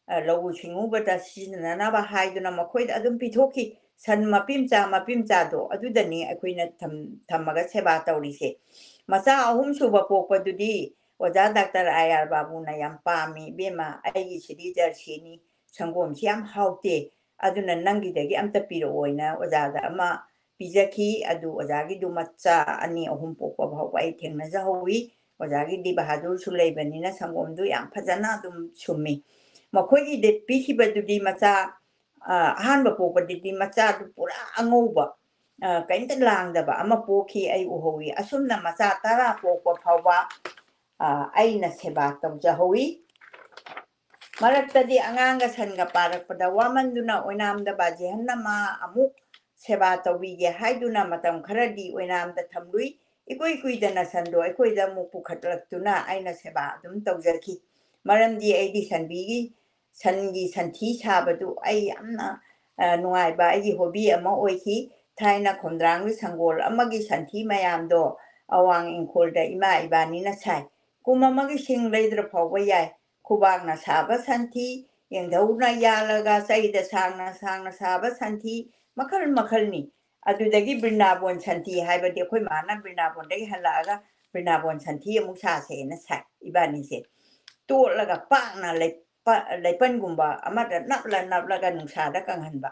ꯑ, ꯂꯧꯎ ꯁꯤꯡꯎꯕꯗ ꯁꯤꯖꯤꯟꯅꯅꯕ ꯍꯥꯏꯗꯨꯅ ꯃꯈꯣꯏꯗ ꯑꯗꯨꯝ ꯄꯤꯊꯣꯛꯈꯤ꯫ ꯁꯟ ꯃꯄꯤ ꯃꯆꯥ, ꯃꯄꯤ ꯃꯆꯥꯗꯣ ꯑꯗꯨꯗꯅꯤ ꯑꯩꯈꯣꯏꯅ ꯊꯝ-, ꯊꯝꯃꯒ ꯁꯦꯕꯥ ꯇꯧꯔꯤꯁꯦ꯫ ꯃꯆꯥ ꯑꯍꯨꯝ ꯁꯨꯕ ꯄꯣꯛꯄꯗꯨꯗꯤ ꯑꯣꯖꯥ ꯗꯥꯛꯇꯔ ꯑꯥꯏ ꯑꯥꯔ ꯕꯥꯕꯨꯅ ꯌꯥꯝ ꯄꯥꯝꯃꯤ, "ꯏꯕꯦꯝꯃ, ꯑꯩꯒꯤꯁꯤꯗꯤ ꯖꯔꯁꯤꯅꯤ, ꯁꯪꯒꯣꯝꯁꯤ ꯌꯥꯝ ꯍꯥꯎꯇꯦ, ꯑꯗꯨꯅ ꯅꯪꯒꯤꯗꯒꯤ ꯑꯝꯇ ꯄꯤꯔꯛꯑꯣꯅ" ꯑꯣꯖꯥꯗ ꯑꯃ ꯄꯤꯖꯈꯤ꯫ ꯑꯗꯨ ꯑꯣꯖꯥꯒꯤꯗꯨ ꯃꯆꯥ ꯑꯅꯤ ꯑꯍꯨꯝ ꯄꯣꯛꯄ ꯐꯥꯎꯕ ꯑꯩ ꯊꯦꯡꯅꯖꯍꯧꯋꯤ꯫ ꯑꯣꯖꯥꯒꯤꯗꯤ ꯕꯍꯥꯗꯨꯔꯁꯨ ꯂꯩꯕꯅꯤꯅ ꯁꯪꯒꯣꯝꯗꯨ ꯌꯥꯝ ꯐꯖꯅ ꯑꯗꯨꯝ ꯁꯨꯝꯃꯤ꯫ ꯃꯈꯣꯏꯒꯤꯗ ꯄꯤꯈꯤꯕꯗꯨꯗꯤ ꯃꯆꯥ, ꯑ, ꯑꯍꯥꯟꯕ ꯄꯣꯛꯄꯗꯨꯗꯤ ꯃꯆꯥꯗꯨ ꯄꯨꯔꯥ ꯑꯉꯧꯕ, ꯑ, ꯀꯔꯤꯝꯇ ꯂꯥꯡꯗꯕ ꯑꯃ ꯄꯣꯛꯈꯤ, ꯑꯩ ꯎꯍꯧꯋꯤ꯫ ꯑꯁꯨꯝꯅ ꯃꯆꯥ ꯇꯔꯥ ꯄꯣꯛꯄ ꯐꯥꯎꯕ, ꯑ, ꯑꯩꯅ ꯁꯦꯕꯥ ꯇꯧꯖꯍꯧꯋꯤ꯫ ꯃꯔꯛꯇꯗꯤ ꯑꯉꯥꯡꯒ ꯁꯟꯒ ꯄꯥꯔꯛꯄꯗ ꯋꯥꯃꯟꯗꯨꯅ ꯑꯣꯏꯅꯥꯝꯗ ꯕꯥꯖꯤꯍꯟꯅ ꯃꯥ ꯑꯃꯨꯛ ꯁꯦꯕꯥ ꯇꯧꯕꯤꯒꯦ ꯍꯥꯏꯗꯨꯅ ꯃꯇꯝ ꯈꯔꯗꯤ ꯑꯣꯏꯅꯥꯝꯗ ꯊꯝꯂꯨꯏ꯫ ꯏꯀꯨꯏ ꯀꯨꯏꯗꯅ ꯁꯟꯗꯣ ꯑꯩꯈꯣꯏꯗ ꯑꯃꯨꯛ ꯄꯨꯈꯠꯂꯛꯇꯨꯅ ꯑꯩꯅ ꯁꯦꯕꯥ ꯑꯗꯨꯝ ꯇꯧꯖꯈꯤ꯫ ꯃꯔꯝꯗꯤ ꯑꯩꯗꯤ ꯁꯟꯕꯤꯒꯤ, ꯁꯟꯒꯤ ꯁꯟꯊꯤ ꯁꯥꯕꯗꯨ ꯑꯩ ꯌꯥꯝꯅ, ꯑ, ꯅꯨꯡꯉꯥꯏꯕ ꯑꯩꯒꯤ ꯍꯣꯕꯤ ꯑꯃ ꯑꯣꯏꯈꯤ꯫ ꯊꯥꯏꯅ ꯈꯣꯝꯗ꯭ꯔꯥꯡꯒꯤ ꯁꯪꯒꯣꯜ ꯑꯃꯒꯤ ꯁꯟꯊꯤ ꯃꯌꯥꯝꯗꯣ ꯑꯋꯥꯡ ꯏꯪꯈꯣꯜꯗ ꯏꯃꯥ ꯏꯕꯥꯅꯤꯅ ꯁꯥꯏ꯫ ꯀꯨꯝ ꯑꯃꯒꯤ ꯁꯤꯡ ꯂꯩꯗ꯭ꯔ ꯐꯥꯎꯕ ꯌꯥꯏ꯫ ꯈꯨꯕꯥꯛꯅ ꯁꯥꯕ ꯁꯟꯊꯤ, ꯌꯦꯡꯙꯧꯅ ꯌꯥꯜꯂꯒ ꯆꯩꯗ ꯁꯥꯡꯅ ꯁꯥꯡꯅ ꯁꯥꯕ ꯁꯟꯊꯤ, ꯃꯈꯜ ꯃꯈꯜꯅꯤ꯫ ꯑꯗꯨꯗꯒꯤ ꯕ꯭ꯔꯤꯟꯗꯥꯕꯣꯟ ꯁꯟꯊꯤ ꯍꯥꯏꯕꯗꯤ ꯑꯩꯈꯣꯏ ꯃꯥꯅ ꯕ꯭ꯔꯤꯟꯗꯥꯕꯣꯟꯗꯒꯤ ꯍꯜꯂꯛꯑꯒ ꯕ꯭ꯔꯤꯟꯗꯥꯕꯣꯟ ꯁꯟꯊꯤ ꯑꯃꯨꯛ ꯁꯥꯁꯦꯅ ꯁꯥꯏ ꯏꯕꯥꯅꯤꯁꯦ꯫ ꯇꯣꯠꯂꯒ ꯄꯥꯛꯅ ꯂꯩ-, ꯄ-, ꯂꯩꯄꯟꯒꯨꯝꯕ ꯑꯃꯗ ꯅꯞꯂ ꯅꯞꯂꯒ ꯅꯨꯡꯁꯥꯗ ꯀꯪꯍꯟꯕ꯫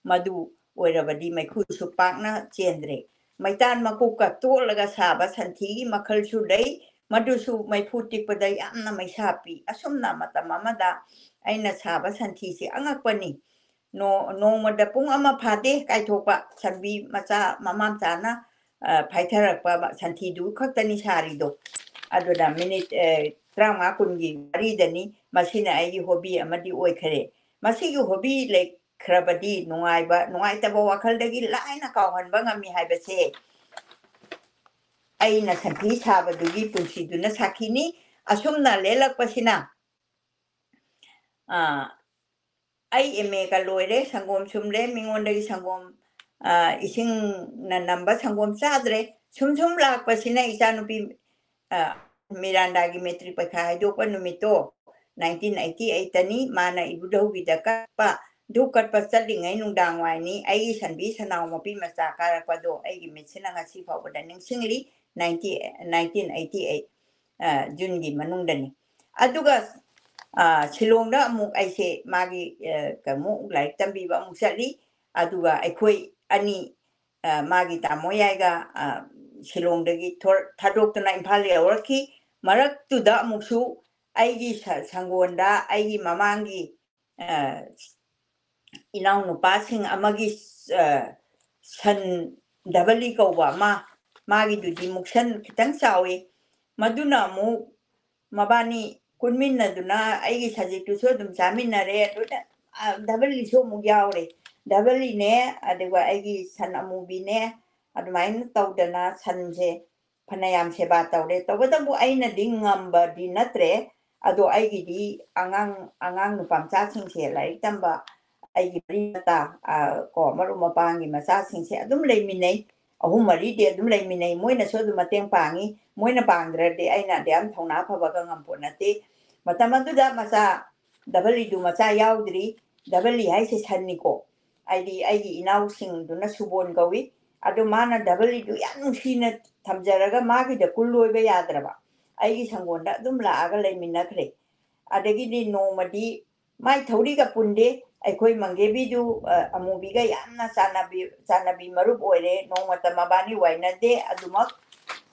ꯃꯗꯨ ꯑꯣꯏꯔꯕꯗꯤ ꯃꯩꯈꯨꯁꯨ ꯄꯥꯛꯅ ꯆꯦꯟꯗ꯭ꯔꯦ꯫ ꯃꯩꯇꯥꯟ ꯃꯀꯨꯞꯀ ꯇꯣꯠꯂꯒ ꯁꯥꯕ ꯁꯟꯊꯤꯒꯤ ꯃꯈꯜꯁꯨ ꯂꯩ꯫ ꯃꯗꯨꯁꯨ ꯃꯩꯐꯨ ꯇꯤꯛꯄꯗ ꯌꯥꯝꯅ ꯃꯩꯁꯥ ꯄꯤ꯫ ꯑꯁꯨꯝꯅ ꯃꯇꯝ ꯑꯃꯗ ꯑꯩꯅ ꯁꯥꯕ ꯁꯟꯊꯤꯁꯤ ꯑꯉꯛꯄꯅꯤ꯫ ꯅꯣ-, ꯅꯣꯡꯃꯗ ꯄꯨꯡ ꯑꯃ ꯐꯥꯗꯦ ꯀꯥꯏꯊꯣꯛꯄ꯫ ꯁꯟꯕꯤ ꯃꯆꯥ, ꯃꯃꯥ ꯃꯆꯥꯅ, ꯑ, ꯐꯥꯏꯊꯔꯛꯄ ꯃ-, ꯁꯟꯊꯤꯗꯨ ꯈꯛꯇꯅꯤ ꯁꯥꯔꯤꯗꯣ꯫ ꯑꯗꯨꯅ ꯃꯤꯅꯤꯠ, ꯑ, ꯇꯔꯥꯃꯉꯥ ꯀꯨꯟꯒꯤ ꯋꯥꯔꯤꯗꯅꯤ꯫ ꯃꯁꯤꯅ ꯑꯩꯒꯤ ꯍꯣꯕꯤ ꯑꯃꯗꯤ ꯑꯣꯏꯈꯔꯦ꯫ ꯃꯁꯤꯒꯤ ꯍꯣꯕꯤ ꯂꯩꯈ꯭ꯔꯕꯗꯤ ꯅꯨꯡꯉꯥꯏꯕ, ꯅꯨꯡꯉꯥꯏꯇꯕ ꯋꯥꯈꯜꯗꯒꯤ ꯂꯥꯏꯅ ꯀꯥꯎꯍꯟꯕ ꯉꯝꯃꯤ ꯍꯥꯏꯕꯁꯦ ꯑꯩꯅ ꯁꯟꯊꯤ ꯁꯥꯕꯗꯨꯒꯤ ꯄꯨꯟꯁꯤꯗꯨꯅ ꯁꯥꯈꯤꯅꯤ꯫ ꯑꯁꯨꯝꯅ ꯂꯦꯜꯂꯛꯄꯁꯤꯅ, ꯑ, ꯑꯩ ꯑꯦꯝ ꯑꯦꯒ ꯂꯣꯏꯔꯦ, ꯁꯪꯒꯣꯝ ꯁꯨꯝꯂꯦ, ꯃꯤꯉꯣꯟꯗꯒꯤ ꯁꯪꯒꯣꯝ, ꯑ, ꯏꯁꯤꯡꯅ ꯅꯝꯕ ꯁꯪꯒꯣꯝ ꯆꯥꯗ꯭ꯔꯦ꯫ ꯁꯨꯝ ꯁꯨꯝ ꯂꯥꯛꯄꯁꯤꯅ ꯏꯆꯥꯅꯨꯄꯤ, ꯑ, ꯃꯤꯔꯥꯟꯗꯥꯒꯤ ꯃꯦꯇ꯭ꯔꯤꯛ ꯄꯩꯈꯥ ꯍꯥꯏꯗꯣꯛꯄ ꯅꯨꯃꯤꯠꯇꯣ, ꯅꯥꯏꯟꯇꯤꯟ ꯑꯩꯠꯇꯤ ꯑꯩꯠꯇꯅꯤ꯫ ꯃꯥꯅ ꯏꯕꯨꯙꯧꯒꯤꯗ ꯀꯠꯄ, ꯙꯨꯞ ꯀꯠꯄ ꯆꯠꯂꯤꯉꯩ ꯅꯨꯡꯗꯥꯡ ꯋꯥꯏꯅꯤ꯫ ꯑꯩꯒꯤ ꯁꯟꯕꯤ ꯁꯟꯅꯥꯎ ꯃꯄꯤ ꯃꯆꯥ ꯀꯥꯔꯛꯄꯗꯣ ꯑꯩꯒꯤ ꯃꯤꯠꯁꯤꯅ ꯉꯁꯤ ꯐꯥꯎꯕꯗ ꯅꯤꯡꯁꯤꯡꯂꯤ꯫ ꯅꯥꯏꯟꯇꯤ, ꯅꯥꯏꯟꯇꯤꯟ ꯑꯩꯠꯇꯤ ꯑꯩꯠ, ꯑ, ꯖꯨꯟꯒꯤ ꯃꯅꯨꯡꯗꯅꯤ꯫ ꯑꯗꯨꯒ, ꯑ, ꯁꯤꯂꯣꯡꯗ ꯑꯃꯨꯛ ꯑꯩꯁꯦ ꯃꯥꯒꯤ, ꯑ, ꯑꯃꯨꯛ ꯂꯥꯏꯔꯤꯛ ꯇꯝꯕꯤꯕ ꯑꯃꯨꯛ ꯆꯠꯂꯤ꯫ ꯑꯗꯨꯒ ꯑꯩꯈꯣꯏ ꯑꯅꯤ, ꯑ, ꯃꯥꯒꯤ ꯇꯥꯃꯣ ꯌꯥꯏꯒ, ꯑ, ꯁꯤꯂꯣꯡꯗꯒꯤ ꯊꯣꯔ-, ꯊꯥꯗꯣꯛꯇꯨꯅ ꯏꯝꯐꯥꯜ ꯌꯧꯔꯛꯈꯤ꯫ ꯃꯔꯛꯇꯨꯗ ꯑꯃꯨꯛꯁꯨ ꯑꯩꯒꯤ ꯁ-, ꯁꯪꯒꯣꯟꯗ ꯑꯩꯒꯤ ꯃꯃꯥꯡꯒꯤ, ꯑ, ꯏꯅꯥꯎꯅꯨꯄꯥꯁꯤꯡ ꯑꯃꯒꯤ, ꯑ, ꯁꯟ ꯙꯕꯂꯤ ꯀꯧꯕ ꯑꯃ, ꯃꯥꯒꯤꯗꯨꯗꯤ ꯃꯨꯛꯁꯟ ꯈꯤꯇꯪ ꯆꯥꯎꯏ꯫ ꯃꯗꯨꯅ ꯑꯃꯨꯛ ꯃꯕꯥꯅꯤ ꯀꯨꯟꯃꯤꯟꯅꯗꯨꯅ ꯑꯩꯒꯤ ꯁꯖꯤꯛꯇꯨꯁꯨ ꯑꯗꯨꯝ ꯆꯥꯃꯤꯟꯅꯔꯦ꯫ ꯑꯗꯨꯗ, ꯑ, ꯙꯕꯂꯤꯁꯨ ꯑꯃꯨꯛ ꯌꯥꯎꯔꯦ꯫ ꯙꯕꯂꯤꯅꯦ, ꯑꯗꯨꯒ ꯑꯩꯒꯤ ꯁꯟ ꯑꯃꯨꯕꯤꯅꯦ, ꯑꯗꯨꯃꯥꯏꯅ ꯇꯧꯗꯅ ꯁꯟꯁꯦ ꯐꯅꯌꯥꯝ ꯁꯦꯕꯥ ꯇꯧꯔꯦ꯫ ꯇꯧꯕꯇꯕꯨ ꯑꯩꯅꯗꯤ ꯉꯝꯕꯗꯤ ꯅꯠꯇ꯭ꯔꯦ꯫ ꯑꯗꯣ ꯑꯩꯒꯤꯗꯤ ꯑꯉꯥꯡ, ꯑꯉꯥꯡ ꯅꯨꯄꯥ ꯃꯆꯥꯁꯤꯡꯁꯦ ꯂꯥꯏꯔꯤꯛ ꯇꯝꯕ, ꯑꯩꯒꯤ ꯃꯔꯤ ꯃꯇꯥ, ꯑ, ꯀꯣ, ꯃꯔꯨꯞ ꯃꯄꯥꯡꯒꯤ ꯃꯆꯥꯁꯤꯡꯁꯦ ꯑꯗꯨꯝ ꯂꯩꯃꯤꯟꯅꯩ꯫ ꯑꯍꯨꯝ ꯃꯔꯤꯗꯤ ꯑꯗꯨꯝ ꯂꯩꯃꯤꯟꯅꯩ꯫ ꯃꯣꯏꯅꯁꯨ ꯑꯗꯨꯝ ꯃꯇꯦꯡ ꯄꯥꯡꯉꯤ꯫ ꯃꯣꯏꯅ ꯄꯥꯡꯗ꯭ꯔꯗꯤ ꯑꯩꯅ ꯑꯗꯨ ꯌꯥꯝ ꯊꯧꯅꯥ ꯐꯕꯒ ꯉꯝꯄꯣꯠ ꯅꯠꯇꯦ꯫ ꯃꯇꯝ ꯑꯗꯨꯗ ꯃꯆꯥ ꯙꯕꯂꯤꯗꯨ ꯃꯆꯥ ꯌꯥꯎꯗ꯭ꯔꯤ꯫ ꯙꯕꯂꯤ ꯍꯥꯏꯁꯦ ꯁꯟꯅꯤꯀꯣ꯫ ꯍꯥꯏꯗꯤ ꯑꯩꯒꯤ ꯏꯅꯥꯎꯁꯤꯡꯗꯨꯅ ꯁꯨꯕꯣꯟ ꯀꯧꯏ꯫ ꯑꯗꯨ ꯃꯥꯅ ꯙꯕꯂꯤꯗꯨ ꯌꯥꯝ ꯅꯨꯡꯁꯤꯅ ꯊꯝꯖꯔꯒ ꯃꯥꯒꯤꯗ ꯀꯨꯜ ꯂꯣꯏꯕ ꯌꯥꯗ꯭ꯔꯕ꯫ ꯑꯩꯒꯤ ꯁꯪꯒꯣꯟꯗ ꯑꯗꯨꯝ ꯂꯥꯛꯑꯒ ꯂꯩꯃꯤꯟꯅꯈ꯭ꯔꯦ꯫ ꯑꯗꯒꯤꯗꯤ ꯅꯣꯡꯃꯗꯤ ꯃꯥꯏ ꯊꯧꯔꯤꯒ ꯄꯨꯟꯗꯦ꯫ ꯑꯩꯈꯣꯏ ꯃꯪꯒꯦꯕꯤꯗꯨ, ꯑ, ꯑꯃꯨꯕꯤꯒ ꯌꯥꯝꯅ ꯆꯥꯟꯅꯕꯤ, ꯆꯥꯟꯅꯕꯤ ꯃꯔꯨꯞ ꯑꯣꯏꯔꯦ꯫ ꯅꯣꯡꯃꯇ ꯃꯕꯥꯅꯤ ꯋꯥꯏꯅꯗꯦ꯫ ꯑꯗꯨꯃꯛ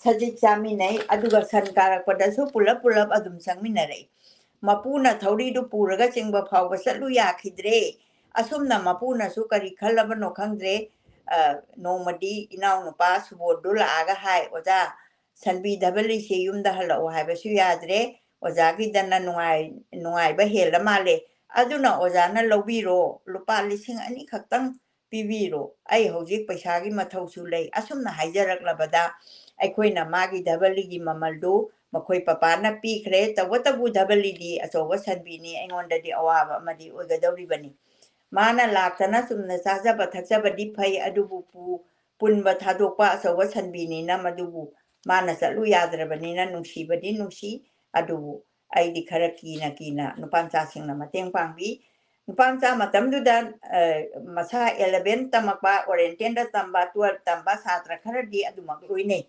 ꯁꯖꯤꯛ ꯆꯥꯃꯤꯟꯅꯩ꯫ ꯑꯗꯨꯒ ꯁꯟ ꯀꯥꯔꯛꯄꯗꯁꯨ ꯄꯨꯂꯞ ꯄꯨꯂꯞ ꯑꯗꯨꯝ ꯆꯪꯃꯤꯟꯅꯔꯛꯏ꯫ ꯃꯄꯨꯅ ꯊꯧꯔꯤꯗꯨ ꯄꯨꯔꯒ ꯆꯤꯡꯕ ꯐꯥꯎꯕ ꯆꯠꯂꯨ ꯌꯥꯈꯤꯗ꯭ꯔꯦ꯫ ꯑꯁꯨꯝꯅ ꯃꯄꯨꯅꯁꯨ ꯀꯔꯤ ꯈꯜꯂꯕꯅꯣ ꯈꯪꯗ꯭ꯔꯦ꯫ ꯑ, ꯅꯣꯡꯃꯗꯤ ꯏꯅꯥꯎꯅꯨꯄꯥ ꯁꯨꯕꯣꯟꯗꯨ ꯂꯥꯛꯑꯒ ꯍꯥꯏ, "ꯑꯣꯖꯥ, ꯁꯟꯕꯤ ꯙꯕꯂꯤꯁꯦ ꯌꯨꯝꯗ ꯍꯜꯂꯛꯑꯣ ꯍꯥꯏꯕꯁꯨ ꯌꯥꯗ꯭ꯔꯦ꯫ ꯑꯣꯖꯥꯒꯤꯗꯅ ꯅꯨꯡꯉꯥꯏ-, ꯅꯨꯡꯉꯥꯏꯕ ꯍꯦꯜꯂ ꯃꯥꯜꯂꯦ꯫ ꯑꯗꯨꯅ ꯑꯣꯖꯥꯅ ꯂꯧꯕꯤꯔꯣ, ꯂꯨꯄꯥ ꯂꯤꯁꯤꯡ ꯑꯅꯤ ꯈꯛꯇꯪ ꯄꯤꯕꯤꯔꯣ꯫ ꯑꯩ ꯍꯧꯖꯤꯛ ꯄꯩꯁꯥꯒꯤ ꯃꯊꯧꯁꯨ ꯂꯩ"꯫ ꯑꯁꯨꯝꯅ ꯍꯥꯏꯖꯔꯛꯂꯕꯗ ꯑꯩꯈꯣꯏꯅ ꯃꯥꯒꯤ ꯙꯕꯂꯤꯒꯤ ꯃꯃꯜꯗꯨ ꯃꯈꯣꯏ ꯄꯄꯥꯅ ꯄꯤꯈ꯭ꯔꯦ꯫ ꯇꯧꯕꯇꯕꯨ ꯙꯕꯂꯤꯗꯤ ꯑꯆꯧꯕ ꯁꯟꯕꯤꯅꯤ, ꯑꯩꯉꯣꯟꯗꯗꯤ ꯑꯋꯥꯕ ꯑꯃꯗꯤ ꯑꯣꯏꯒꯗꯧꯔꯤꯕꯅꯤ꯫ ꯃꯥꯅ ꯂꯥꯛꯇꯅ ꯆꯨꯝꯅ ꯆꯥꯖꯕ ꯊꯛꯆꯕꯗꯤ ꯐꯩ, ꯑꯗꯨꯕꯨ ꯄꯨ-, ꯄꯨꯟꯕ ꯊꯥꯗꯣꯛꯄ ꯑꯆꯧꯕ ꯁꯟꯕꯤꯅꯤꯅ ꯃꯗꯨꯕꯨ ꯃꯥꯅ ꯆꯠꯂꯨ ꯌꯥꯗ꯭ꯔꯕꯅꯤꯅ ꯅꯨꯡꯁꯤꯕꯗꯤ ꯅꯨꯡꯁꯤ, ꯑꯗꯨꯕꯨ ꯑꯩꯗꯤ ꯈꯔ ꯀꯤꯅ ꯀꯤꯅ ꯅꯨꯄꯥ ꯃꯆꯥꯁꯤꯡꯅ ꯃꯇꯦꯡ ꯄꯥꯡꯕꯤ꯫ ꯅꯨꯄꯥ ꯃꯆꯥ ꯃꯇꯝꯗꯨꯗ, ꯑ, ꯃꯁꯥ eleven ꯇꯝꯃꯛꯄ, Oriental ꯗ ꯇꯝꯕ, twelve ꯇꯝꯕ ꯁꯥꯇ꯭ꯔ ꯈꯔꯗꯤ ꯑꯗꯨꯃꯛ ꯂꯣꯏꯅꯩ꯫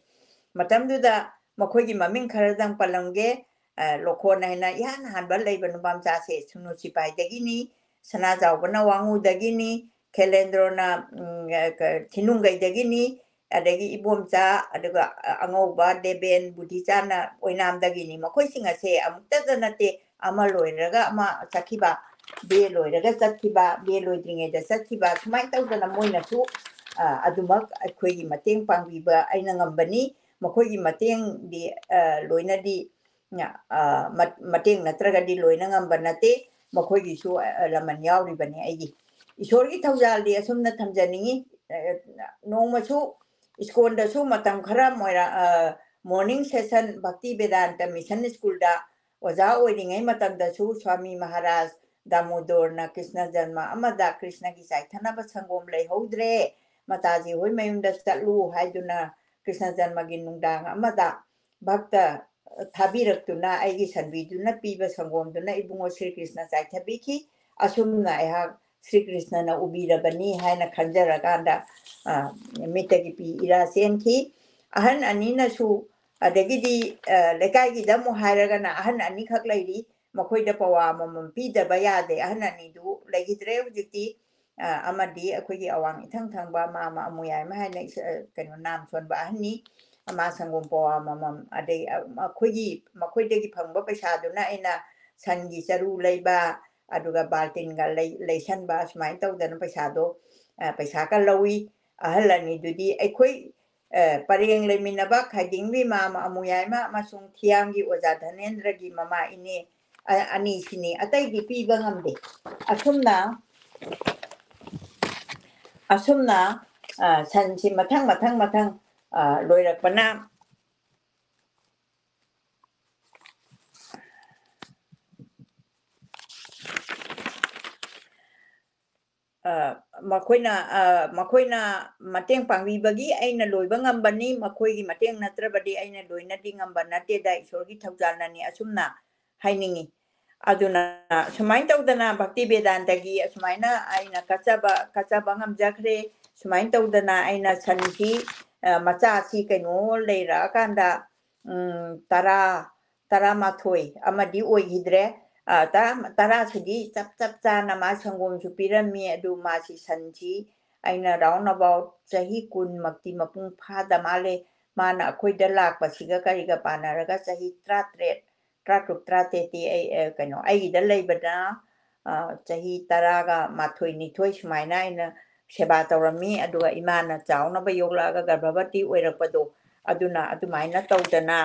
ꯃꯇꯝꯗꯨꯗ ꯃꯈꯣꯏꯒꯤ ꯃꯃꯤꯡ ꯈꯔꯗꯪ ꯄꯜꯂꯝꯒꯦ꯫ ꯑ, ꯂꯣꯈꯣꯟ ꯍꯥꯏꯅ ꯏꯍꯥꯟ ꯍꯥꯟꯕ ꯂꯩꯕ ꯅꯨꯄꯥ ꯃꯆꯥꯁꯦ ꯁꯨꯅꯨ ꯁꯤꯄꯥꯏꯗꯒꯤꯅꯤ, ꯁꯅꯥꯖꯥꯎꯕꯅ ꯋꯥꯉꯨꯗꯒꯤꯅꯤ, ꯈꯦꯂꯦꯟꯗ꯭ꯔꯣꯅ, ꯎꯝ, ꯑ, ꯀ-, ꯊꯤꯅꯨꯡꯒꯩꯗꯒꯤꯅꯤ, ꯑꯗꯒꯤ ꯏꯕꯣꯝꯆꯥ, ꯑꯗꯨꯒ, ꯑ, ꯑꯉꯧꯕ ꯗꯦꯕꯦꯟ ꯕꯨꯙꯤꯆꯥꯟꯅ ꯑꯣꯏꯅꯥꯝꯗꯒꯤꯅꯤ꯫ ꯃꯈꯣꯏꯁꯤꯡ ꯑꯁꯦ ꯑꯃꯨꯛꯇꯗ ꯅꯠꯇꯦ, ꯑꯃ ꯂꯣꯏꯔꯒ ꯑꯃ ꯆꯠꯈꯤꯕ, ꯕꯦ ꯂꯣꯏꯔꯒ ꯆꯠꯈꯤꯕ, ꯕꯦ ꯂꯣꯏꯗ꯭ꯔꯤꯉꯩꯗ ꯆꯠꯈꯤꯕ, ꯁꯨꯃꯥꯏꯅ ꯇꯧꯗꯅ ꯃꯣꯏꯅꯁꯨ, ꯑ, ꯑꯗꯨꯃꯛ ꯑꯩꯈꯣꯏꯒꯤ ꯃꯇꯦꯡ ꯄꯥꯡꯕꯤꯕ ꯑꯩꯅ ꯉꯝꯕꯅꯤ꯫ ꯃꯈꯣꯏꯒꯤ ꯃꯇꯦꯡꯗꯤ, ꯑ, ꯂꯣꯏꯅꯗꯤ, ꯑ, ꯃ-, ꯃꯇꯦꯡ ꯅꯠꯇ꯭ꯔꯒꯗꯤ ꯂꯣꯏꯅ ꯉꯝꯕ ꯅꯠꯇꯦ꯫ ꯃꯈꯣꯏꯒꯤꯁꯨ, ꯑ, ꯂꯃꯟ ꯌꯥꯎꯔꯤꯕꯅꯤ ꯑꯩꯒꯤ꯫ ꯏꯁꯣꯔꯒꯤ ꯊꯧꯖꯥꯜꯗꯤ ꯑꯁꯨꯝꯅ ꯊꯝꯖꯅꯤꯡꯉꯤ꯫ ꯑ, ꯅꯣꯡꯃꯁꯨ ꯁ꯭ꯀꯨꯜꯗꯁꯨ ꯃꯇꯝ ꯈꯔ ꯃꯣꯏꯔꯥ-, ꯑ, morning session ꯚꯛꯇꯤ ꯕꯦꯗꯥꯟꯇ ꯃꯤꯁꯟ ꯁ꯭ꯀꯨꯜꯗ ꯑꯣꯖꯥ ꯑꯣꯏꯔꯤꯉꯩ ꯃꯇꯝꯗꯁꯨ ꯁ꯭ꯋꯥꯃꯤ ꯃꯍꯥꯔꯥꯖ ꯗꯥꯃꯣꯗꯣꯔꯅ ꯀ꯭ꯔꯤꯁꯅ ꯖꯟꯃ ꯑꯃꯗ ꯀ꯭ꯔꯤꯁꯅꯒꯤ ꯆꯥꯏꯊꯅꯕ ꯁꯪꯒꯣꯝ ꯂꯩꯍꯧꯗ꯭ꯔꯦ, ꯃꯇꯥꯖꯤ ꯍꯣꯏ ꯃꯌꯨꯝꯗ ꯆꯠꯂꯨ ꯍꯥꯏꯗꯨꯅ ꯀ꯭ꯔꯤꯁꯅ ꯖꯟꯃꯒꯤ ꯅꯨꯡꯗꯥꯡ ꯑꯃꯗ ꯚꯛꯇ ꯊꯥꯕꯤꯔꯛꯇꯨꯅ ꯑꯩꯒꯤ ꯁꯟꯕꯤꯗꯨꯅ ꯄꯤꯕ ꯁꯪꯒꯣꯝꯗꯨꯅ ꯏꯕꯨꯡꯉꯣ ꯁ꯭ꯔꯤ ꯀ꯭ꯔꯤꯁꯅ ꯆꯥꯏꯊꯕꯤꯈꯤ꯫ ꯑꯁꯨꯝꯅ ꯑꯩꯍꯥꯛ ꯁ꯭ꯔꯤ ꯀ꯭ꯔꯤꯁꯅꯅ ꯎꯕꯤꯔꯕꯅꯤ ꯍꯥꯏꯅ ꯈꯟꯖꯔꯀꯥꯟꯗ, ꯑ, ꯃꯤꯠꯇꯒꯤ ꯄꯤ ꯏꯔꯥ ꯆꯦꯟꯈꯤ꯫ ꯑꯍꯟ ꯑꯅꯤꯅꯁꯨ, ꯑꯗꯒꯤꯗꯤ, ꯑ, ꯂꯩꯀꯥꯏꯒꯤꯗ ꯑꯃꯨꯛ ꯍꯥꯏꯔꯒꯅ ꯑꯍꯟ ꯑꯅꯤꯈꯛ ꯂꯩꯔꯤ, ꯃꯈꯣꯏꯗ ꯄꯋꯥ ꯑꯃꯃꯝ ꯄꯤꯗꯕ ꯌꯥꯗꯦ꯫ ꯑꯍꯟ ꯑꯅꯤꯗꯨ ꯂꯩꯈꯤꯗ꯭ꯔꯦ ꯍꯧꯖꯤꯛꯇꯤ꯫ ꯑ, ꯑꯃꯗꯤ ꯑꯩꯈꯣꯏꯒꯤ ꯑꯋꯥꯡ ꯏꯊꯪ ꯊꯪꯕ ꯃꯥꯃ ꯑꯃꯨꯌꯥꯏꯃ ꯍꯥꯏꯅ ꯏꯁ-, ꯑ, ꯀꯩꯅꯣ, ꯅꯥꯝ ꯁꯣꯟꯕ ꯑꯍꯟꯅꯤ꯫ ꯃꯥ ꯁꯪꯒꯣꯝ ꯄꯋꯥ ꯑꯃꯃꯝ, ꯑꯗꯩ, ꯑ, ꯑꯩꯈꯣꯏꯒꯤ, ꯃꯈꯣꯏꯗꯒꯤ ꯐꯪꯕ ꯄꯩꯁꯥꯗꯨꯅ ꯑꯩꯅ ꯁꯟꯒꯤ ꯆꯔꯨ ꯂꯩꯕ, ꯑꯗꯨꯒ ꯕꯥꯜꯇꯤꯟꯒ ꯂꯩ-, ꯂꯩꯁꯟꯕ, ꯁꯨꯃꯥꯏꯅ ꯇꯧꯗꯅ ꯄꯩꯁꯥꯗꯣ, ꯑ, ꯄꯩꯁꯥꯒ ꯂꯧꯏ꯫ ꯑꯍꯜ ꯑꯅꯤꯗꯨꯗꯤ ꯑꯩꯈꯣꯏ, ꯑ, ꯄꯔꯦꯡ ꯂꯩꯃꯤꯟꯅꯕ ꯈꯥꯏꯗꯤꯡꯕꯤ ꯃꯥꯃ ꯑꯃꯨꯌꯥꯏꯃ ꯑꯃꯁꯨꯡ ꯊꯤꯌꯥꯝꯒꯤ ꯑꯣꯖꯥ ꯙꯅꯦꯟꯗ꯭ꯔꯒꯤ ꯃꯃꯥ ꯏꯅꯦ, ꯑ-, ꯑꯅꯤꯁꯤꯅꯤ, ꯑꯇꯩꯗꯤ ꯄꯤꯕ ꯉꯝꯗꯦ꯫ ꯑꯁꯨꯝꯅ, ꯑꯁꯨꯝꯅ, ꯑ, ꯁꯟꯁꯤ ꯃꯊꯪ, ꯃꯊꯪ, ꯃꯊꯪ, ꯑ, ꯂꯣꯏꯔꯛꯄꯅ, ꯑ, ꯃꯈꯣꯏꯅ, ꯑ, ꯃꯈꯣꯏꯅ ꯃꯇꯦꯡ ꯄꯥꯡꯕꯤꯕꯒꯤ ꯑꯩꯅ ꯂꯣꯏꯕ ꯉꯝꯕꯅꯤ꯫ ꯃꯈꯣꯏꯒꯤ ꯃꯇꯦꯡ ꯅꯠꯇ꯭ꯔꯕꯗꯤ ꯑꯩꯅ ꯂꯣꯏꯅꯗꯤ ꯉꯝꯕ ꯅꯠꯇꯦꯗ, ꯏꯁꯣꯔꯒꯤ ꯊꯧꯖꯥꯜꯅꯅꯤ꯫ ꯑꯁꯨꯝꯅ ꯍꯥꯏꯅꯤꯡꯉꯤ꯫ ꯑꯗꯨꯅ ꯁꯨꯃꯥꯏꯅ ꯇꯧꯗꯅ ꯚꯛꯇꯤ ꯚꯦꯗꯥꯟꯇꯒꯤ ꯑꯁꯨꯃꯥꯏꯅ ꯑꯩꯅ ꯀꯠꯆꯕ, ꯀꯠꯆꯕ ꯉꯝꯖꯈ꯭ꯔꯦ꯫ ꯁꯨꯃꯥꯏꯅ ꯇꯧꯗꯅ ꯑꯩꯅ ꯁꯟꯁꯤ, ꯑ, ꯃꯆꯥꯁꯤ ꯀꯩꯅꯣ ꯂꯩꯔꯛꯑꯀꯥꯟꯗ, ꯎꯝ, ꯇꯔꯥ, ꯇꯔꯥꯃꯥꯊꯣꯏ ꯑꯃꯗꯤ ꯑꯣꯏꯈꯤꯗ꯭ꯔꯦ꯫ ꯑ, ꯇꯔꯥ, ꯇꯔꯥꯁꯤꯗꯤ ꯆꯞ, ꯆꯞ ꯆꯥꯅ ꯃꯥ ꯁꯪꯒꯣꯝꯁꯨ ꯄꯤꯔꯝꯃꯤ꯫ ꯑꯗꯨ ꯃꯥꯁꯤ ꯁꯟꯁꯤ ꯑꯩꯅ round about ꯆꯍꯤ ꯀꯨꯟꯃꯛꯇꯤ ꯃꯄꯨꯡ ꯐꯥꯗ ꯃꯥꯜꯂꯦ꯫ ꯃꯥꯅ ꯑꯩꯈꯣꯏꯗ ꯂꯥꯛꯄꯁꯤꯒ ꯀꯔꯤꯒ ꯄꯥꯟꯅꯔꯒ ꯆꯍꯤ ꯇꯔꯥꯇꯔꯦꯠ, ꯇꯔꯥꯇꯔꯨꯛ, ꯇꯔꯥꯇꯔꯦꯠꯇꯤ ꯑꯩ, ꯑ, ꯀꯩꯅꯣ, ꯑꯩꯒꯤꯗ ꯂꯩꯕꯗ, ꯑ, ꯆꯍꯤ ꯇꯔꯥꯒ ꯃꯥꯊꯣꯏ, ꯅꯤꯊꯣꯏ ꯁꯨꯃꯥꯏꯅ ꯑꯩꯅ ꯁꯦꯕꯥ ꯇꯧꯔꯝꯃꯤ꯫ ꯑꯗꯨꯒ ꯏꯃꯥꯅ ꯆꯥꯎꯅꯕ ꯌꯣꯛꯂꯛꯑꯒ ꯒꯔꯚꯕꯇꯤ ꯑꯣꯏꯔꯛꯄꯗꯣ, ꯑꯗꯨꯅ ꯑꯗꯨꯃꯥꯏꯅ ꯇꯧꯗꯅ,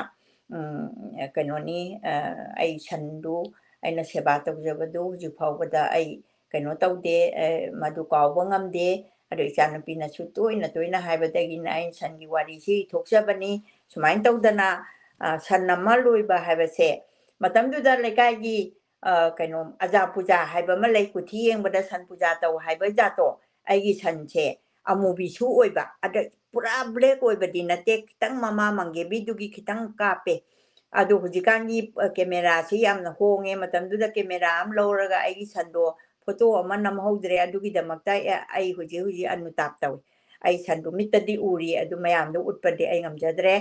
ꯎꯝ, ꯀꯩꯅꯣꯅꯤ, ꯑ, ꯑꯩ ꯁꯟꯗꯨ ꯑꯩꯅ ꯁꯦꯕꯥ ꯇꯧꯖꯕꯗꯨ ꯍꯧꯖꯤꯛ ꯐꯥꯎꯕꯗ ꯑꯩ ꯀꯩꯅꯣ ꯇꯧꯗꯦ, ꯑ, ꯃꯗꯨ ꯀꯥꯎꯕ ꯉꯝꯗꯦ꯫ ꯑꯗꯣ ꯏꯆꯥꯅꯨꯄꯤꯅꯁꯨ ꯇꯣꯏꯅ ꯇꯣꯏꯅ ꯍꯥꯏꯕꯗꯒꯤꯅ ꯑꯩ ꯁꯟꯒꯤ ꯋꯥꯔꯤꯁꯤ ꯊꯣꯛꯆꯕꯅꯤ꯫ ꯁꯨꯃꯥꯏꯅ ꯇꯧꯗꯅ, ꯑ, ꯁꯟ ꯑꯃ ꯂꯣꯏꯕ ꯍꯥꯏꯕꯁꯦ, ꯃꯇꯝꯗꯨꯗ ꯂꯩꯀꯥꯏꯒꯤ, ꯑ, ꯀꯩꯅꯣ, ꯑꯖꯥ ꯄꯨꯖꯥ ꯍꯥꯏꯕ ꯑꯃ ꯂꯩ, ꯀꯨꯊꯤ ꯌꯦꯡꯕꯗ ꯁꯟ ꯄꯨꯖꯥ ꯇꯧ ꯍꯥꯏꯕ ꯖꯥꯠꯇꯣ, ꯑꯩꯒꯤ ꯁꯟꯁꯦ ꯑꯃꯨꯕꯤꯁꯨ ꯑꯣꯏꯕ, ꯑꯗ ꯄꯨꯔꯥ black ꯑꯣꯏꯕꯗꯤ ꯅꯠꯇꯦ, ꯈꯤꯇꯪ ꯃꯃꯥ ꯃꯪꯒꯦꯕꯤꯗꯨꯒꯤ ꯈꯤꯇꯪ ꯀꯥꯞꯄꯦ꯫ ꯑꯗꯣ ꯍꯧꯖꯤꯛꯀꯥꯟꯒꯤ, ꯑ, camera ꯁꯤ ꯌꯥꯝꯅ ꯍꯣꯡꯉꯦ꯫ ꯃꯇꯝꯗꯨꯗ camera ꯑꯃ ꯂꯧꯔꯒ ꯑꯩꯒꯤ ꯁꯟꯗꯣ photo ꯑꯃ ꯅꯝꯍꯧꯗ꯭ꯔꯦ꯫ ꯑꯗꯨꯒꯤꯗꯃꯛꯇ ꯑꯩ, ꯑꯩ ꯍꯧꯖꯤꯛ ꯍꯧꯖꯤꯛ ꯑꯅꯨꯇꯥꯞ ꯇꯧꯏ꯫ ꯑꯩ ꯁꯟꯗꯣ ꯃꯤꯠꯇꯗꯤ ꯎꯔꯤ, ꯑꯗꯨ ꯃꯌꯥꯝꯗꯣ ꯎꯠꯄꯗꯤ ꯑꯩ ꯉꯝꯖꯗ꯭ꯔꯦ꯫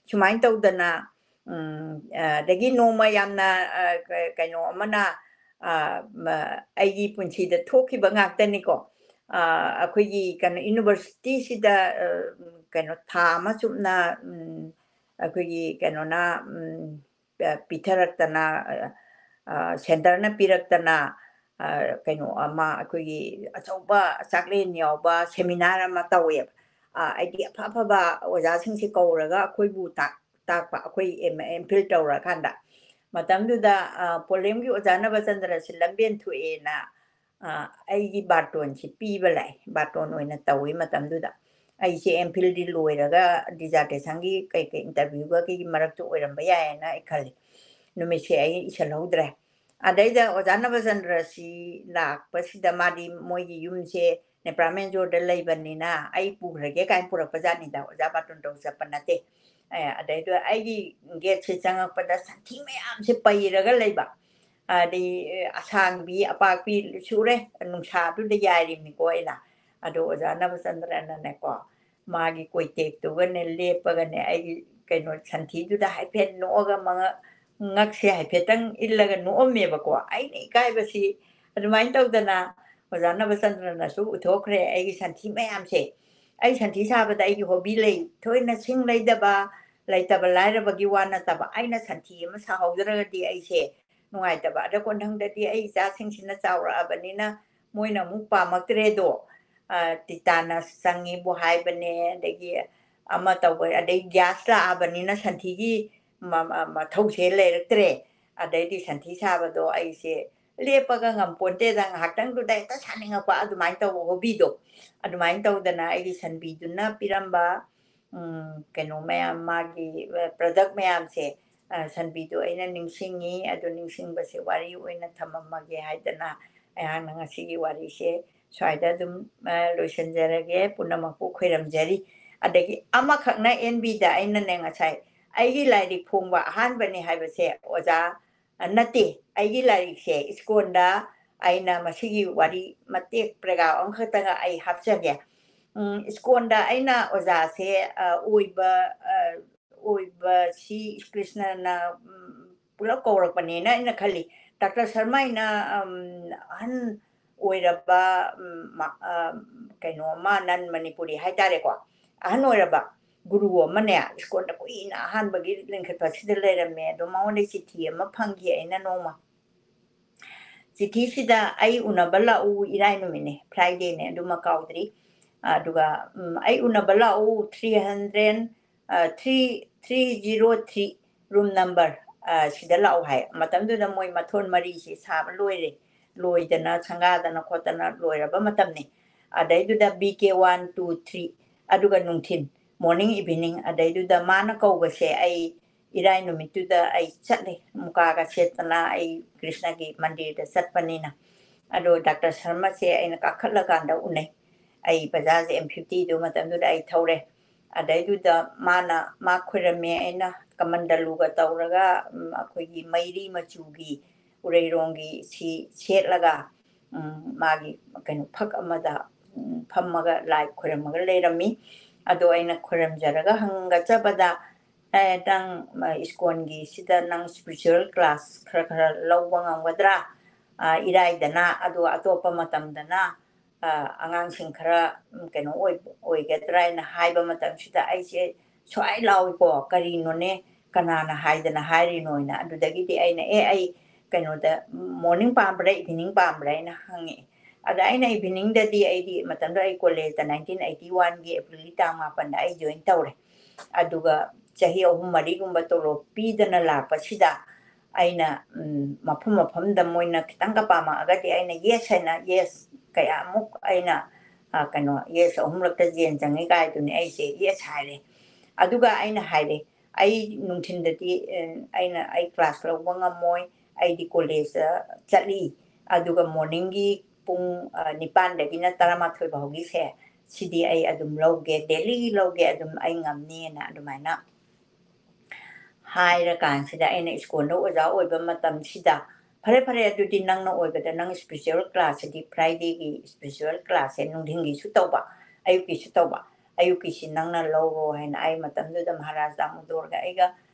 ꯁꯨꯃꯥꯏꯅ ꯇꯧꯗꯅ, ꯎꯝ, ꯑ, ꯑꯗꯒꯤ ꯅꯣꯡꯃ ꯌꯥꯝꯅ, ꯑ, ꯀ-, ꯀꯩꯅꯣ ꯑꯃꯅ, ꯑ, ꯃ-, ꯑꯩꯒꯤ ꯄꯨꯟꯁꯤꯗ ꯊꯣꯛꯈꯤꯕ ꯉꯥꯛꯇꯅꯤꯀꯣ꯫ ꯑ, ꯑꯩꯈꯣꯏꯒꯤ ꯀꯩꯅꯣ, university ꯁꯤꯗ, ꯑ, ꯀꯩꯅꯣ, ꯊꯥ ꯑꯃ ꯆꯨꯞꯅ, ꯎꯝ, ꯑꯩꯈꯣꯏꯒꯤ ꯀꯩꯅꯣꯅ, ꯎꯝ, ꯑ, ꯄꯤꯊꯔꯛꯇꯅ, ꯑ, ꯑ, centre ꯅ ꯄꯤꯔꯛꯇꯅ, ꯑ, ꯀꯩꯅꯣ ꯑꯃ, ꯑꯩꯈꯣꯏꯒꯤ ꯑꯆꯧꯕ ꯆꯥꯛꯂꯦꯟ ꯌꯥꯎꯕ seminar ꯑꯃ ꯇꯧꯋꯦꯕ꯫ ꯑ, ꯍꯥꯏꯗꯤ ꯑꯐ ꯑꯐꯕ ꯑꯣꯖꯥꯁꯤꯡꯁꯦ ꯀꯧꯔꯒ ꯑꯩꯈꯣꯏꯕꯨ ꯇꯥꯛ-, ꯇꯥꯛꯄ, ꯑꯩꯈꯣꯏ M.Phil ꯇꯧꯔꯀꯥꯟꯗ꯫ ꯃꯇꯝꯗꯨꯗ, ꯑ, ꯄꯣꯂꯦꯝꯒꯤ ꯑꯣꯖꯥ ꯅꯕꯆꯟꯗ꯭ꯔꯁꯤ ꯂꯝꯕꯦꯟ ꯊꯣꯛꯑꯦꯅ, ꯑ, ꯑꯩꯒꯤ ꯕꯥꯔꯇꯣꯟꯁꯤ ꯄꯤꯕ ꯂꯥꯛꯑꯦ꯫ ꯕꯥꯔꯇꯣꯟ ꯑꯣꯏꯅ ꯇꯧꯋꯤ ꯃꯇꯝꯗꯨꯗ꯫ ꯑꯩꯁꯦ M.Phil ꯗꯤ ꯂꯣꯏꯔꯒ dissertation ꯒꯤ ꯀꯩ ꯀꯩ interview ꯒ ꯀꯩꯒꯤ ꯃꯔꯛꯇ ꯑꯣꯏꯔꯝꯕ ꯌꯥꯏꯌꯦꯅ ꯑꯩ ꯈꯜꯂꯤ꯫ ꯅꯨꯃꯤꯠꯁꯦ ꯑꯩ ꯏꯁꯜꯍꯧꯗ꯭ꯔꯦ꯫ ꯑꯗꯩꯗ ꯑꯣꯖꯥ ꯅꯕꯆꯟꯗ꯭ꯔꯁꯤ ꯂꯥꯛꯄꯁꯤꯗ ꯃꯥꯗꯤ ꯃꯣꯏꯒꯤ ꯌꯨꯝꯁꯦ ꯅꯦꯄ꯭ꯔꯥꯃꯦꯟꯖꯣꯔꯗ ꯂꯩꯕꯅꯤꯅ ꯑꯩ ꯄꯨꯈ꯭ꯔꯒꯦ ꯀꯥꯏꯅ ꯄꯨꯔꯛꯄ ꯖꯥꯠꯅꯤꯗ, ꯑꯣꯖꯥ ꯕꯥꯔꯇꯣꯟ ꯇꯧ ꯆꯠꯄ ꯅꯠꯇꯦ꯫ ꯑꯦ, ꯑꯗꯩꯗꯨꯗ ꯑꯩꯒꯤ ꯒꯦꯠꯁꯦ ꯆꯪꯉꯛꯄꯗ ꯁꯟꯊꯤ ꯃꯌꯥꯝꯁꯦ ꯄꯩꯔꯒ ꯂꯩꯕ꯫ ꯑꯗꯩ, ꯑꯦ, ꯑꯁꯥꯡꯕꯤ, ꯑꯄꯥꯛꯄꯤ ꯁꯨꯔꯦ, ꯅꯨꯡꯁꯥꯗꯨꯗ ꯌꯥꯏꯔꯤꯕꯅꯤꯀꯣ ꯑꯩꯅ꯫ ꯑꯗꯣ ꯑꯣꯖꯥ ꯅꯕꯆꯟꯗ꯭ꯔꯅꯅꯦꯀꯣ, ꯃꯥꯒꯤ ꯀꯣꯏꯇꯦꯛꯇꯨꯒꯅꯦ ꯂꯦꯞꯄꯒꯅꯦ, ꯑꯩꯒꯤ ꯀꯩꯅꯣ ꯁꯟꯊꯤꯗꯨꯗ ꯍꯥꯏꯐꯦꯠ ꯅꯣꯛꯑꯒ ꯃꯉꯛ-, ꯉꯛꯁꯦ ꯍꯥꯏꯐꯦꯠꯇꯪ ꯏꯜꯂꯒ ꯅꯣꯛꯑꯝꯃꯦꯕꯀꯣ꯫ ꯑꯩꯅ ꯏꯀꯥꯏꯕꯁꯤ ꯑꯗꯨꯃꯥꯏꯅ ꯇꯧꯗꯅ ꯑꯣꯖꯥ ꯅꯕꯆꯟꯗ꯭ꯔꯅꯁꯨ ꯎꯊꯣꯛꯈ꯭ꯔꯦ ꯑꯩꯒꯤ ꯁꯟꯊꯤ ꯃꯌꯥꯝꯁꯦ꯫ ꯑꯩ ꯁꯟꯊꯤ ꯁꯥꯕꯗ ꯑꯩꯒꯤ ꯍꯣꯕꯤ ꯂꯩ꯫ ꯊꯣꯏꯅ ꯁꯤꯡ ꯂꯩꯗꯕ, ꯂꯩꯇꯕ ꯂꯥꯏꯔꯕꯒꯤ ꯋꯥ ꯅꯠꯇꯕ, ꯑꯩꯅ ꯁꯟꯊꯤ ꯑꯃ ꯁꯥꯍꯧꯗ꯭ꯔꯒꯗꯤ ꯑꯩꯁꯦ ꯅꯨꯡꯉꯥꯏꯇꯕ꯫ ꯑꯗ ꯀꯣꯟꯊꯪꯗꯗꯤ ꯑꯩ ꯏꯆꯥꯁꯤꯡꯁꯤꯅ ꯆꯥꯎꯔꯛꯑꯕꯅꯤꯅ ꯃꯣꯏꯅ ꯑꯃꯨꯛ ꯄꯥꯝꯃꯛꯇ꯭ꯔꯦꯗꯣ꯫ ꯑ, ꯇꯤꯇꯥꯅꯁ ꯆꯪꯉꯤꯕꯨ ꯍꯥꯏꯕꯅꯦ, ꯑꯗꯒꯤ ꯑꯃ ꯇꯧꯕ, ꯑꯗꯩ ꯒ꯭ꯌꯥꯁ ꯂꯥꯛꯑꯕꯅꯤꯅ ꯁꯟꯊꯤꯒꯤ ꯃ-, ꯃ-, ꯃꯊꯧꯁꯦ ꯂꯩꯔꯛꯇ꯭ꯔꯦ꯫ ꯑꯗꯩꯗꯤ ꯁꯟꯊꯤ ꯁꯥꯕꯗꯣ ꯑꯩꯁꯦ ꯂꯦꯞꯄꯒ ꯉꯝꯄꯣꯟꯇꯦꯗ, ꯉꯥꯏꯍꯥꯛꯇꯪꯗꯨꯗ ꯍꯦꯛꯇ ꯁꯥꯅꯤꯡꯉꯛꯄ, ꯑꯗꯨꯃꯥꯏꯅ ꯇꯧꯕ ꯍꯣꯕꯤꯗꯣ꯫ ꯑꯗꯨꯃꯥꯏꯅ ꯇꯧꯗꯅ ꯑꯩꯒꯤ ꯁꯟꯕꯤꯗꯨꯅ ꯄꯤꯔꯝꯕ, ꯎꯝ, ꯀꯩꯅꯣ ꯃꯌꯥꯝ, ꯃꯥꯒꯤ, ꯑ, ꯄ꯭ꯔꯗꯛ ꯃꯌꯥꯝꯁꯦ, ꯑ, ꯁꯟꯕꯤꯗꯣ ꯑꯩꯅ ꯅꯤꯡꯁꯤꯡꯉꯤ꯫ ꯑꯗꯨ ꯅꯤꯡꯁꯤꯡꯕꯁꯦ ꯋꯥꯔꯤ ꯑꯣꯏꯅ ꯊꯝꯃꯝꯃꯒꯦ ꯍꯥꯏꯗꯅ ꯑꯩꯍꯥꯛꯅ ꯉꯁꯤꯒꯤ ꯋꯥꯔꯤꯁꯦ ꯁ꯭ꯋꯥꯏꯗ ꯑꯗꯨꯝ, ꯑ, ꯂꯣꯏꯁꯤꯟꯖꯔꯒꯦ꯫ ꯄꯨꯝꯅꯃꯛꯄꯨ ꯈꯣꯏꯔꯝꯖꯔꯤ꯫ ꯑꯗꯒꯤ ꯑꯃꯈꯛꯅ ꯑꯦꯟ ꯕꯤꯗ ꯑꯩꯅꯅꯦ ꯉꯁꯥꯏ ꯑꯩꯒꯤ ꯂꯥꯏꯔꯤꯛ ꯐꯣꯡꯕ ꯑꯍꯥꯟꯕꯅꯤ ꯍꯥꯏꯕꯁꯦ ꯑꯣꯖꯥ ꯑ, ꯅꯠꯇꯦ, ꯑꯩꯒꯤ ꯂꯥꯏꯔꯤꯛꯁꯦ ꯁ꯭ꯀꯣꯟꯗ ꯑꯩꯅ ꯃꯁꯤꯒꯤ ꯋꯥꯔꯤ ꯃꯇꯦꯛ ꯄ꯭ꯔꯦꯒꯥꯞ ꯑꯃꯈꯛꯇꯒ ꯑꯩ ꯍꯥꯞꯆꯒꯦ꯫ ꯎꯝ, ꯁ꯭ꯀꯣꯟꯗ ꯑꯩꯅ ꯑꯣꯖꯥꯁꯦ, ꯑ, ꯑꯣꯏꯕ, ꯑ, ꯑꯣꯏꯕ ꯁꯤ ꯀ꯭ꯔꯤꯁꯅꯅ, ꯎꯝ, ꯄꯨꯂꯞ ꯀꯧꯔꯛꯄꯅꯦꯅ ꯑꯩꯅ ꯈꯜꯂꯤ꯫ ꯗꯥꯛꯇꯔ ꯁꯔꯃ ꯑꯩꯅ, ꯎꯝ, ꯑꯍꯟ ꯑꯣꯏꯔꯕ, ꯎꯝ, ꯃ-, ꯑ, ꯀꯩꯅꯣ ꯑꯃ, ꯅꯟ ꯃꯅꯤꯄꯨꯔꯤ ꯍꯥꯏꯇꯥꯔꯦꯀꯣ, ꯑꯍꯟ ꯑꯣꯏꯔꯕ ꯒꯨꯔꯨ ꯑꯃꯅꯦ ꯁ꯭ꯀꯣꯟꯗ ꯀꯨꯏꯅ ꯑꯍꯥꯟꯕꯒꯤ ꯂꯤꯡꯈꯠꯄꯁꯤꯗ ꯂꯩꯔꯝꯃꯦ꯫ ꯑꯗꯣ ꯃꯉꯣꯟꯗ ꯆꯤꯊꯤ ꯑꯃ ꯐꯪꯈꯤ ꯑꯩꯅ ꯅꯣꯡꯃ꯫ ꯆꯤꯊꯤꯁꯤꯗ "ꯑꯩ ꯎꯅꯕ ꯂꯥꯛꯎ", ꯏꯔꯥꯏ ꯅꯨꯃꯤꯠꯅꯦ, Fridayꯅꯦ, ꯑꯗꯨꯃ ꯀꯥꯎꯗ꯭ꯔꯤ꯫ ꯑꯗꯨꯒ, ꯎꯝ, "ꯑꯩ ꯎꯅꯕ ꯂꯥꯛꯎ, three hundred, ꯑ, three, three zero three room number, ꯑ, ꯁꯤꯗ ꯂꯥꯛꯎ" ꯍꯥꯏ꯫ ꯃꯇꯝꯗꯨꯗ ꯃꯣꯏ ꯃꯊꯣꯟ ꯃꯔꯤꯁꯤ ꯁꯥꯕ ꯂꯣꯏꯔꯦ, ꯂꯣꯏꯗꯅ, ꯁꯪꯒꯥꯗꯅ ꯈꯣꯠꯇꯅ ꯂꯣꯏꯔꯕ ꯃꯇꯝꯅꯤ꯫ ꯑꯗꯩꯗꯨꯗ B K one, two, three, ꯑꯗꯨꯒ ꯅꯨꯡꯊꯤꯟ, morning, evening, ꯑꯗꯩꯗꯨꯗ ꯃꯥꯅ ꯀꯧꯕꯁꯦ ꯑꯩ ꯏꯔꯥꯏ ꯅꯨꯃꯤꯠꯇꯨꯗ ꯑꯩ ꯆꯠꯂꯦ꯫ ꯃꯨꯀꯥꯒ ꯁꯦꯠꯇꯅ ꯑꯩ ꯀ꯭ꯔꯤꯁꯅꯒꯤ ꯃꯟꯗꯤꯔꯗ ꯆꯠꯄꯅꯤꯅ꯫ ꯑꯗꯣ ꯗꯥꯛꯇꯔ ꯁꯔꯃꯁꯦ ꯑꯩꯅ ꯀꯥꯈꯠꯂꯀꯥꯟꯗ ꯎꯅꯩ꯫ ꯑꯩ Bajaj M fiftyꯗꯨ ꯃꯇꯝꯗꯨꯗ ꯑꯩ ꯊꯧꯔꯦ꯫ ꯑꯗꯩꯗꯨꯗ ꯃꯥꯅ, ꯃꯥ ꯈꯣꯏꯔꯝꯃꯦ, ꯑꯩꯅ ꯀꯃꯟꯗꯂꯨꯒ ꯇꯧꯔꯒ, ꯎꯝ, ꯑꯩꯈꯣꯏꯒꯤ ꯃꯩꯔꯤ ꯃꯆꯨꯒꯤ ꯎꯔꯩꯔꯣꯡꯒꯤ ꯁꯤ ꯁꯦꯠꯂꯒ, ꯎꯝ, ꯃꯥꯒꯤ ꯀꯩꯅꯣ ꯐꯛ ꯑꯃꯗ, ꯎꯝ, ꯐꯝꯃꯒ ꯂꯥꯏ ꯈꯣꯏꯔꯝꯃꯒ ꯂꯩꯔꯝꯃꯤ꯫ ꯑꯗꯣ ꯑꯩꯅ ꯈꯣꯏꯔꯝꯖꯔꯒ ꯍꯪꯒꯠꯆꯕꯗ, "ꯑꯦ, ꯅꯪ, ꯃ, ꯏꯁꯀꯣꯟꯒꯤ ꯁꯤꯗ ꯅꯪ spiritual class ꯈꯔ ꯈꯔ ꯂꯧꯕ ꯉꯝꯒꯗ꯭ꯔꯥ? ꯑ, ꯏꯔꯥꯏꯗꯅ, ꯑꯗꯣ ꯑꯇꯣꯞꯄ ꯃꯇꯝꯗꯅ, ꯑ, ꯑꯉꯥꯡꯁꯤꯡ ꯈꯔ, ꯎꯝ, ꯀꯩꯅꯣ ꯑꯣꯏ-, ꯑꯣꯏꯒꯗ꯭ꯔꯥ?" ꯍꯥꯏꯅ ꯍꯥꯏꯕ ꯃꯇꯝꯁꯤꯗ ꯑꯩꯁꯦ ꯁ꯭ꯋꯥꯏ ꯂꯥꯎꯏꯀꯣ, "ꯀꯔꯤꯅꯣꯅꯦ? ꯀꯅꯥꯅ ꯍꯥꯏꯗꯅ ꯍꯥꯏꯔꯤꯅꯣ?" ꯍꯥꯏꯅ꯫ ꯑꯗꯨꯗꯒꯤꯗꯤ ꯑꯩꯅ, "ꯑꯦ, ꯑꯩ ꯀꯩꯅꯣꯗ morning ꯄꯥꯝꯕ꯭ꯔꯥ, evening ꯄꯥꯝꯕ꯭ꯔꯥ?" ꯍꯥꯏꯅ ꯍꯪꯉꯛꯑꯦ꯫ ꯑꯗ ꯑꯩꯅ eveningꯗꯗꯤ, ꯑꯩꯗꯤ ꯃꯇꯝꯗꯨꯗ ꯑꯩ ꯀꯣꯂꯦꯖꯇ nineteen eighty oneꯒꯤ Aprilꯒꯤ ꯇꯥꯡ ꯃꯥꯄꯟꯗ ꯑꯩ join ꯇꯧꯔꯦ꯫ ꯑꯗꯨꯒ ꯆꯍꯤ ꯑꯍꯨꯝ ꯃꯔꯤꯒꯨꯝꯕ ꯇꯣꯂꯣꯞ ꯄꯤꯗꯅ ꯂꯥꯛꯄꯁꯤꯗ, ꯑꯩꯅ, ꯎꯝ, ꯃꯐꯝ ꯃꯐꯝꯗ ꯃꯣꯏꯅ ꯈꯤꯇꯪꯒ ꯄꯥꯝꯃꯛꯑꯒꯗꯤ ꯑꯩꯅ yes ꯍꯥꯏꯅ, yes ꯀꯌꯥꯃꯨꯛ ꯑꯩꯅ, ꯑ, ꯀꯩꯅꯣ, yes ꯑꯍꯨꯝꯂꯛꯇ ꯖꯦꯟ ꯆꯪꯉꯤ ꯀꯥꯏꯗꯨꯅꯤ ꯑꯩꯁꯦ yes ꯍꯥꯏꯔꯦ꯫ ꯑꯗꯨꯒ ꯑꯩꯅ ꯍꯥꯏꯔꯦ, "ꯑꯩ ꯅꯨꯡꯊꯤꯟꯗꯗꯤ, ꯑ, ꯑꯩꯅ, ꯑꯩ class ꯂꯧꯕ ꯉꯝꯃꯣꯏ, ꯑꯩꯗꯤ ꯀꯣꯂꯦꯖꯇ ꯆꯠꯂꯤ, ꯑꯗꯨꯒ morningꯒꯤ ꯄꯨꯡ, ꯑ, ꯅꯤꯄꯥꯟꯗꯒꯤꯅ ꯇꯔꯥꯃꯥꯊꯣꯏ ꯐꯥꯎꯒꯤꯁꯦ, ꯁꯤꯗꯤ ꯑꯩ ꯑꯗꯨꯝ ꯂꯧꯒꯦ, daily ꯂꯧꯒꯦ, ꯑꯗꯨꯝ ꯑꯩ ꯉꯝꯅꯤꯅ" ꯑꯗꯨꯃꯥꯏꯅ ꯍꯥꯏꯔꯀꯥꯟꯁꯤꯗ ꯑꯩꯅ ꯁ꯭ꯀꯨꯜꯗ ꯑꯣꯖꯥ ꯑꯣꯏꯕ ꯃꯇꯝꯁꯤꯗ, "ꯐꯔꯦ, ꯐꯔꯦ, ꯑꯗꯨꯗꯤ ꯅꯪꯅ ꯑꯣꯏꯕꯗ ꯅꯪ spiritual classꯁꯤꯗꯤ Fridayꯒꯤ spiritual classꯁꯦ ꯅꯨꯡꯊꯤꯟꯒꯤꯁꯨ ꯇꯧꯕ, ꯑꯌꯨꯛꯀꯤꯁꯨ ꯇꯧꯕ, ꯑꯌꯨꯛꯀꯤꯁꯤ ꯅꯪꯅ ꯂꯧꯔꯣ" ꯍꯥꯏꯅ ꯑꯩ ꯃꯇꯝꯗꯨꯗ ꯃꯍꯥꯔꯥꯖ ꯗꯥꯃꯣꯗꯣꯔꯒ ꯑꯩꯒ,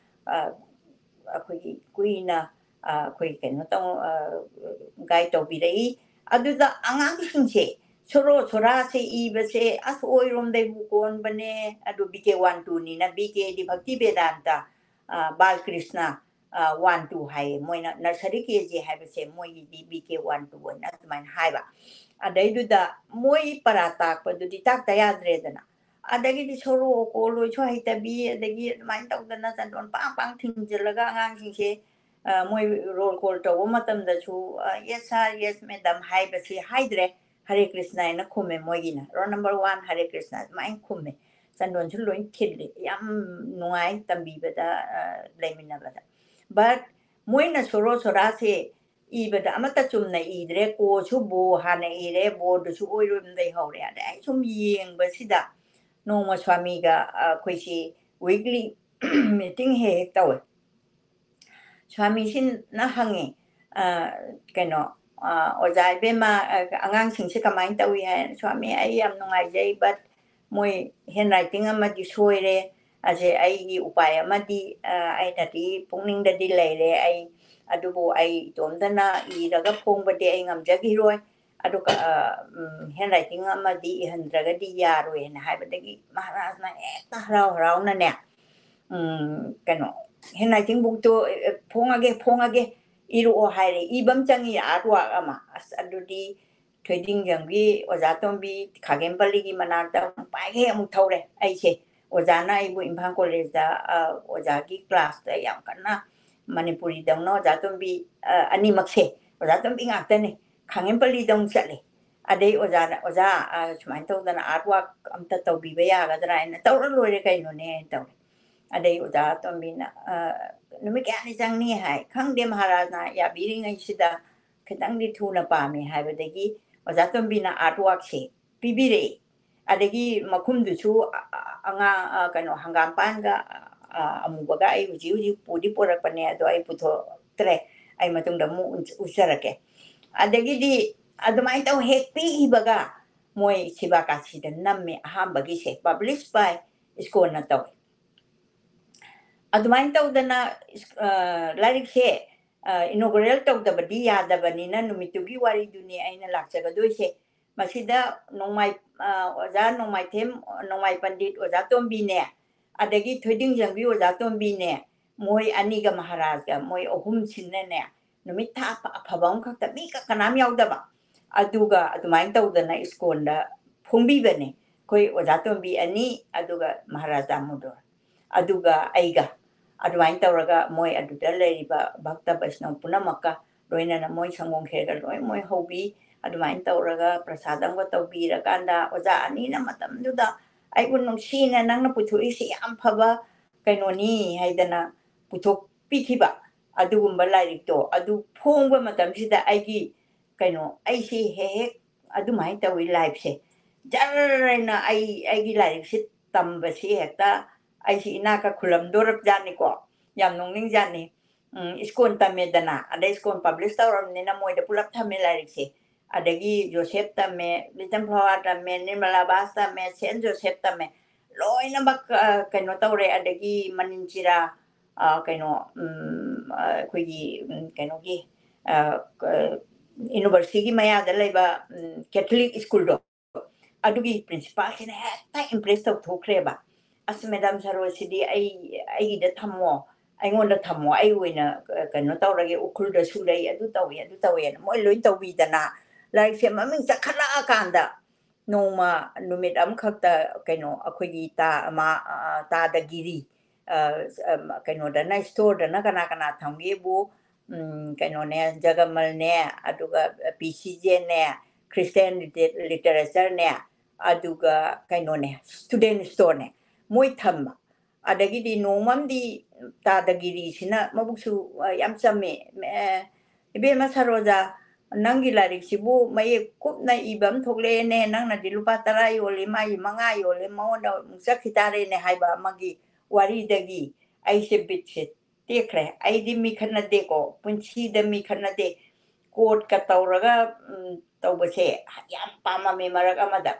ꯑ, ꯑꯩꯈꯣꯏꯒꯤ ꯀꯨꯏꯅ, ꯑ, ꯑꯩꯈꯣꯏ ꯀꯩꯅꯣ ꯇꯧ-, ꯑ, guide ꯇꯧꯕꯤꯔꯛꯏ꯫ ꯑꯗꯨꯗ ꯑꯉꯥꯡꯁꯤꯡꯁꯦ ꯁꯣꯔꯣ ꯁꯣꯔꯥꯁꯦ ꯏꯕꯁꯦ ꯑꯁ ꯑꯣꯏꯔꯣꯝꯗꯩꯕꯨ ꯀꯣꯟꯕꯅꯦ, ꯑꯗꯨ B K one twoꯅꯤꯅ, B Kꯗꯤ ꯚꯛꯇꯤ ꯕꯦꯗꯥꯟꯇ, ꯑ, ꯕꯥꯜꯀ꯭ꯔꯤꯁꯅ, ꯑ, one two ꯍꯥꯏꯌꯦ꯫ ꯃꯣꯏꯅ nursery K G ꯍꯥꯏꯕꯁꯦ ꯃꯣꯏꯒꯤꯗꯤ B K one two ꯑꯣꯏꯅ ꯑꯗꯨꯃꯥꯏꯅ ꯍꯥꯏꯕ꯫ ꯑꯗꯩꯗꯨꯗ ꯃꯣꯏ ꯄꯔꯥ ꯇꯥꯛꯄꯗꯨꯗꯤ ꯇꯥꯛꯇ ꯌꯥꯗ꯭ꯔꯦꯗꯅ꯫ ꯑꯗꯒꯤꯗꯤ ꯁꯣꯔꯣ ꯀꯣꯜꯂꯣꯏꯁꯨ ꯍꯩꯇꯕꯤ, ꯑꯗꯒꯤ ꯑꯗꯨꯃꯥꯏꯅ ꯇꯧꯗꯅ ꯆꯟꯗꯣꯟ ꯄꯥꯡ ꯄꯥꯡ ꯊꯤꯡꯖꯤꯜꯂꯒ ꯑꯉꯥꯡꯁꯤꯡꯁꯦ, ꯑ, ꯃꯣꯏ roll call ꯇꯧꯕ ꯃꯇꯝꯗꯁꯨ, ꯑ, "Yes sir, yes madam" ꯍꯥꯏꯕꯁꯤ ꯍꯥꯏꯗ꯭ꯔꯦ, "ꯍꯔꯦ ꯀ꯭ꯔꯤꯁꯅ" ꯍꯥꯏꯅ ꯈꯨꯝꯃꯦ ꯃꯣꯏꯒꯤꯅ, "Roll number one, ꯍꯔꯦ ꯀ꯭ꯔꯤꯁꯅ" ꯑꯗꯨꯃꯥꯏꯅ ꯈꯨꯝꯃꯦ꯫ ꯆꯟꯗꯣꯟꯁꯨ ꯂꯣꯏ ꯊꯤꯜꯂꯤ, ꯌꯥꯝ ꯅꯨꯡꯉꯥꯏ ꯇꯝꯕꯤꯕꯗ, ꯑ, ꯂꯩꯃꯤꯟꯅꯕꯗ꯫ But ꯃꯣꯏꯅ ꯁꯣꯔꯣ ꯁꯣꯔꯥꯁꯦ ꯏꯕꯗ ꯑꯃꯠꯇ ꯆꯨꯝꯅ ꯏꯗ꯭ꯔꯦ꯫ ꯀꯣꯁꯨ ꯕꯣ ꯍꯥꯟꯅ ꯏꯔꯦ, ꯕꯣꯗꯨꯁꯨ ꯑꯣꯏꯔꯣꯝꯗꯩ ꯍꯧꯔꯦ꯫ ꯑꯗ ꯑꯩ ꯁꯨꯝ ꯌꯦꯡꯕꯁꯤꯗ ꯅꯣꯡꯃ ꯁ꯭ꯋꯥꯃꯤꯒ, ꯑ, ꯑꯩꯈꯣꯏꯁꯤ weekly meeting ꯍꯦꯛ ꯍꯦꯛ ꯇꯧꯋꯦ꯫ ꯁ꯭ꯋꯥꯃꯤꯁꯤꯅ ꯍꯪꯉꯦ, ꯑ, ꯀꯩꯅꯣ, ꯑ, "ꯑꯣꯖꯥ ꯏꯕꯦꯝꯃ, ꯑ, ꯑꯉꯥꯡꯁꯤꯡꯁꯦ ꯀꯃꯥꯏꯅ ꯇꯧꯏ?" ꯍꯥꯏ꯫ "ꯁ꯭ꯋꯥꯃꯤ, ꯑꯩ ꯌꯥꯝ ꯅꯨꯡꯉꯥꯏꯖꯩ, but ꯃꯣꯏ handwriting ꯑꯃꯗꯤ ꯁꯣꯏꯔꯦ꯫ ꯑꯁꯦ ꯑꯩꯒꯤ ꯎꯄꯥꯏ ꯑꯃꯗꯤ, ꯑ, ꯑꯩꯅꯗꯤ ꯄꯨꯛꯅꯤꯡꯗꯗꯤ ꯂꯩꯔꯦ ꯑꯩ, ꯑꯗꯨꯕꯨ ꯑꯩ ꯏꯇꯣꯝꯇꯅ ꯏꯔꯒ ꯐꯣꯡꯕꯗꯤ ꯑꯩ ꯉꯝꯖꯈꯤꯔꯣꯏ꯫ ꯑꯗꯨꯒ, ꯑ, ꯎꯝ, handwriting ꯑꯃꯗꯤ ꯏꯍꯟꯗ꯭ꯔꯒꯗꯤ ꯌꯥꯔꯣꯏ" ꯍꯥꯏꯅ ꯍꯥꯏꯕꯗꯒꯤ ꯃꯍꯥꯔꯥꯖꯅ ꯍꯦꯛꯇ ꯍꯔꯥꯎ ꯍꯔꯥꯎꯅꯅꯦ, ꯎꯝ, ꯀꯩꯅꯣ, "Handwriting bookꯇꯣ, ꯑꯦ, ꯑꯦ, ꯐꯣꯡꯉꯒꯦ, ꯐꯣꯡꯉꯒꯦ, ꯏꯔꯛꯑꯣ" ꯍꯥꯏꯔꯦ꯫ ꯏꯕ ꯑꯃ ꯆꯪꯉꯤ, artwork ꯑꯃ꯫ ꯑꯁ, ꯑꯗꯨꯗꯤ ꯊꯣꯏꯗꯤꯡꯖꯝꯒꯤ ꯑꯣꯖꯥ ꯇꯣꯝꯕꯤ ꯈꯥꯒꯦꯝꯄꯜꯂꯤꯒꯤ ꯃꯅꯥꯛꯇ ꯑꯃꯨꯛ ꯄꯥꯏꯒꯩ ꯑꯃꯨꯛ ꯊꯧꯔꯦ ꯑꯩꯁꯦ꯫ ꯑꯣꯖꯥꯅ ꯑꯩꯕꯨ ꯏꯝꯐꯥꯜ ꯀꯣꯂꯦꯖꯇ, ꯑ, ꯑꯣꯖꯥꯒꯤ ꯀ꯭ꯂꯥꯁꯇ ꯌꯥꯝ ꯀꯟꯅ ꯃꯅꯤꯄꯨꯔꯤꯗꯧꯅ ꯑꯣꯖꯥ ꯇꯣꯝꯕꯤ, ꯑ, ꯑꯅꯤꯃꯛꯁꯦ ꯑꯣꯖꯥ ꯇꯣꯝꯕꯤ ꯉꯥꯛꯇꯅꯦ꯫ ꯈꯥꯒꯦꯝꯄꯜꯂꯤꯗ ꯑꯃꯨꯛ ꯆꯠꯂꯦ꯫ ꯑꯗꯩ ꯑꯣꯖꯥꯅ, "ꯑꯣꯖꯥ, ꯑ, ꯁꯨꯃꯥꯏꯅ ꯇꯧꯗꯅ artwork ꯑꯝꯇ ꯇꯧꯕꯤꯕ ꯌꯥꯒꯗ꯭ꯔꯥ?" ꯍꯥꯏꯅ, "ꯇꯧꯔ ꯂꯣꯏꯔꯦ ꯀꯩꯅꯣꯅꯦ" ꯍꯥꯏꯅ ꯇꯧꯔꯦ꯫ ꯑꯗꯩ ꯑꯣꯖꯥ ꯇꯣꯝꯕꯤꯅ, "ꯑ, ꯅꯨꯃꯤꯠ ꯀꯌꯥꯅꯤ ꯆꯪꯅꯤ?" ꯍꯥꯏ꯫ "ꯈꯪꯗꯦ ꯃꯍꯥꯔꯥꯖꯅ ꯌꯥꯕꯤꯔꯤꯉꯩꯁꯤꯗ ꯈꯤꯇꯪꯗꯤ ꯊꯨꯅ ꯄꯥꯝꯃꯤ" ꯍꯥꯏꯕꯗꯒꯤ ꯑꯣꯖꯥ ꯇꯣꯝꯕꯤꯅ artworkꯁꯦ ꯄꯤꯕꯤꯔꯛꯑꯦ꯫ ꯑꯗꯒꯤ ꯃꯈꯨꯝꯗꯨꯁꯨ, ꯑ, ꯑ, ꯑꯉꯥꯡ, ꯑ, ꯀꯩꯅꯣ, ꯍꯪꯒꯥꯝꯄꯥꯟꯒ, ꯑ, ꯑꯃꯨꯕꯒ ꯑꯩ ꯍꯧꯖꯤꯛ ꯍꯧꯖꯤꯛ ꯄꯨꯗꯤ ꯄꯨꯔꯛꯄꯅꯦ, ꯑꯗꯣ ꯑꯩ ꯄꯨꯊꯣꯛꯇ꯭ꯔꯦ, ꯑꯩ ꯃꯇꯨꯡꯗ ꯑꯃꯨꯛ ꯎꯠ-, ꯎꯠꯆꯔꯛꯀꯦ꯫ ꯑꯗꯒꯤꯗꯤ ꯑꯗꯨꯃꯥꯏꯅ ꯇꯧ ꯍꯦꯛ ꯄꯤꯈꯤꯕꯒ ꯃꯣꯏ ꯁꯤꯕꯥꯀꯥꯁꯤꯗ ꯅꯝꯃꯦ ꯑꯍꯥꯟꯕꯒꯤꯁꯦ, publish by ISKCONꯅ ꯇꯧꯋꯦ꯫ ꯑꯗꯨꯃꯥꯏꯅ ꯇꯧꯗꯅ, ꯑ, ꯂꯥꯏꯔꯤꯛꯁꯦ, ꯑ, inaugural ꯇꯧꯗꯕꯗꯤ ꯌꯥꯗꯕꯅꯤꯅ ꯅꯨꯃꯤꯠꯇꯨꯒꯤ ꯋꯥꯔꯤꯗꯨꯅꯤ ꯑꯩꯅ ꯂꯥꯛꯆꯒꯗꯣꯏꯁꯦ꯫ ꯃꯁꯤꯗ ꯅꯣꯡꯃꯥꯏ-, ꯑ, ꯑꯣꯖꯥ ꯅꯣꯡꯃꯥꯏꯊꯦꯝ, ꯅꯣꯡꯃꯥꯏ ꯄꯟꯗꯤꯠ ꯑꯣꯖꯥ ꯇꯣꯝꯕꯤꯅꯦ, ꯑꯗꯒꯤ ꯊꯣꯏꯗꯤꯡꯖꯝꯒꯤ ꯑꯣꯖꯥ ꯇꯣꯝꯕꯤꯅꯦ, ꯃꯣꯏ ꯑꯅꯤꯒ ꯃꯍꯥꯔꯥꯖꯒ ꯃꯣꯏ ꯑꯍꯨꯝꯁꯤꯅꯅꯦ, ꯅꯨꯃꯤꯠ ꯊꯥ ꯑꯐ-, ꯑꯐꯕ ꯑꯃꯈꯛꯇ ꯃꯤ ꯀ-, ꯀꯅꯥꯝ ꯌꯥꯎꯗꯕ, ꯑꯗꯨꯒ ꯑꯗꯨꯃꯥꯏꯅ ꯇꯧꯗꯅ ISKCONꯗ ꯐꯣꯡꯕꯤꯕꯅꯦ꯫ ꯑꯩꯈꯣꯏ ꯑꯣꯖꯥ ꯇꯣꯝꯕꯤ ꯑꯅꯤ, ꯑꯗꯨꯒ ꯃꯍꯥꯔꯥꯖ ꯗꯥꯃꯣꯗꯣꯔ, ꯑꯗꯨꯒ ꯑꯩꯒ, ꯑꯗꯨꯃꯥꯏꯅ ꯇꯧꯔꯒ ꯃꯣꯏ ꯑꯗꯨꯗ ꯂꯩꯔꯤꯕ ꯚꯛꯇ ꯕꯩꯁꯅꯕ ꯄꯨꯝꯅꯃꯛꯀ ꯂꯣꯏꯅꯅ ꯃꯣꯏ ꯁꯪꯒꯣꯝ ꯈꯦꯔꯒ ꯂꯣꯏ ꯃꯣꯏ ꯍꯧꯕꯤ꯫ ꯑꯗꯨꯃꯥꯏꯅ ꯇꯧꯔꯒ ꯄ꯭ꯔꯁꯥꯗ ꯑꯃꯒ ꯇꯧꯕꯤꯔꯀꯥꯟꯗ ꯑꯣꯖꯥ ꯑꯅꯤꯅ ꯃꯇꯝꯗꯨꯗ ꯑꯩꯕꯨ ꯅꯨꯡꯁꯤꯅ "ꯅꯪꯅ ꯄꯨꯊꯣꯛꯏꯁꯤ ꯌꯥꯝ ꯐꯕ ꯀꯩꯅꯣꯅꯤ" ꯍꯥꯏꯗꯅ ꯄꯨꯊꯣꯛꯄꯤꯈꯤꯕ꯫ ꯑꯗꯨꯒꯨꯝꯕ ꯂꯥꯏꯔꯤꯛꯇꯣ ꯑꯗꯨ ꯐꯣꯡꯕ ꯃꯇꯝꯁꯤꯗ ꯑꯩꯒꯤ ꯀꯩꯅꯣ, ꯑꯩꯁꯤ ꯍꯦꯛ ꯍꯦꯛ ꯑꯗꯨꯃꯥꯏꯅ ꯇꯧꯋꯤ lifeꯁꯦ꯫ ꯖꯔ ꯍꯥꯏꯅ ꯑꯩ, ꯑꯩꯒꯤ ꯂꯥꯏꯔꯤꯛꯁꯤ ꯇꯝꯕꯁꯤ ꯍꯦꯛꯇ ꯑꯩꯁꯤ ꯏꯅꯥꯛꯀ ꯈꯨꯜꯂꯝꯗꯣꯔꯕꯖꯥꯠꯅꯤꯀꯣ꯫ ꯌꯥꯝ ꯅꯣꯛꯅꯤꯡꯖꯥꯠꯅꯤ꯫ ꯎꯝ, ꯁ꯭ꯀꯨꯜ ꯇꯝꯃꯦꯗꯅ, ꯑꯗꯩ ꯁ꯭ꯀꯨꯜ ꯄꯕ꯭ꯂꯤꯁ ꯇꯧꯔꯕꯅꯤꯅ ꯃꯣꯏꯗ ꯄꯨꯂꯞ ꯊꯝꯃꯦ ꯂꯥꯏꯔꯤꯛꯁꯦ꯫ ꯑꯗꯒꯤ ꯖꯣꯁꯦꯐ ꯇꯝꯃꯦ, ꯂꯤꯇꯜ ꯐ꯭ꯂꯥꯋꯔ ꯇꯝꯃꯦ, ꯅꯤꯔꯃꯂꯥ ꯕꯥꯁ ꯇꯝꯃꯦ, ꯁꯦꯟ ꯖꯣꯁꯦꯐ ꯇꯝꯃꯦ, ꯂꯣꯏꯅꯃꯛ, ꯑ, ꯀꯩꯅꯣ ꯇꯧꯔꯦ꯫ ꯑꯗꯒꯤ ꯃꯅꯤꯟꯆꯤꯔꯥ, ꯑ, ꯀꯩꯅꯣ, ꯎꯝ, ꯑ, ꯑꯩꯈꯣꯏꯒꯤ, ꯎꯝ, ꯀꯩꯅꯣꯒꯤ, ꯑ, ꯀ-, ꯌꯨꯅꯤꯚꯔꯁꯤꯇꯤꯒꯤ ꯃꯌꯥꯗ ꯂꯩꯕ, ꯎꯝ, ꯀꯦꯊꯣꯂꯤꯛ ꯁ꯭ꯀꯨꯜꯗꯣ, ꯑꯗꯨꯒꯤ ꯄ꯭ꯔꯤꯟꯁꯤꯄꯥꯜꯁꯤꯅ ꯍꯦꯛꯇ ꯏꯝꯄ꯭ꯔꯦꯁ ꯇꯧꯊꯣꯛꯈ꯭ꯔꯦꯕ꯫ "ꯑꯁ, ꯃꯦꯗꯥꯝ ꯁꯔꯣꯁꯤꯗꯤ ꯑꯩ, ꯑꯩꯒꯤꯗ ꯊꯝꯃꯣ, ꯑꯩꯉꯣꯟꯗ ꯊꯝꯃꯣ, ꯑꯩ ꯑꯣꯏꯅ, ꯑ, ꯀꯩꯅꯣ ꯇꯧꯔꯒꯦ, ꯎꯈ꯭ꯔꯨꯜꯗꯁꯨ ꯂꯩ, ꯑꯗꯨ ꯇꯧꯏ, ꯑꯗꯨ ꯇꯧꯏꯅ" ꯃꯣꯏ ꯂꯣꯏ ꯇꯧꯕꯤꯗꯅ, ꯂꯥꯏꯔꯤꯛꯁꯦ ꯃꯃꯤꯡ ꯆꯠꯈꯠꯂꯛꯑꯀꯥꯟꯗ, ꯅꯣꯡꯃ ꯅꯨꯃꯤꯠ ꯑꯃꯈꯛꯇ ꯀꯩꯅꯣ ꯑꯩꯈꯣꯏꯒꯤ ꯇꯥ-, ꯃꯥ-, ꯑ, ꯇꯥꯗꯒꯤꯔꯤ, ꯑ, ꯑ, ꯀꯩꯅꯣꯗꯅ, ꯁ꯭ꯇꯣꯔꯗꯅ ꯀꯅꯥ ꯀꯅꯥ ꯊꯝꯒꯦꯕꯨ, ꯎꯝ, ꯀꯩꯅꯣꯅꯦ, ꯖꯒꯃꯜꯅꯦ, ꯑꯗꯨꯒ ꯄꯤ ꯁꯤ ꯖꯦꯅꯦ, ꯈ꯭ꯔꯤꯁꯇꯤꯌꯥꯟ ꯂꯤꯇꯦ-, ꯂꯤꯇꯔꯦꯆꯔꯅꯦ, ꯑꯗꯨꯒ ꯀꯩꯅꯣꯅꯦ, ꯁ꯭ꯇꯨꯗꯦꯟ ꯁ꯭ꯇꯣꯔꯅꯦ, ꯃꯣꯏ ꯊꯝꯕ꯫ ꯑꯗꯒꯤꯗꯤ ꯅꯣꯡꯃꯝꯗꯤ ꯇꯥꯗꯒꯤꯔꯤꯁꯤꯅ ꯃꯕꯨꯛꯁꯨ, ꯑ, ꯌꯥꯝ ꯆꯝꯃꯦ꯫ ꯑꯦ, "ꯏꯕꯦꯝꯃ ꯁꯔꯣꯖꯥ, ꯅꯪꯒꯤ ꯂꯥꯏꯔꯤꯛꯁꯤꯕꯨ ꯃꯌꯦꯛ ꯀꯨꯞꯅ ꯏꯕ ꯑꯃ ꯊꯣꯛꯂꯛꯑꯦꯅꯦ, ꯅꯪꯅꯗꯤ ꯂꯨꯄꯥ ꯇꯔꯥ ꯌꯣꯜꯂꯤ, ꯃꯥꯒꯤ ꯃꯉꯥ ꯌꯣꯜꯂꯤ, ꯃꯉꯣꯟꯗ ꯑꯃꯨꯛ ꯆꯠꯈꯤ ꯇꯥꯔꯦꯅꯦ" ꯍꯥꯏꯕ ꯑꯃꯒꯤ ꯋꯥꯔꯤꯗꯒꯤ ꯑꯩꯁꯦ ꯕꯤꯠꯁꯦ ꯇꯦꯛꯈ꯭ꯔꯦ꯫ ꯑꯩꯗꯤ ꯃꯤ ꯈꯠꯅꯗꯦꯀꯣ, ꯄꯨꯟꯁꯤꯗ ꯃꯤ ꯈꯠꯅꯗꯦ꯫ ꯀꯣꯔꯠꯀ ꯇꯧꯔꯒ, ꯎꯝ, ꯇꯧꯕꯁꯦ ꯌꯥꯝ ꯄꯥꯝꯃꯝꯃꯦ ꯃꯔꯛ ꯑꯃꯗ꯫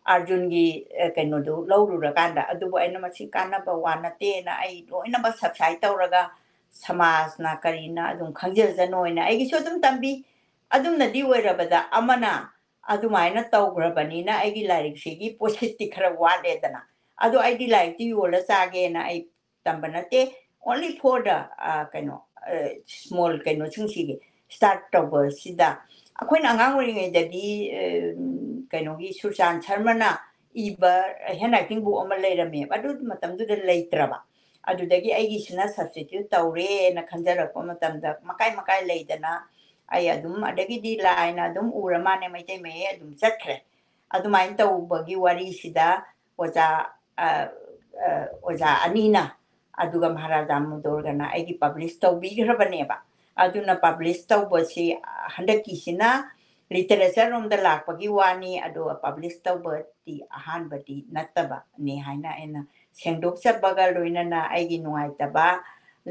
ꯑꯥꯔꯖꯨꯟꯒꯤ, ꯑ, ꯀꯩꯅꯣꯗꯨ ꯂꯧꯔꯨꯔꯀꯥꯟꯗ꯫ ꯑꯗꯨꯕꯨ ꯑꯩꯅ ꯃꯁꯤ ꯀꯥꯟꯅꯕ ꯋꯥ ꯅꯠꯇꯦꯅ ꯑꯩ ꯂꯣꯏꯅꯃꯛ ꯁꯕꯁꯥꯏꯠ ꯇꯧꯔꯒ ꯁꯃꯥꯖꯅ ꯀꯔꯤꯅ ꯑꯗꯨꯝ ꯈꯪꯖꯖꯅꯣꯅ ꯑꯩꯒꯤꯁꯨ ꯑꯗꯨꯝ ꯇꯝꯕꯤ꯫ ꯑꯗꯨꯝꯅꯗꯤ ꯑꯣꯏꯔꯕꯗ ꯑꯃꯅ ꯑꯗꯨꯃꯥꯏꯅ ꯇꯧꯈ꯭ꯔꯕꯅꯤꯅ ꯑꯩꯒꯤ ꯂꯥꯏꯔꯤꯛꯁꯤꯒꯤ ꯄꯣꯠꯁꯤꯠꯇꯤ ꯈꯔ ꯋꯥꯠꯂꯦꯗꯅ꯫ ꯑꯗꯣ ꯑꯩꯗꯤ ꯂꯥꯏꯔꯤꯛꯇꯤ ꯌꯣꯜꯂ ꯆꯥꯒꯦꯅ ꯑꯩ ꯇꯝꯕ ꯅꯠꯇꯦ꯫ Only for the, ꯑ, ꯀꯩꯅꯣ, ꯑ, small ꯀꯩꯅꯣꯁꯤꯡꯁꯤꯒꯤ start ꯇꯧꯕꯁꯤꯗ꯫ ꯑꯩꯈꯣꯏꯅ ꯑꯉꯥꯡ ꯑꯣꯏꯔꯤꯉꯩꯗꯗꯤ, ꯑ, ꯀꯩꯅꯣꯒꯤ ꯁꯨꯔꯆꯥꯟ ꯁꯔꯃꯅ ꯏꯕ ꯍꯦꯟ ꯔꯥꯏꯇꯤꯡ ꯕꯨꯛ ꯑꯃ ꯂꯩꯔꯝꯃꯦꯕ꯫ ꯑꯗꯨ ꯃꯇꯝꯗꯨꯗ ꯂꯩꯇ꯭ꯔꯕ꯫ ꯑꯗꯨꯗꯒꯤ ꯑꯩꯒꯤꯁꯤꯅ ꯁꯕꯁꯇꯤꯇ꯭ꯌꯨꯠ ꯇꯧꯔꯦꯅ ꯈꯟꯖꯔꯛꯄ ꯃꯇꯝꯗ ꯃꯀꯥꯏ ꯃꯀꯥꯏ ꯂꯩꯗꯅ ꯑꯩ ꯑꯗꯨꯝ, ꯑꯗꯒꯤꯗꯤ ꯂꯥꯏꯅ ꯑꯗꯨꯝ ꯎꯔ ꯃꯥꯅꯦ, ꯃꯩꯇꯩ ꯃꯌꯦꯛ ꯑꯗꯨꯝ ꯆꯠꯈ꯭ꯔꯦ꯫ ꯑꯗꯨꯃꯥꯏꯅ ꯇꯧꯕꯒꯤ ꯋꯥꯔꯤꯁꯤꯗ ꯑꯣꯖꯥ, ꯑ, ꯑ, ꯑꯣꯖꯥ ꯑꯅꯤꯅ ꯑꯗꯨꯒ ꯃꯍꯥꯔꯥꯖꯥ ꯃꯨꯗꯣꯔꯒꯅ ꯑꯩꯒꯤ ꯄꯕ꯭ꯂꯤꯁ ꯇꯧꯕꯤꯈ꯭ꯔꯕꯅꯦꯕ꯫ ꯑꯗꯨꯅ ꯄꯕ꯭ꯂꯤꯁ ꯇꯧꯕꯁꯤ, ꯑ, ꯍꯟꯗꯛꯀꯤꯁꯤꯅ ꯂꯤꯇꯔꯦꯆꯔ ꯔꯣꯝꯗ ꯂꯥꯛꯄꯒꯤ ꯋꯥꯅꯤ, ꯑꯗꯨꯒ ꯄꯕ꯭ꯂꯤꯁ ꯇꯧꯕꯗꯤ ꯑꯍꯥꯟꯕꯗꯤ ꯅꯠꯇꯕꯅꯤ ꯍꯥꯏꯅ ꯑꯩꯅ ꯁꯦꯡꯗꯣꯛꯆꯕꯒ ꯂꯣꯏꯅꯅ ꯑꯩꯒꯤ ꯅꯨꯡꯉꯥꯏꯇꯕ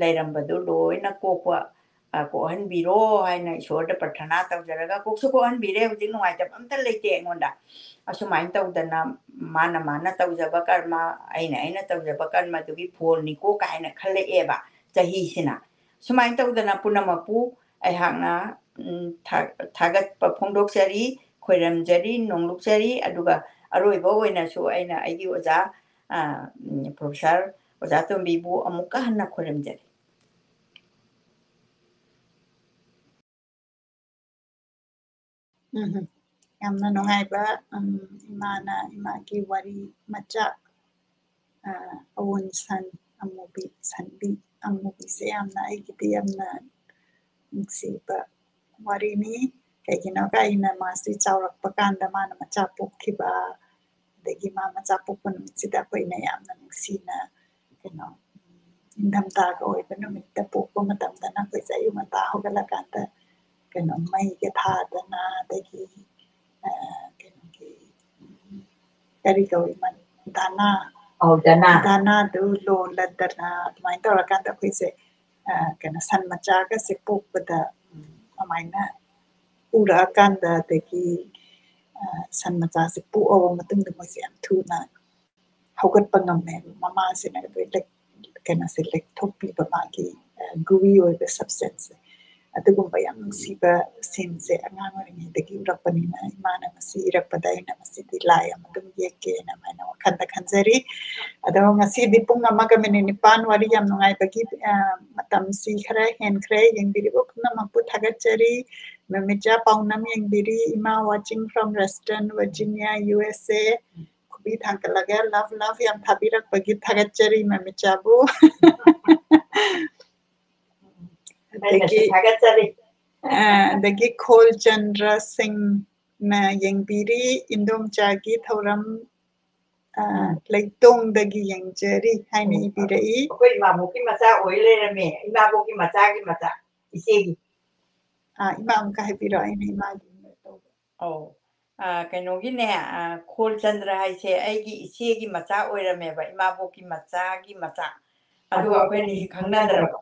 ꯂꯩꯔꯝꯕꯗꯨ ꯂꯣꯏꯅ ꯀꯣꯛꯄ, ꯑ, ꯀꯣꯛꯍꯟꯕꯤꯔꯣ ꯍꯥꯏꯅ ꯏꯁꯣꯔꯗ ꯄ꯭ꯔꯊꯅꯥ ꯇꯧꯖꯔꯒ ꯀꯣꯛꯁꯨ ꯀꯣꯛꯍꯟꯕꯤꯔꯦ꯫ ꯍꯧꯖꯤꯛ ꯅꯨꯡꯉꯥꯏꯇꯕ ꯑꯝꯇ ꯂꯩꯇꯦ ꯑꯩꯉꯣꯟꯗ꯫ ꯑꯁꯨꯃꯥꯏꯅ ꯇꯧꯗꯅ ꯃꯥꯅ, ꯃꯥꯅ ꯇꯧꯖꯕ ꯀꯔꯃ, ꯑꯩꯅ, ꯑꯩꯅ ꯇꯧꯖꯕ ꯀꯔꯃꯗꯨꯒꯤ ꯐꯣꯜꯅꯤꯀꯣ ꯀꯥꯏꯅ ꯈꯜꯂꯛꯑꯦꯕ ꯆꯍꯤꯁꯤꯅ꯫ ꯁꯨꯃꯥꯏꯅ ꯇꯧꯗꯅ ꯄꯨꯝꯅꯃꯛꯄꯨ ꯑꯩꯍꯥꯛꯅ, ꯎꯝ, ꯊꯥ-, ꯊꯥꯒꯠꯄ ꯐꯣꯡꯗꯣꯛꯆꯔꯤ, ꯈꯣꯏꯔꯝꯖꯔꯤ, ꯅꯣꯡꯂꯨꯛꯆꯔꯤ꯫ ꯑꯗꯨꯒ ꯑꯔꯣꯏꯕ ꯑꯣꯏꯅꯁꯨ ꯑꯩꯅ ꯑꯩꯒꯤ ꯑꯣꯖꯥ, ꯑ, ꯎꯝ, ꯄ꯭ꯔꯣꯐꯦꯁꯔ ꯑꯣꯖꯥ ꯇꯣꯝꯕꯤꯕꯨ ꯑꯃꯨꯛꯀ ꯍꯟꯅ ꯈꯣꯏꯔꯝꯖꯔꯤ꯫ ꯎꯝ, ꯌꯥꯝꯅ ꯅꯨꯡꯉꯥꯏꯕ, ꯎꯝ, ꯏꯃꯥꯅ, ꯏꯃꯥꯒꯤ ꯋꯥꯔꯤ ꯃꯆꯥ, ꯑ, ꯑꯋꯣꯟ ꯁꯟ ꯑꯃꯨꯕꯤ, ꯁꯟꯕꯤ ꯑꯃꯨꯕꯤꯁꯦ ꯌꯥꯝꯅ, ꯑꯩꯒꯤꯗꯤ ꯌꯥꯝꯅ ꯅꯨꯡꯁꯤꯕ ꯋꯥꯔꯤꯅꯤ꯫ ꯀꯩꯒꯤꯅꯣꯒ ꯑꯩꯅ ꯃꯥꯁꯤ ꯆꯥꯎꯔꯛꯄ ꯀꯥꯟꯗ ꯃꯥꯅ ꯃꯆꯥ ꯄꯣꯛꯈꯤꯕ, ꯑꯗꯒꯤ ꯃꯥ ꯃꯆꯥ ꯄꯣꯛꯄ ꯅꯨꯃꯤꯠꯁꯤꯗ ꯑꯩꯈꯣꯏꯅ ꯌꯥꯝꯅ ꯅꯨꯡꯁꯤꯅ, ꯀꯩꯅꯣ, ꯅꯤꯡꯊꯝꯊꯥꯒ ꯑꯣꯏꯕ ꯅꯨꯃꯤꯠꯇ ꯄꯣꯛꯄ ꯃꯇꯝꯗꯅ ꯑꯩꯈꯣꯏꯁꯦ ꯑꯌꯨꯛ ꯉꯟꯇꯥ ꯍꯧꯒꯠꯂꯀꯥꯟꯗ, ꯀꯩꯅꯣ, ꯃꯩꯒ ꯊꯥꯗꯅ, ꯑꯗꯒꯤ, ꯑ, ꯀꯩꯅꯣꯒꯤ, ꯎꯝ, ꯀꯔꯤ ꯀꯧꯏ, ꯃ-, ꯙꯥꯅꯥ, ꯑꯧ, ꯙꯥꯅꯥ꯫ ꯙꯥꯅꯥꯗꯨ ꯂꯣꯜꯂꯗꯅ ꯑꯗꯨꯃꯥꯏꯅ ꯇꯧꯔꯀꯥꯟꯗ ꯑꯩꯈꯣꯏꯁꯦ, ꯑ, ꯀꯩꯅꯣ, ꯁꯟ ꯃꯆꯥꯒꯁꯦ ꯄꯣꯛꯄꯗ, ꯎꯝ, ꯑꯗꯨꯃꯥꯏꯅ ꯎꯔꯛꯑꯀꯥꯟꯗ, ꯑꯗꯒꯤ, ꯑ, ꯁꯟ ꯃꯆꯥꯁꯦ ꯄꯣꯛꯑꯕ ꯃꯇꯨꯡꯗ ꯃꯣꯏꯁꯦ ꯌꯥꯝ ꯊꯨꯅ ꯍꯧꯒꯠꯄ ꯉꯝꯃꯦ꯫ ꯃꯃꯥꯁꯤꯅ ꯑꯩꯈꯣꯏ ꯂꯩ-, ꯀꯩꯅꯣꯁꯦ ꯂꯩꯊꯣꯛꯄꯤꯕ ꯃꯥꯒꯤ, ꯑ, ꯒꯨꯔꯤ ꯑꯣꯏꯕ ꯁꯕꯁꯇꯦꯟꯁꯁꯦ꯫ ꯑꯗꯨꯒꯨꯝꯕ ꯌꯥꯝ ꯅꯨꯡꯁꯤꯕ ꯁꯤꯟꯁꯦ ꯑꯉꯥꯡ ꯑꯣꯏꯔꯤꯉꯩꯗꯒꯤ ꯎꯔꯛꯄꯅꯤꯅ ꯏꯃꯥꯅ ꯉꯁꯤ ꯏꯔꯛꯄꯗ ꯑꯩꯅ ꯃꯁꯤꯗꯤ ꯂꯥꯏ ꯑꯃ ꯑꯗꯨꯝ ꯌꯦꯛꯀꯦꯅ ꯑꯗꯨꯃꯥꯏꯅ ꯋꯥꯈꯜꯗ ꯈꯟꯖꯔꯤ꯫ ꯑꯗꯣ ꯉꯁꯤꯗꯤ ꯄꯨꯡ ꯑꯃꯒ ꯃꯤꯅꯤꯠ ꯅꯤꯄꯥꯟ ꯋꯥꯔꯤ ꯌꯥꯝ ꯅꯨꯡꯉꯥꯏꯕꯒꯤ, ꯑ, ꯃꯇꯝꯁꯤ ꯈꯔ ꯍꯦꯟꯈ꯭ꯔꯦ꯫ ꯌꯦꯡꯕꯤꯔꯤꯕ ꯄꯨꯝꯅꯃꯛꯄꯨ ꯊꯥꯒꯠꯆꯔꯤ꯫ ꯃꯃꯤꯆꯥ ꯄꯥꯎꯅꯝ ꯌꯦꯡꯕꯤꯔꯤ, ꯏꯃꯥ watching from Reston, Virginia, U S A꯫ ꯈꯨꯕꯤ ꯊꯥꯡꯒꯠꯂꯒ love, love ꯌꯥꯝ ꯊꯥꯕꯤꯔꯛꯄꯒꯤ ꯊꯥꯒꯠꯆꯔꯤ ꯃꯃꯤꯆꯥꯕꯨ꯫ ꯑꯗꯒꯤ, ꯑꯩꯅꯁꯨ ꯊꯥꯒꯠꯆꯔꯤ꯫ ꯑ, ꯑꯗꯒꯤ ꯈꯣꯜꯆꯟꯗ꯭ꯔ ꯁꯤꯡꯅ ꯌꯦꯡꯕꯤꯔꯤ, ꯏꯟꯗꯣꯝꯆꯥꯒꯤ ꯊꯧꯔꯝ, ꯑ, ꯎꯝ꯫ ꯂꯩꯇꯣꯡꯗꯒꯤ ꯌꯦꯡꯖꯔꯤ ꯍꯥꯏꯅ ꯎꯝ꯫ ꯏꯕꯤꯔꯛꯏ꯫ ꯑꯩꯈꯣꯏ ꯏꯃꯥꯕꯣꯛꯀꯤ ꯃꯆꯥ ꯑꯣꯏ ꯂꯩꯔꯝꯃꯦ, ꯏꯃꯥꯕꯣꯛꯀꯤ ꯃꯆꯥꯒꯤ ꯃꯆꯥ, ꯏꯆꯦꯒꯤ꯫ ꯑ, ꯏꯃꯥ ꯑꯃꯨꯛꯀ ꯍꯥꯏꯕꯤꯔꯣ, ꯑꯩꯅ ꯏꯃꯥꯒꯤ ꯃꯤꯡꯗꯣ ꯇꯧ-, ꯑꯧ꯫ ꯑ, ꯀꯩꯅꯣꯒꯤꯅꯦ, ꯑ, ꯈꯣꯜꯆꯟꯗ꯭ꯔ ꯍꯥꯏꯁꯦ ꯑꯩꯒꯤ ꯏꯆꯦꯒꯤ ꯃꯆꯥ ꯑꯣꯏꯔꯝꯃꯦꯕ, ꯏꯃꯥꯕꯣꯛꯀꯤ ꯃꯆꯥꯒꯤ ꯃꯆꯥ꯫ ꯑꯗꯨꯒ ꯑꯩꯈꯣꯏ ꯑꯅꯤꯁꯤ ꯈꯪꯅꯗ꯭ꯔꯕ꯫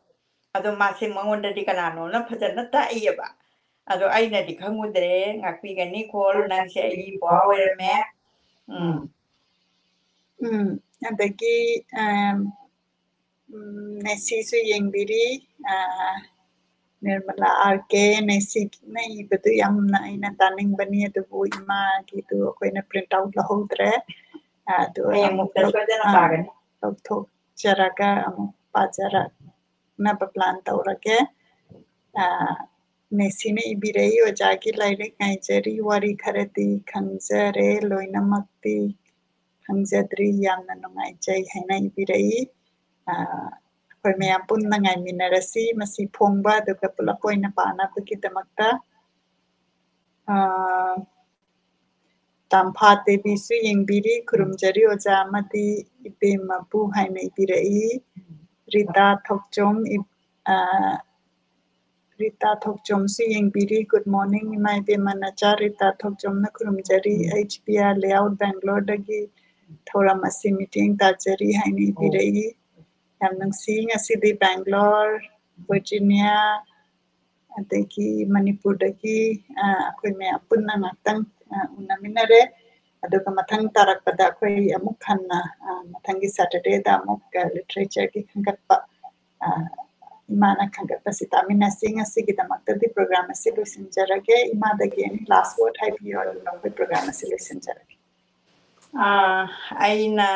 ꯑꯗꯣ ꯃꯥꯁꯦ ꯃꯉꯣꯟꯗꯗꯤ ꯀꯅꯥꯅꯣꯅ ꯐꯖꯅ ꯇꯥꯛꯏꯌꯦꯕ꯫ ꯑꯗꯣ ꯑꯩꯅꯗꯤ ꯈꯪꯉꯨꯗ꯭ꯔꯦ꯫ ꯉꯥꯛꯄꯤꯒꯅꯤ, ꯈꯣꯜ, ꯅꯪꯁꯦ ꯑꯩꯒꯤ ꯏꯄ꯭ꯋꯥ ꯑꯣꯏꯔꯝꯃꯦ꯫ ꯎꯝ꯫ ꯎꯝ, ꯑꯗꯒꯤ, ꯑꯝ, ꯎꯝ, ꯅꯦꯁꯤꯁꯨ ꯌꯦꯡꯕꯤꯔꯤ꯫ ꯑ, ꯅꯤꯔꯃꯂꯥ ꯑꯥꯔ ꯀꯦ, ꯅꯦꯁꯤꯅ ꯏꯕꯗꯨ ꯌꯥꯝꯅ ꯑꯩꯅ ꯇꯥꯅꯤꯡꯕꯅꯤ, ꯑꯗꯨꯕꯨ ꯏꯃꯥꯒꯤꯗꯨ ꯑꯩꯈꯣꯏꯅ print out ꯂꯧꯍꯧꯗ꯭ꯔꯦ꯫ ꯑ, ꯑꯗꯨ ꯍꯌꯦꯡ ꯑꯃꯨꯛ ꯑꯃꯨꯛꯇ ꯂꯧ-, ꯁꯣꯏꯗꯅ ꯑ, ꯄꯥꯒꯅꯤ꯫ ꯂꯧꯊꯣꯛꯆꯔꯒ ꯑꯃꯨꯛ ꯄꯥꯖꯔꯛꯅꯕ plan ꯇꯧꯔꯒꯦ꯫ ꯑ, ꯅꯦꯁꯤꯅ ꯏꯕꯤꯔꯛꯏ, "ꯑꯣꯖꯥꯒꯤ ꯂꯥꯏꯔꯤꯛ ꯉꯥꯏꯖꯔꯤ, ꯋꯥꯔꯤ ꯈꯔꯗꯤ ꯈꯪꯖꯔꯦ, ꯂꯣꯏꯅꯃꯛꯇꯤ ꯈꯪꯖꯗ꯭ꯔꯤ, ꯌꯥꯝꯅ ꯅꯨꯡꯉꯥꯏꯖꯩ" ꯍꯥꯏꯅ ꯏꯕꯤꯔꯛꯏ꯫ ꯑ, ꯑꯩꯈꯣꯏ ꯃꯌꯥꯝ ꯄꯨꯟꯅ ꯉꯥꯏꯃꯤꯟꯅꯔꯁꯤ ꯃꯁꯤ ꯐꯣꯡꯕ, ꯑꯗꯨꯒ ꯄꯨꯂꯞ ꯑꯣꯏꯅ ꯄꯥꯅꯕꯒꯤꯗꯃꯛꯇ꯫ ꯑ, ꯇꯝꯐꯥ ꯗꯦꯕꯤꯁꯨ ꯌꯦꯡꯕꯤꯔꯤ, "ꯈꯨꯔꯨꯝꯖꯔꯤ ꯑꯣꯖꯥ ꯑꯃꯗꯤ ꯏꯕꯦꯝꯃꯕꯨ" ꯍꯥꯏꯅ ꯏꯕꯤꯔꯛꯏ꯫ ꯔꯤꯇꯥ ꯊꯣꯛꯆꯣꯝ, ꯏ-, ꯑ, ꯔꯤꯇꯥ ꯊꯣꯛꯆꯣꯝꯁꯨ ꯌꯦꯡꯕꯤꯔꯤ꯫ "Good morning, ꯏꯃꯥ ꯏꯕꯦꯝꯃ ꯅꯆꯥ ꯔꯤꯇꯥ ꯊꯣꯛꯆꯣꯝꯅ ꯈꯨꯔꯨꯝꯖꯔꯤ꯫ ꯎꯝ꯫ ꯑꯩꯆ ꯕꯤ ꯑꯥꯔ layout ꯕꯦꯡꯒ꯭ꯂꯣꯔꯗꯒꯤ ꯊꯧꯔꯝ ꯑꯁꯤ ꯃꯤꯠꯌꯦꯡ ꯇꯥꯖꯔꯤ" ꯍꯥꯏꯅ ꯏꯕꯤꯔꯛꯏ꯫ ꯌꯥꯝ ꯅꯨꯡꯁꯤ, ꯉꯁꯤꯗꯤ ꯕꯦꯡꯒ꯭ꯂꯣꯔ, ꯚꯔꯖꯤꯅꯤꯌꯥ, ꯑꯗꯒꯤ ꯃꯅꯤꯄꯨꯔꯗꯒꯤ, ꯑ, ꯑꯩꯈꯣꯏ ꯃꯌꯥꯝ ꯄꯨꯟꯅ ꯉꯥꯛꯇꯪ, ꯑ, ꯎꯅꯃꯤꯟꯅꯔꯦ꯫ ꯑꯗꯨꯒ ꯃꯊꯪ ꯇꯥꯔꯛꯄꯗ ꯑꯩꯈꯣꯏ ꯑꯃꯨꯛ ꯍꯟꯅ, ꯑ, ꯃꯊꯪꯒꯤ Saturdayꯗ ꯑꯃꯨꯛ, ꯑ, literature ꯒꯤ ꯈꯟꯒꯠꯄ, ꯑ, ꯏꯃꯥꯅ ꯈꯟꯒꯠꯄꯁꯤ ꯇꯥꯃꯤꯟꯅꯁꯤ꯫ ꯉꯁꯤꯒꯤꯗꯃꯛꯇꯗꯤ program ꯑꯁꯤ ꯂꯣꯏꯁꯤꯟꯖꯔꯒꯦ꯫ ꯏꯃꯥꯗꯒꯤ any last word ꯍꯥꯏꯕꯤꯌꯣ, ꯑꯗꯨꯒ ꯑꯩꯈꯣꯏ program ꯑꯁꯤ ꯂꯣꯏꯁꯤꯟꯖꯔꯒꯦ꯫ ꯑ, ꯑꯩꯅ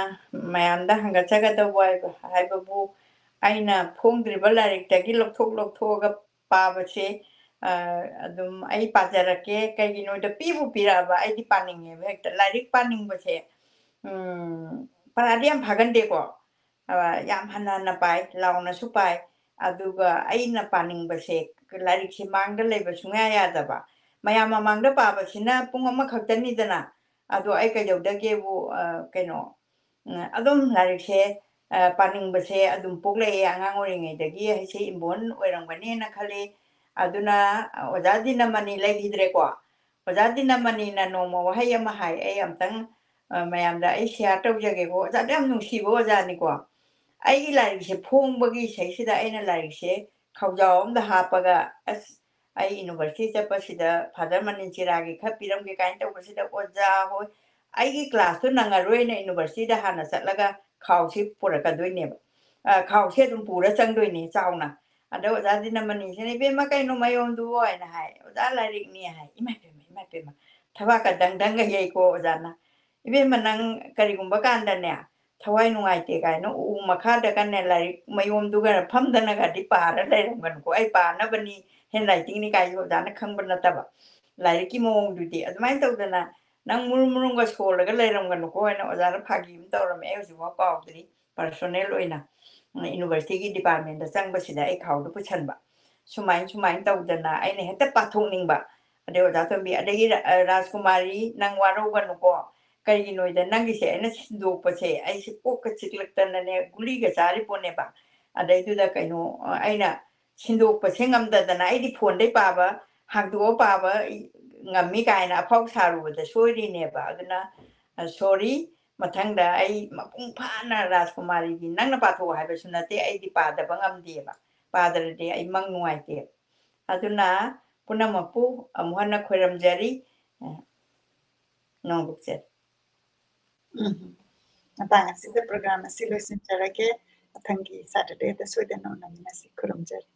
ꯃꯌꯥꯝꯗ ꯍꯪꯒꯠꯆꯒꯗꯧꯕ ꯍꯥꯏꯕ, ꯍꯥꯏꯕꯕꯨ, ꯑꯩꯅ ꯐꯣꯡꯗ꯭ꯔꯤꯕ ꯂꯥꯏꯔꯤꯛꯇꯒꯤ ꯂꯧꯊꯣꯛ ꯂꯧꯊꯣꯛꯑꯒ ꯄꯥꯕꯁꯦ, ꯑ, ꯑꯗꯨꯝ ꯑꯩ ꯄꯥꯖꯔꯛꯀꯦ꯫ ꯀꯩꯒꯤꯅꯣꯗ ꯄꯤꯕꯨ ꯄꯤꯔꯛꯑꯕ ꯑꯩꯗꯤ ꯄꯥꯅꯤꯡꯉꯦꯕ ꯍꯦꯛꯇ꯫ ꯂꯥꯏꯔꯤꯛ ꯄꯥꯅꯤꯡꯕꯁꯦ, ꯎꯝ, ꯄꯔꯥꯗꯤ ꯌꯥꯝ ꯐꯥꯒꯟꯗꯦꯀꯣ꯫ ꯑ, ꯌꯥꯝ ꯍꯟꯅ ꯍꯟꯅ ꯄꯥꯏ, ꯂꯥꯎꯅꯁꯨ ꯄꯥꯏ꯫ ꯑꯗꯨꯒ ꯑꯩꯅ ꯄꯥꯅꯤꯡꯕꯁꯦ, ꯂꯥꯏꯔꯤꯛꯁꯦ ꯃꯥꯡꯗ ꯂꯩꯕ ꯁꯨꯡꯌꯥ ꯌꯥꯗꯕ꯫ ꯃꯌꯥꯝ ꯃꯃꯥꯡꯗ ꯄꯥꯕꯁꯤꯅ ꯄꯨꯡ ꯑꯃꯈꯛꯇꯅꯤꯗꯅ꯫ ꯑꯗꯣ ꯑꯩ ꯀꯩꯗꯧꯗꯒꯦꯕꯨ, ꯑ, ꯀꯩꯅꯣ, ꯎꯝ, ꯑꯗꯨꯝ ꯂꯥꯏꯔꯤꯛꯁꯦ, ꯑ, ꯄꯥꯅꯤꯡꯕꯁꯦ ꯑꯗꯨꯝ ꯄꯣꯛꯂꯛꯑꯦ꯫ ꯑꯉꯥꯡ ꯑꯣꯏꯔꯤꯉꯩꯗꯒꯤ ꯑꯩꯁꯦ inborn ꯑꯣꯏꯔꯝꯒꯅꯦꯅ ꯈꯜꯂꯤ꯫ ꯑꯗꯨꯅ, ꯑ, ꯑꯣꯖꯥ ꯗꯤꯅꯃꯅꯤ ꯂꯩꯈꯤꯗ꯭ꯔꯦꯀꯣ꯫ ꯑꯣꯖꯥ ꯗꯤꯅꯃꯅꯤꯅ ꯅꯣꯡꯃ ꯋꯥꯍꯩ ꯑꯃ ꯍꯥꯏ, ꯑꯩ ꯑꯝꯇꯪ, ꯑ, ꯃꯌꯥꯝꯗ ꯑꯩ share ꯇꯧꯖꯒꯦꯀꯣ꯫ ꯑꯣꯖꯥꯗꯣ ꯌꯥꯝ ꯅꯨꯡꯁꯤꯕ ꯑꯣꯖꯥꯅꯤꯀꯣ꯫ ꯑꯩꯒꯤ ꯂꯥꯏꯔꯤꯛꯁꯦ ꯐꯣꯡꯕꯒꯤ ꯏꯁꯩꯁꯤꯗ ꯑꯩꯅ ꯂꯥꯏꯔꯤꯛꯁꯦ ꯈꯥꯎꯖꯥꯎ ꯑꯝꯗ ꯍꯥꯞꯄꯒ, "ꯑꯁ, ꯑꯩ university ꯆꯠꯄꯁꯤꯗ Father ꯃꯅꯤꯟ ꯆꯤꯔꯥꯒꯤ ꯈꯔ ꯄꯤꯔꯝꯒꯦ" ꯀꯥꯏꯅ ꯇꯧꯕꯁꯤꯗ, ꯑꯣꯖꯥ ꯍꯣꯏ, ꯑꯩꯒꯤ classꯇꯨ ꯅꯪꯉꯔꯣꯏꯅ universityꯗ ꯍꯥꯟꯅ ꯆꯠꯂꯒ ꯈꯥꯎꯁꯤ ꯄꯨꯔꯛꯀꯗꯣꯏꯅꯦꯕ꯫ ꯑ, ꯈꯥꯎꯁꯦ ꯑꯗꯨꯝ ꯄꯨꯔ ꯆꯪꯗꯣꯏꯅꯦ ꯆꯥꯎꯅ꯫ ꯑꯗ ꯑꯣꯖꯥ ꯗꯤꯅꯃꯅꯤꯁꯤꯅ, "ꯏꯕꯦꯝꯃ, ꯀꯩꯅꯣ ꯃꯌꯣꯝꯗꯨꯕꯣ?" ꯍꯥꯏꯅ ꯍꯥꯏ꯫ "ꯑꯣꯖꯥ, ꯂꯥꯏꯔꯤꯛꯅꯤ" ꯍꯥꯏ꯫ "ꯏꯃꯥ ꯏꯕꯦꯝꯃ, ꯏꯃꯥ ꯏꯕꯦꯝꯃ", ꯊꯕꯥꯛꯀ ꯗꯪ ꯗꯪꯒ ꯌꯩꯀꯣ ꯑꯣꯖꯥꯅ꯫ "ꯏꯕꯦꯝꯃ, ꯅꯪ ꯀꯔꯤꯒꯨꯝꯕ ꯀꯥꯟꯗꯅꯦ, ꯊꯋꯥꯏ ꯅꯨꯡꯉꯥꯏꯇꯦ ꯀꯥꯏꯅ ꯎ ꯃꯈꯥꯗꯒꯅꯦ ꯂꯥꯏꯔꯤꯛ ꯃꯌꯣꯝꯗꯨꯒ ꯐꯝꯗꯅꯒꯗꯤ ꯄꯥꯔ ꯂꯩꯔꯝꯒꯅꯨꯀꯣ, ꯑꯩ ꯄꯥꯅꯕꯅꯤ, handwritingꯅꯤ" ꯀꯥꯏꯁꯨ ꯑꯣꯖꯥꯅ ꯈꯪꯕ ꯅꯠꯇꯕ꯫ ꯂꯥꯏꯔꯤꯛꯀꯤ ꯃꯑꯣꯡꯗꯨꯗꯤ ꯑꯗꯨꯃꯥꯏꯅ ꯇꯧꯗꯅ, "ꯅꯪ ꯃꯨꯔꯨꯝ ꯃꯨꯔꯨꯝꯒ ꯁꯣꯜꯂꯒ ꯂꯩꯔꯝꯒꯅꯨꯀꯣ" ꯍꯥꯏꯅ ꯑꯣꯖꯥꯅ ꯐꯥꯒꯤ ꯑꯃ ꯇꯧꯔꯝꯃꯦ, ꯑꯩ ꯍꯧꯖꯤꯛꯐꯥꯎ ꯀꯥꯎꯗ꯭ꯔꯤ꯫ Personal ꯑꯣꯏꯅ, ꯎꯝ, universityꯒꯤ departmentꯇ ꯆꯪꯕꯁꯤꯗ ꯑꯩ ꯈꯥꯎꯗꯨ ꯄꯨꯁꯟꯕ꯫ ꯁꯨꯃꯥꯏ, ꯁꯨꯃꯥꯏꯅ ꯇꯧꯗꯅ ꯑꯩꯅ ꯍꯦꯛꯇ ꯄꯥꯊꯣꯛꯅꯤꯡꯕ꯫ ꯑꯗꯩ ꯑꯣꯖꯥ ꯇꯣꯝꯕꯤ, ꯑꯗꯒꯤ ꯔꯥ-, ꯑ, "ꯔꯥꯖꯀꯨꯃꯥꯔꯤ, ꯅꯪ ꯋꯥꯔꯧꯒꯅꯨꯀꯣ꯫ ꯀꯩꯒꯤꯅꯣꯗ ꯅꯪꯒꯤꯁꯦ ꯑꯩꯅ ꯁꯤꯟꯗꯣꯛꯄꯁꯦ ꯑꯩꯁꯦ ꯀꯣꯛꯀ ꯆꯤꯛꯂꯛꯇꯅꯅꯦ ꯒꯨꯂꯤꯒ ꯆꯥꯔꯤ ꯄꯣꯠꯅꯦꯕ꯫ ꯑꯗꯩꯗꯨꯗ ꯀꯩꯅꯣ, ꯑ, ꯑꯩꯅ ꯁꯤꯟꯗꯣꯛꯄꯁꯦ ꯉꯝꯗꯗꯅ ꯑꯩꯗꯤ ꯐꯣꯟꯗꯩ ꯄꯥꯕ, ꯍꯥꯡꯗꯣꯛꯑ ꯄꯥꯕ ꯉꯝꯃꯤ" ꯀꯥꯏꯅ ꯑꯐꯥꯎ ꯁꯥꯔꯨꯕꯗ ꯁꯣꯏꯔꯤꯅꯦꯕ꯫ ꯑꯗꯨꯅ, ꯑ, "Sorry, ꯃꯊꯪꯗ ꯑꯩ ꯃꯄꯨꯡ ꯐꯥꯅ ꯔꯥꯖꯀꯨꯃꯥꯔꯤꯒꯤ ꯅꯪꯅ ꯄꯥꯊꯣꯛꯑꯣ ꯍꯥꯏꯕꯁꯨ ꯅꯠꯇꯦ, ꯑꯩꯗꯤ ꯄꯥꯗꯕ ꯉꯝꯗꯦꯕ꯫ ꯄꯥꯗ꯭ꯔꯗꯤ ꯑꯩ ꯃꯪ ꯅꯨꯡꯉꯥꯏꯇꯦꯕ꯫ ꯑꯗꯨꯅ ꯄꯨꯝꯅꯃꯛꯄꯨ ꯑꯃꯨꯛ ꯍꯟꯅ ꯈꯣꯏꯔꯝꯖꯔꯤ"꯫ ꯑ, ꯅꯣꯡꯂꯨꯛꯆꯦ꯫ ꯎꯝ꯫ ꯃꯇꯥꯡ ꯑꯁꯤꯗ program ꯑꯁꯤ ꯂꯣꯏꯁꯤꯟꯖꯔꯒꯦ꯫ ꯃꯊꯪꯒꯤ Saturdayꯗ ꯁꯣꯏꯗꯅ ꯎꯅꯃꯤꯟꯅꯁꯤ꯫ ꯈꯨꯔꯨꯝꯖꯔꯤ꯫